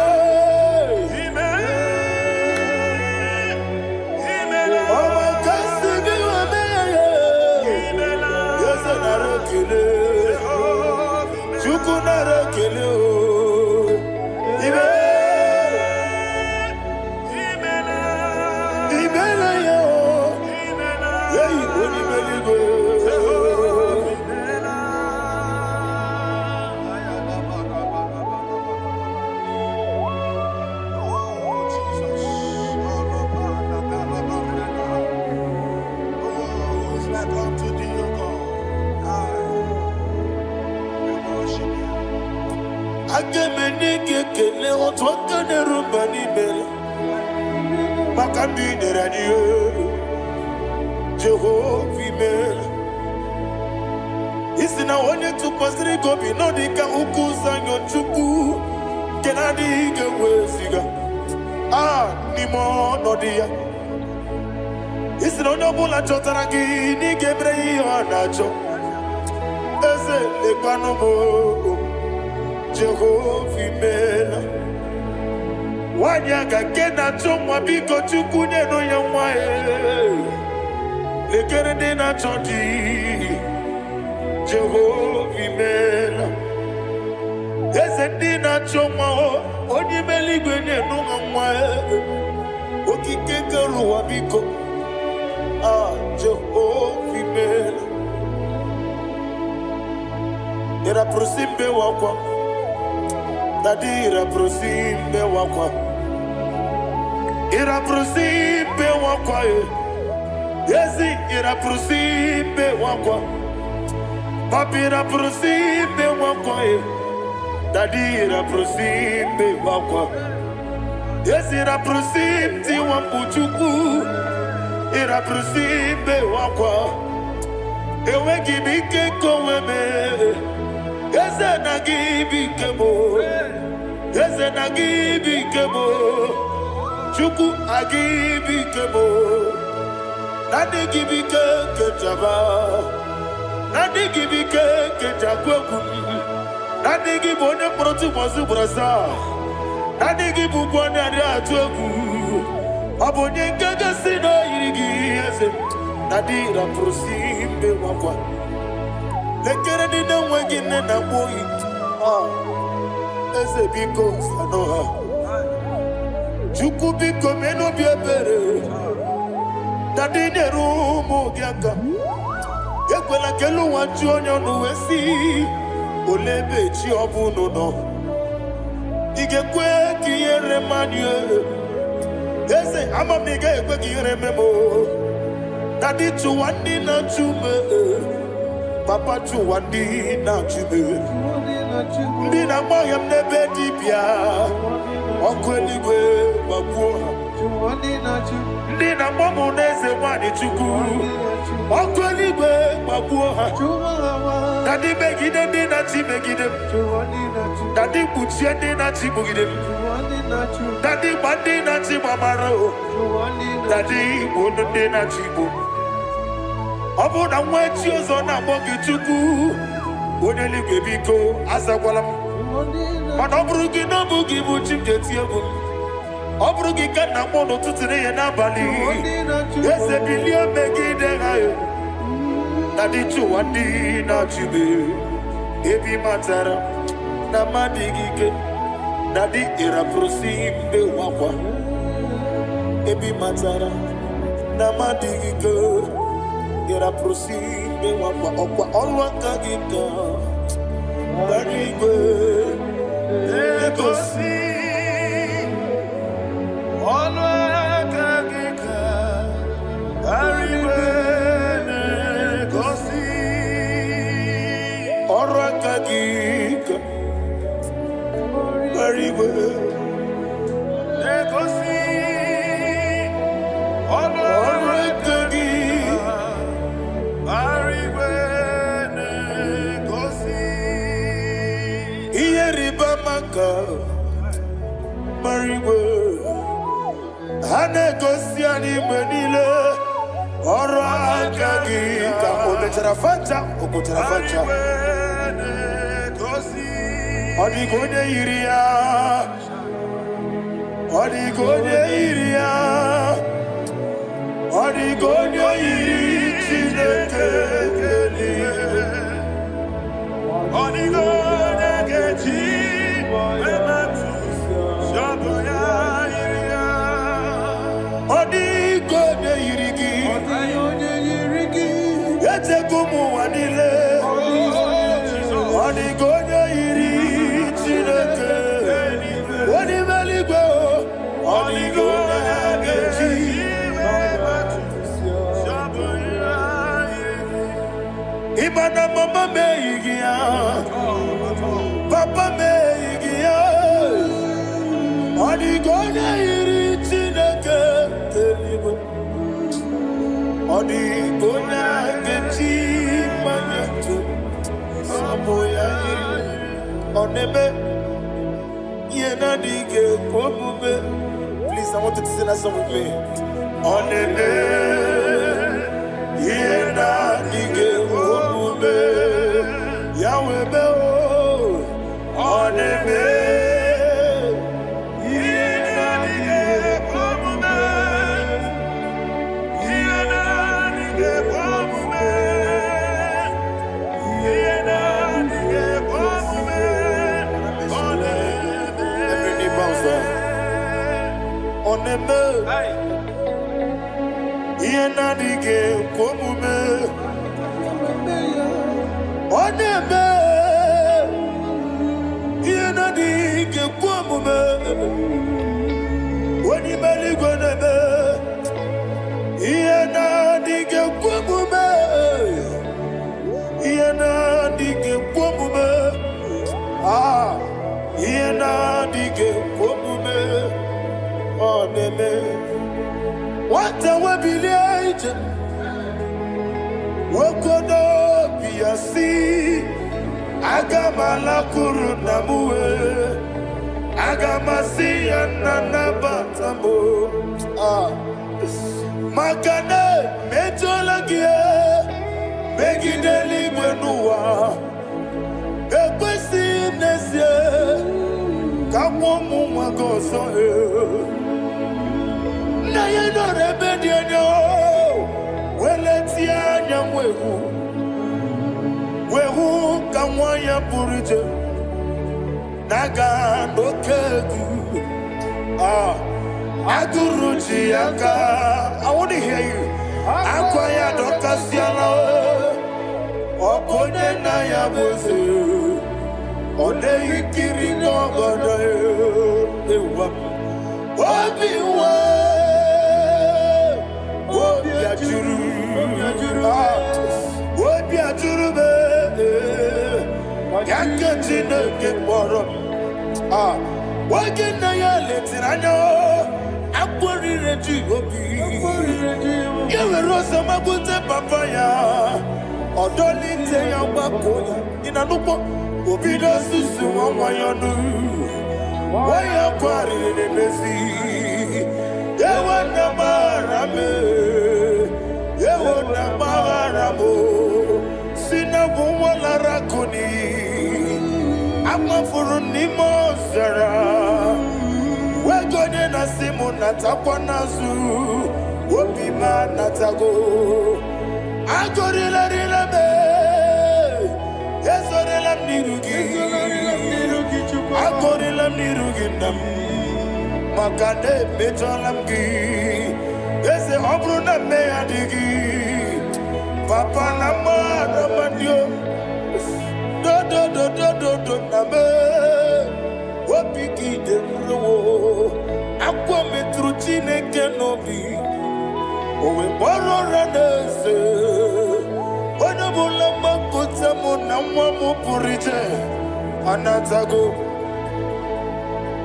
Ọmọ kasi bí wọ́n bẹ́ẹ̀. Eze nara ekele. Chukwu nara ekele o. Imela. Imela ya o. Eyi onye eluigwe. Oh, Jesus. Oh, who is like unto thee, O God? I worship you. Aga m enye gị ekele otu aka na-eru mba n'ime maka ndị i nyere anyị. Jehova imela. Isi na onye tụkwasịrị gị obi nọ dị ka ukwu Zayọn Chukwu nke na-adịghị ga-eweziga a n'ime ọnọdụ ya. Isi na onye ọbụla chọtara gị na ị ga-emere ya ihe ọ na-achọ. Eze lekwanụ m o, Jehova imeela. Nwanyị aga nke na-achọ nwa, biko Chukwu nyenụ ya nwa ya. Lekere ndị na-achọ di, Jehova imeela. Eze ndị na-achọ nwa o, onye ime eluigwe nyenụ ha nwa ya. Okike kere ụwa biko, Jehova imeela. Ịrapụrụ mbe wakwa, dadi ịrapụrụ mbe wakwa. Ịrapụrụ mbe wakwa e. Ezi ịrapụrụ mbe wakwa. Papi ịrapụrụ mbe wakwa e. Dadi ịrapụrụ mbe wakwa. Ezi ịrapụrụ tiwa mkpu Chukwu. Ịrapụrụ mbe wakwa. Enweghị m ike nke onwe m. Eze na gị bụ ike m. Eze na gị bụ ike m. Chukwu agị bụ ike m. Naanị gị bụ ike nke njaba. Naanị gị bụ ike nke njakwu egwu m. Naanị gị bụ onye mkpọrọ tụbọsị ugboro asaa. Naanị gị bụ ụgwọ na-adị atụ egwu. Ọ bụ onye nke gosi na o yiri gị eze. Na dị rapụrụ si mbe wakwa. Lekere ndị na-enweghị nne na nwa oyi. Eze biko sanụ ha. Chukwu biko mee n'obi ebere. Na ndị nyere ụmụ gị aka. Ekwela ka elu ụwa ju onye ọnụ wee sị, olee ebe chi ọ bụ unu nọ? Ị ga-ekwe ka ihere mmadụ Eze, ama m na ị gaghị ekwe ka ihere mee m o. Na dị chụwa ndị na-achụ m. Papa chụwa ndị na-achụ m. Ndị na-agba ọhịa m n'ebe dibịa. Ọkụ eluigwe gbagbuo ha. Ndị na-agba m n'eze nwanyị Chukwu. Ọkụ eluigwe gbagbuo ha. Na ndị megide ndị na-achị megide m. Na ndị kpuchie ndị na-achị kpugide m. Na ndị gba ndị na-achị gbamara o. Na ndị gbuo ndị na-achị gbu. Ọ bụrụ na nwa echi ọzọ na-akpọ gị Chukwu, onye eluigwe biko azakwala m. Mana ọ bụrụ gị na ọ bụ gị bụ chi m ga-eti egwu m. Ọ bụrụ gị ka nna m n'ụtụtụ n'ehihie n'abalị. Eze bilie megide ha. Na dị chụwa ndị na-achụ m. Ebi matara na m adịghị ike. Na dị ịrapụrụ si mbe wakwa. Ebi matara na m adịghị ike. Ịrapụrụ si mbe wakwa. Ọkwa ọrụ aka gị ka gbara igwe na-egosi ọnụ aka gị ka igwe na-egosi. Ọrụ aka gị ka gbara igwe na-egosi ọnụ ọrụ aka gị igwe na-egosi. Ihe rịba ama ka gbara igwe ha na-egosi anyị mgbe niile. Ọrụ aka gị ka o mechara facha, o kpochara facha. Igwe na-egosi. Ọ dịghị onye yiri ya. Ọ dịghị onye yiri ya. Ọ dịghị onye yiri Chineke eluigwe. Ọ dịghị onye ga-eji emetụ ọ bụ ya yiri ya. Ọ dịghị onye yiri gị. Ọ dịghị onye yiri gị. Echego m ụwa niile. Ọ dịghị onye Ọ dịghị onye yiri Chineke. Onye ime eluigwe o. Ọ dịghị onye ga-eji Ọ bụ ya yiri gị. Ịma na mama m eyighị ya, papa m eyighị ya. Ọ dịghị onye yiri Chineke eluigwe. Ọ dịghị onye ga-eji mmanya tụ. ya yiri. Ọ na-eme ihe na-adịghị ekwe omume. Please, I want you to sing that song with me. Ọ na-eme ihe na-adịghị ekwe omume. Ya wee mee o. Ọ na-eme Ihe na-adịghị ekwe omume. Ihe na-adịghị ekwe omume. Ihe na-adịghị ekwe omume. Ọ na-eme. Every knee bows down. Ọ na-eme ihe na-adịghị ekwe omume. Ọ na-eme ihe na-adịghị ekwe omume. Onye ime eluigwe na-eme ihe na-adịghị ekwe omume. Ihe na-adịghị ekwe omume. Ah, ihe na-adịghị ekwe omume. Ọ na-eme. Nwata webilie ije, nwoke n'obi ya si, aga m alakwuru nna m wee, aga m asị ya, nna, nabata m o. Ah. Maka na emejọla gị megide eluigwe n'ụwa, ekwesịghị m n'ezie ka nwa ụmụ nwa gị ọzọ. Nna ya nọrọ ebe dị anya weletie anya, wee hụ ka nwa ya pụrụ iche na-aga n'oke egwu. Ah, agụrụ ji ya aka. I want to hear you. Akwa ya dọkasịala. Ọ bụ onye nna ya bụ eze, ọ dịghị nkiri n'ọgọdọ ewa. Obi nwe obi ajụrụ. Ah, obi ajụrụ m ya nke Chineke kpọrọ m. Ah, oge nna ya letiri anya, akpọrire ji obi ya were ọsọ magbute papa ya, ọdọlite ya, gbakọ ya. Ị na-anụkpọ obido susu nwa nwa ya ọnụ, nwa ya kwarịrị n'emezi. Ewo, nna, gbaghara m. Ewo, nna, gbaghara m. Si na bụ nwa lara akụ n'iyi, amafuru n'ime ọzara, wego onye na-asị m natakwa n'azụ, obi m anatago. Agọrịlarịla m, ezorela m n'iru gị. Agọrịla m n'iru gị, nna m, maka na emejọla m gị, eze. Ọ bụrụ na mmehie adịghị, papa, na mmadụ amadị dodododododo na m, obi gị dị nrowo. Akwa metụrụ Chineke n'obi, o wee kpọrọ ụra n'eze. Onye ọbụla mgbakọta mụ na nwa m pụrụ iche anatago.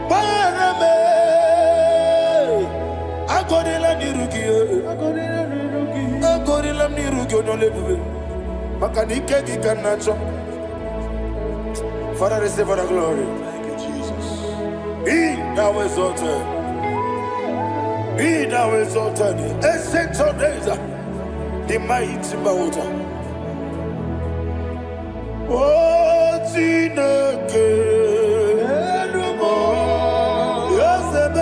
Gbaghara m, agọrịla n'iru gị, agọrịla m n'iru gị, onye ọla ebube, maka na ike gị ka m na-achọ. Father, receive the glory. Thank you, Jesus. Be thou exalted. Be thou exalted. Ancient of days, the mighty water. Oh, Chineke, Eze m,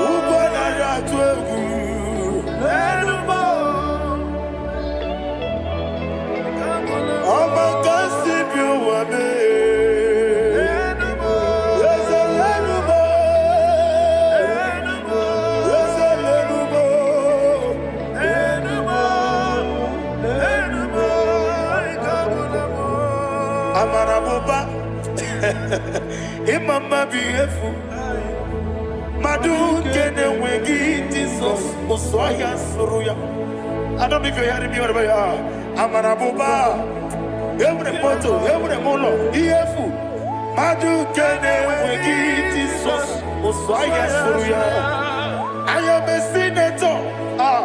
ugwu anaghị atụ egwu. Ọma ka si bi ụwa mee. Eze lenu m, Eze lenu m. Amara m ụba, ịma mma bụ ihe efu. Mmadụ nke na-enweghị Jizọs, ụsụ ọhịa sụrụ ya. I don't know if you're hearing me wherever you are. Amara m ụba, enwere m moto, enwere m ụlọ, ihe efu. Mmadụ nke na-enweghị Jizọs, ụsụ ọhịa sụrụ ya. I am a senator. Ah,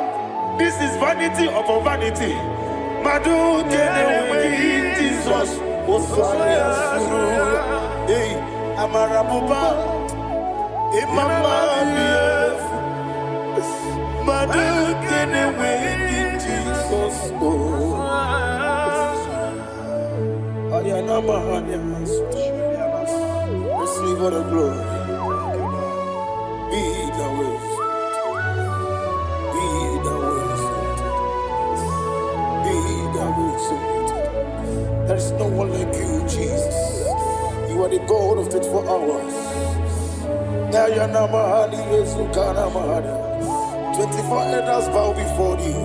this is vanity upon vanity. Mmadụ nke na-enweghị Osaya suru ya. Hey, amara bụba, ịma mma dị efu. Mmadụ nke na-enweghị Jizọs o. Ayanama hanya. Receive all the glory. Be thou exalted. Be thou exalted. Be thou exalted. There is no one like you, Jesus. You are the God of 24 hours. Ayanama hali Yezukana mahana. 24 elders bow before you.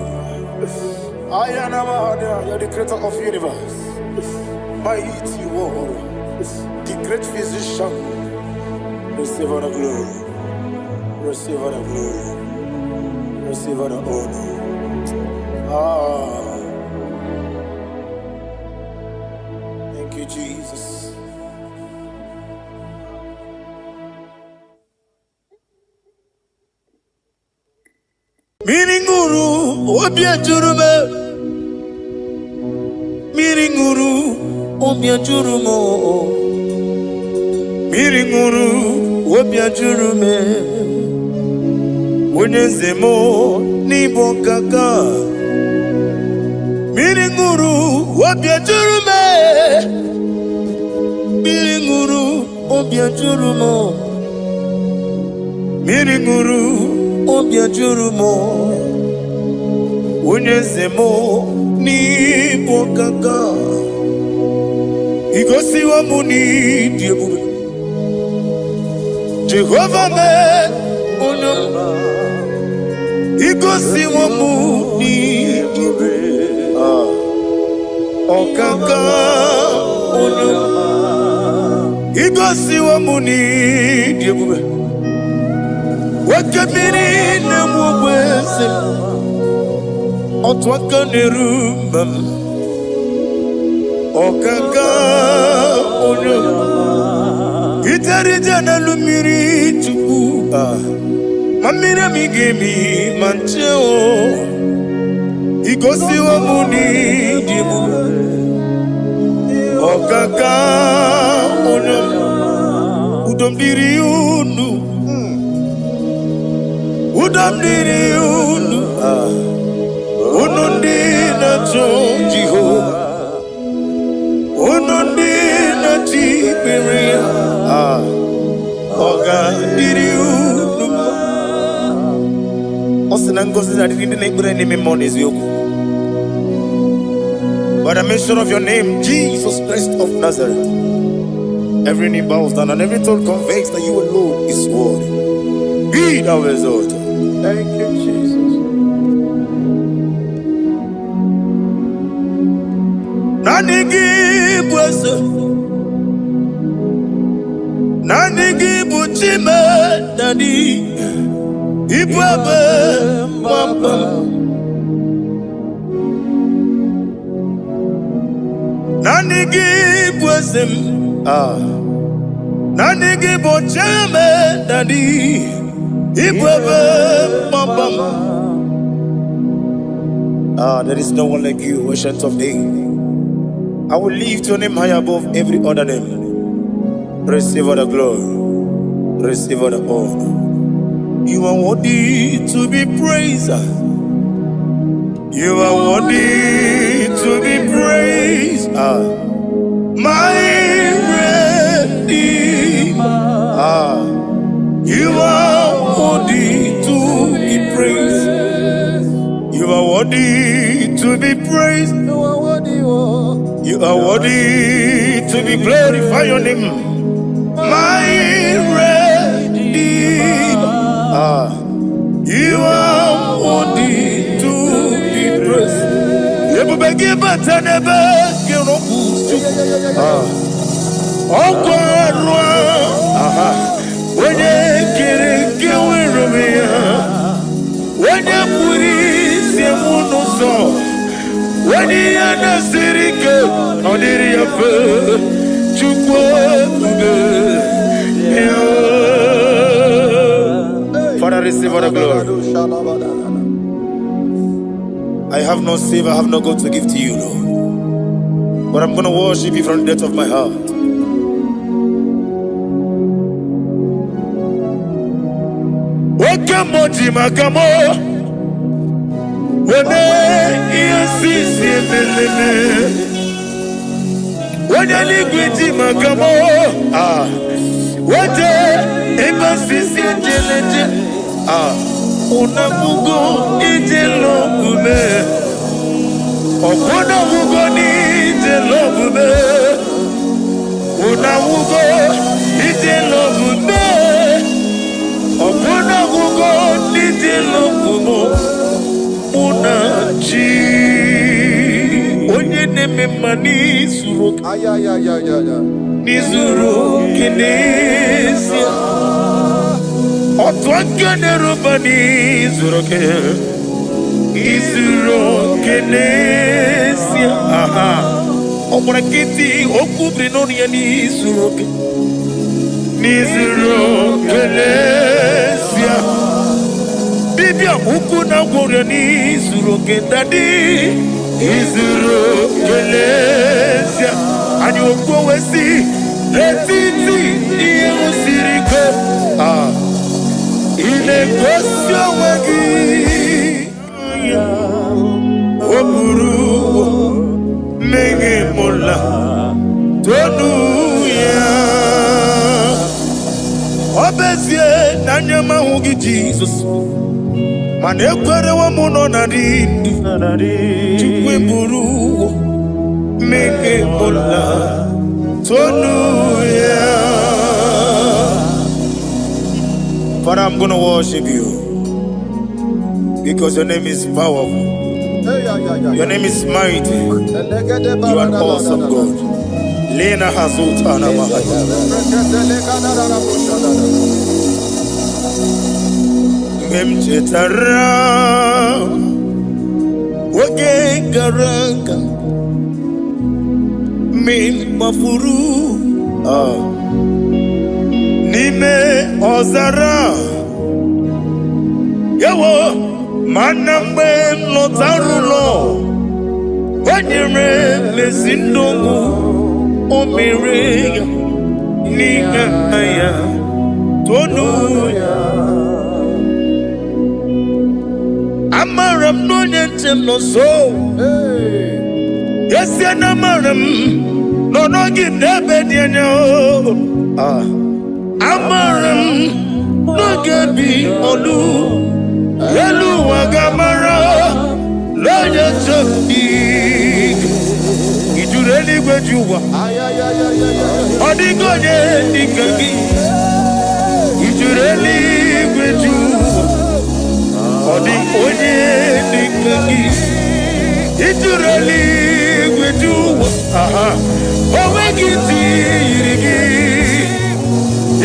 Ayanama hanya. You are the creator of universe. Mighty warrior. The great physician. Receive all the glory. Receive all the glory. Receive all the honor. Ah, thank you, Jesus. Mmiri ṅụrụ obi ejuru m. Mmiri ṅụrụ obi ejuru m. Mmiri ṅụrụ obi ejuru m. Onye eze m n'ịbụ ọkaka. Mmiri ṅụrụ obi ejuru m. Mmiri ṅụrụ obi ejuru m. Mmiri ṅụrụ obi ejuru m. Onye eze m n'ịbụ ọkaka. Igosiwo m n'ịdị ebube. Jehova mee onye ọma. Igosiwo m n'ịdị ebube. Ah, ọkaka onye ọma. Igosiwo m n'ịdị ebube. Oke mmiri na-egbu ogbe eze m. Otu aka na-eru mba m. Ọkaka onye ọma. Ijere ije n'elu mmiri Chukwu. Ah, ma mmiri emi ga-emi ma nche o. Igosiwo m n'ịdị ebube. Ọkaka onye ọma. Udo m dịrị unu. Udo m dịrị unu. Ah, unu ndị na-achọ Jehova. Unu ndị na-achọ ikpere ya. Ah, ọ ga-adịrị unu mma. Ọ sị na ngọzi na-adịrị ndị na-ekpere n'ime mmụọ na eziokwu. By the mention of your name, Jesus Christ of Nazareth, every knee bows down and every tongue confesses that you alone is worthy. Be thou exalted. Thank you, Jesus. Naanị gị bụ eze, naanị gị bụ Chime Daddy, ịbụ ebe mgbaba m. Naanị gị bụ eze m. Ah. Naanị gị bụ Chime Daddy, ịbụ ebe mgbaba m. Ah, there is no one like you, Ancient of Days. I will lift your name high above every other name. Receive all the glory. Receive all the honor. You are worthy to be praised. You are worthy to be praised. Ah, my Redeemer. Ah, you are worthy to be praised. You are worthy to be praised. You are worthy, oh. You are worthy to be glorified. Your name, my Redeemer. Ah, you are worthy to be praised. Ebube gị bata n'ebe gị rọpụ. Ah, ọkwa arụ aha onye kere nke nwere onwe ya onye kpụrụ isi m n'ụzọ onye ihe na-esiri ike ọ dịrị ya mfe Chukwu ebube ya. Father, receive all the glory. I have no silver, I have no gold to give to you, Lord. But I'm going to worship you from the depth of my heart. Oke mmụọ ji maka mụ weme ihe sisi emeleme. Onye eluigwe ji maka mụ ah wete ebe sisi ejeleje ah unafugo ije lọgbume ọkwụnafugo n'ije lọgbume unafugo ije lọgbume ọkwụnafugo n'ije lọgbume mụ na chi onye na-eme mma n'izuru oke Ayayayayaya. n'izuru oke n'ezie otu aka na-eruba n'izuru oke izuru oke n'ezie aha ọ gbara nkịtị okwu biri n'ọnụ ya n'izuru oke n'izuru oke n'ezie dibịa ukwu na gwọrọ n'izuru oke daddy izuru oke n'ezie anyị okwu wee si n'etiti ihe siri ike ah ị na-egosi onwe gị o buru mmehie mụla tonu ya ọ bụ ezie na anya m ahụ gị Jizọs mana ekwerewo m nọ na dị ndụ Chukwu eburu mmehie mụla tonu ya. Father, I'm going to worship you because your name is powerful. Your name is mighty. You are an awesome God. Lena Hazutana Mahaya. Mgbe m chetara oge gara aga mgbe m gbafuru n'ime ọzara ewo mana mgbe m lọtara ụlọ o nyere m ezi ndụ o mere ya n'ihe ya tonu ya amara m na onye nche m nọ nso esie na amara m nọ n'oge m n'ebe dị anya o. Ah. Amara m n'oge bi olu elu ụwa ga-amara n'onye nche m dị ijuru eluigwe ji ụwa ọ dịghị onye dịka gị ijuru eluigwe ji ụwa ọ dị onye dịka gị ijuru eluigwe ji ụwa aha o nweghị ntị yiri gị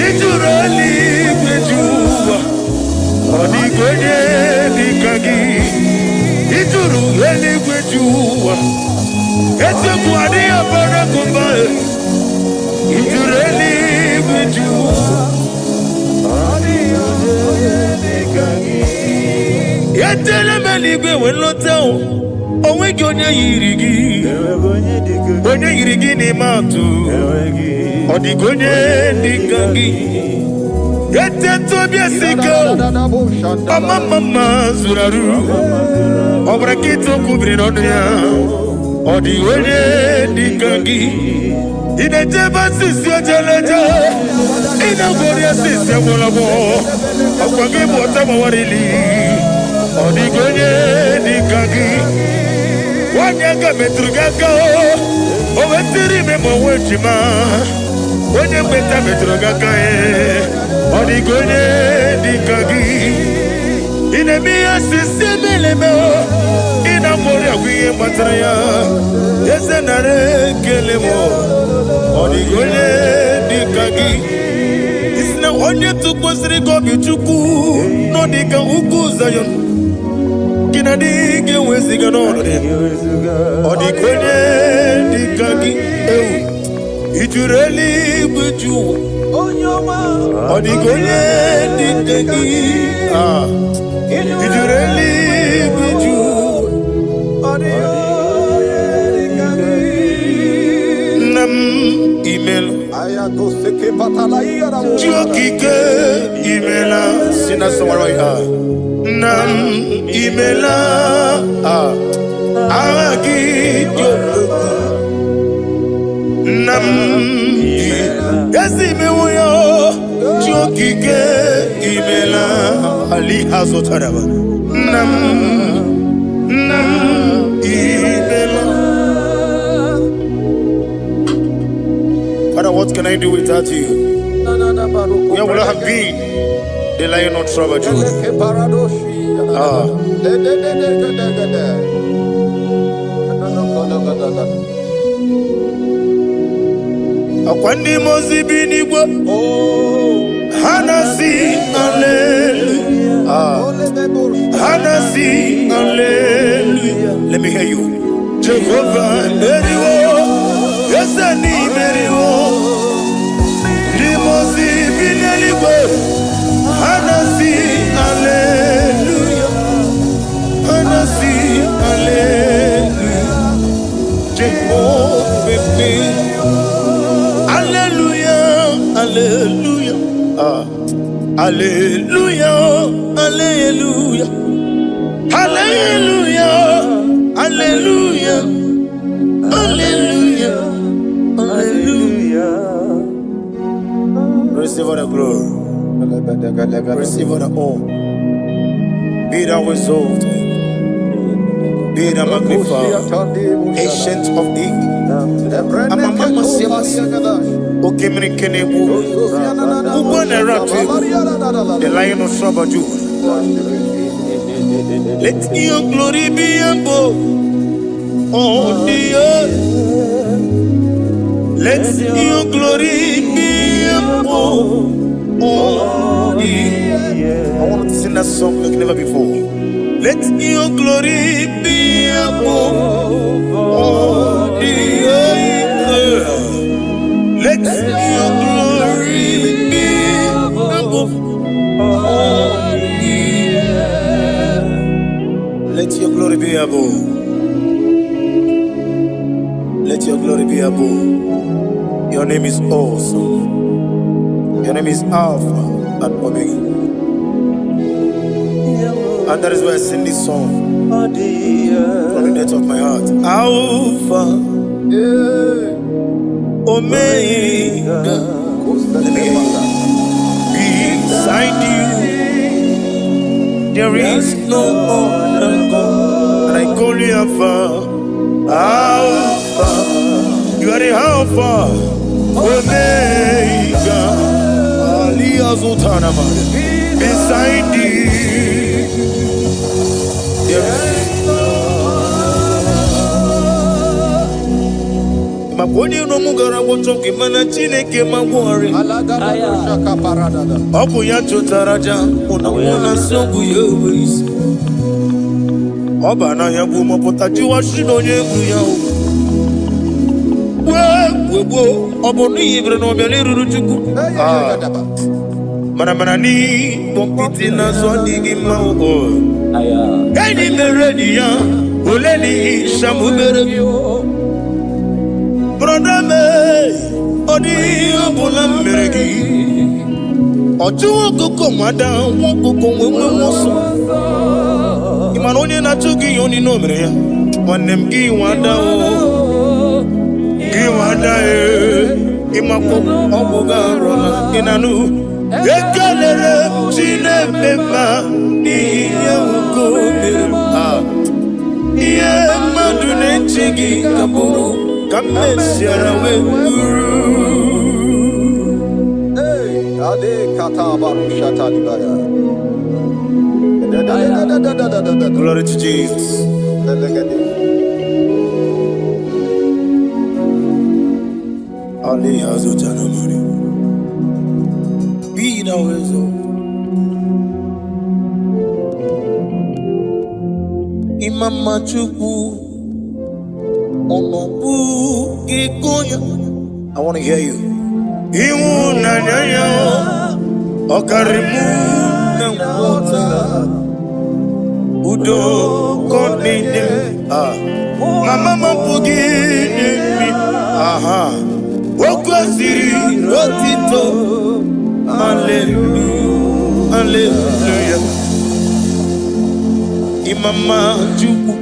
ijuru eluigwe ji ụwa ọ dịghị onye dịka gị ijuru eluigwe ji ụwa eziokwu adịghị abara gị mba ijuru eluigwe ji ụwa etele m eluigwe wee lọta o onweghị onye yiri gị onye yiri gị n'ime atụ ọ dịghị onye dịka gị etete obi esi ike ọma mma mma zuru arụ ọ bụrụ nkịta okwu biri n'ọnụ ya ọ dị onye dịka gị ị na-ejebe asịsị ejeleje ị na-agwọrị asịsị agwọrọgwọ ọkwa gị bụ ọta gbawarili ọ dịghị onye dịka gị nwanyị aka metụrụ gị aka o wetiri ime ma onwe ejima onye mgbeta metụrụ gị aka ọ dịghị onye dịka gị ị na-eme ihe asịsị emeleme ị na-agwọrị agwụ ihe gbatara ya eze nara ekele m ọ dịghị onye dịka gị isi na onye tụkwasịrị gị obi Chukwu nọ dịka ugwu Zayọn gị na dị ga-eweziga n'ọnọdụ ya ọ dịka onye dịka gị ewu ijuru eluigwe ju ụwa ọ dịka onye dịka gị ah ijuru eluigwe ju ụwa. Chi okike imela. Sing that song right here. Nna m imela. Ah. Aha gị dị omimi. Nna m ezi imewo ya o. Chi okike imela. Ali azụtaraba. Nna m, nna m imela. Father, what can I do without you? Where would I have been? The lion of tribe of Judah. Ah. Akwa ndị mmụọ ozi bi n'igwe ha na-asị hallelujah. Ah. Ha na-asị hallelujah. Let me hear you. Jehovah meriwo, eze n'imeriwo. Ndị mmụọ ozi bi n'eluigwe ha na-asị hallelujah. Ha na-asị hallelujah. Jehovah meriwo. Hallelujah, hallelujah. Ah. Hallelujah, hallelujah. Hallelujah, hallelujah, hallelujah, hallelujah. Receive all the glory, receive all the honor. Be thou exalted, be thou magnified, Ancient of Days. Okemiri Kenebu, Ugbo na-ere atụ egwu, the Lion of tribe of Judah. Let your glory be above all the earth. Let your glory be above all the earth. I want to sing that song like never before. Let your glory be above all the earth. Let your glory be above all the earth. Let your glory be above. Let your glory be above. Your name is awesome. Your name is Alpha and Omega. And that is why I sing this song from the depth of my heart. Alpha, Omega. Let me hear you. Beside you, there is no other God. And I call you Alpha, Alpha. You are the Alpha, Omega. Ali Azutanama. Beside you, there is maka onye iro m gara gwọchọ gị mana Chineke ma gwọrị ọ bụ ya chụtara aja mụ na mụ na nsị ọgwụ ya enwe isi ọ ba n'ahịa bụ mọpụta jụwa shi na onye egwu ya o gbue gbue gboo ọ bụ n'ihi bere na ọbịa n'eruru Chukwu. Ah. Mana mana n'ịkpọ nkịtị n'azụ adịghị mma o. Enyi mere enyi ya ole n'ihi shamu mere brother me ọ dịghị ihe ọbụla m mere gị ọchụ ọkụkọ nwada nwa ọkụkọ nwee nwe ọsọ ị mana onye na-achụ gị ihe onye o mere ya nwanne m gị nwada o gị nwada e ịmakwa ọgwụ gị arụla ị na-anụ ekelere m Chineke mma n'ihi ihe nwoke o mere m. Ah. Ihe mmadụ na-eche gị ka bụrụ ka m mesiara wee bụrụ. Hey, Ade kata baru shata libaya. Glory to Jesus. Ali Azutana Mari. Be thou exalted. Imama Chukwu ọnọbụ gị ya. I want to hear you. Ịhụnanya ya ọ karịrị mụ na nghọta. Udo ka ọ na-enye m. Ah. Mama m apụghị inye m. Aha. O kwesịrị Otito, hallelujah, hallelujah. Imama Chukwu,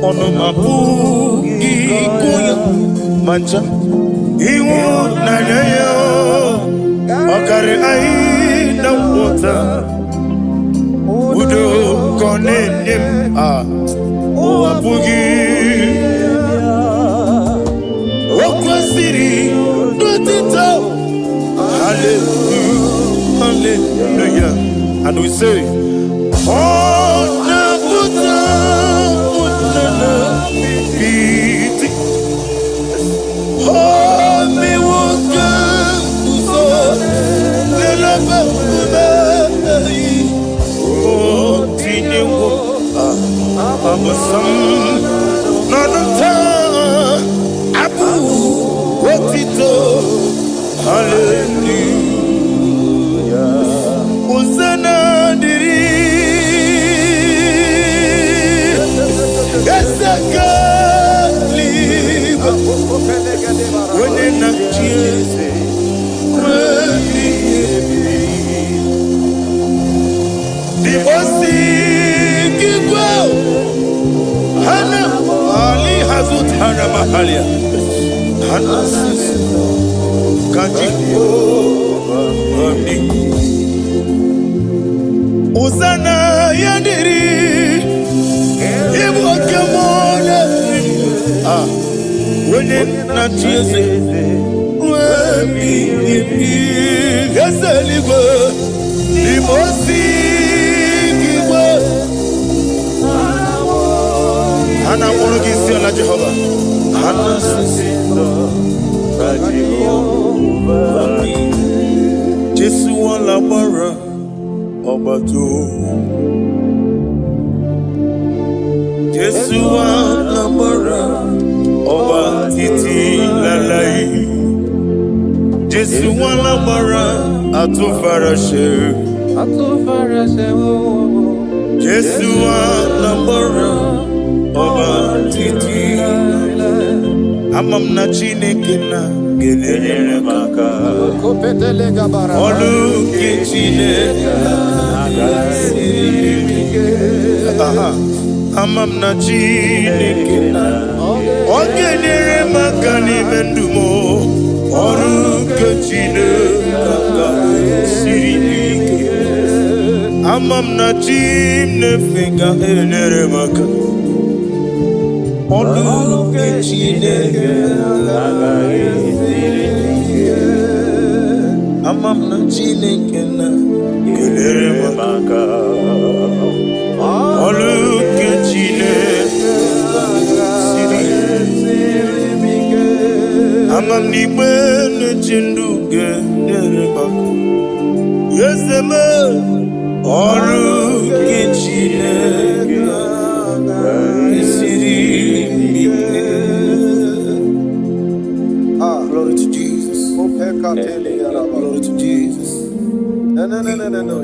ọnụ m apụghị ịkụ ya ma ncha. Ịhụnanya ya ọ karịrị anyị na nghọta. Udo ka ọ na-enye m a ụwa apụghị. O kwesịrị n'otito. Hallelujah, hallelujah. And we say, ọ na-apụta na piti. O mewo ka m guzo n'ebe nkume. O tinyewo abụsọ m n'ọnụ taa abụ otito. Hallelujah. Hosanna dịrị Eze nke eluigwe, onye na-achị eze ruo ebighị ebi. Dibosi igwe hana ali hazutara mahalia hana sisi ka Jehova dị. Hosanna ya dịrị ịbụ oke mmụọ na-eri ah, onye na-achị eze ruo ebighị ebi. Eze eluigwe, n'ime osi igwe ha na-akpọrọ gị isi ala. Jehova ha na-asị Ka Jehova dị. Jésù wọn lágbára ọba tó. Jésù wa lágbára ọba títí láláì. Jésù wa lágbára àtúnfaraṣe. Àtúnfaraṣe wo. Jésù wa lágbára ọba títí. Ama m na Chineke na ga-enyere m aka. Ọlụ nke Chineke siri ike. Aha. Ama m na Chineke na ọ ga-enyere m aka n'ime ndụ m. Ọrụ nke Chineke aka siri ike. Ama m na chi m na-efe ga-enyere m aka. Ọrụ nke Chineke Agaghị esiri ike. Ama m na Chineke na ga-enyere m aka. Maka Ọrụ nke Chineke siri siri ike. Ama m n'igbe na-eche ndụ ga-enyere m aka. Eze m, ọrụ nke Chineke siri ike. Ah, Glory to Jesus. Glory Glory to Jesus. No, no, no, no, no, no.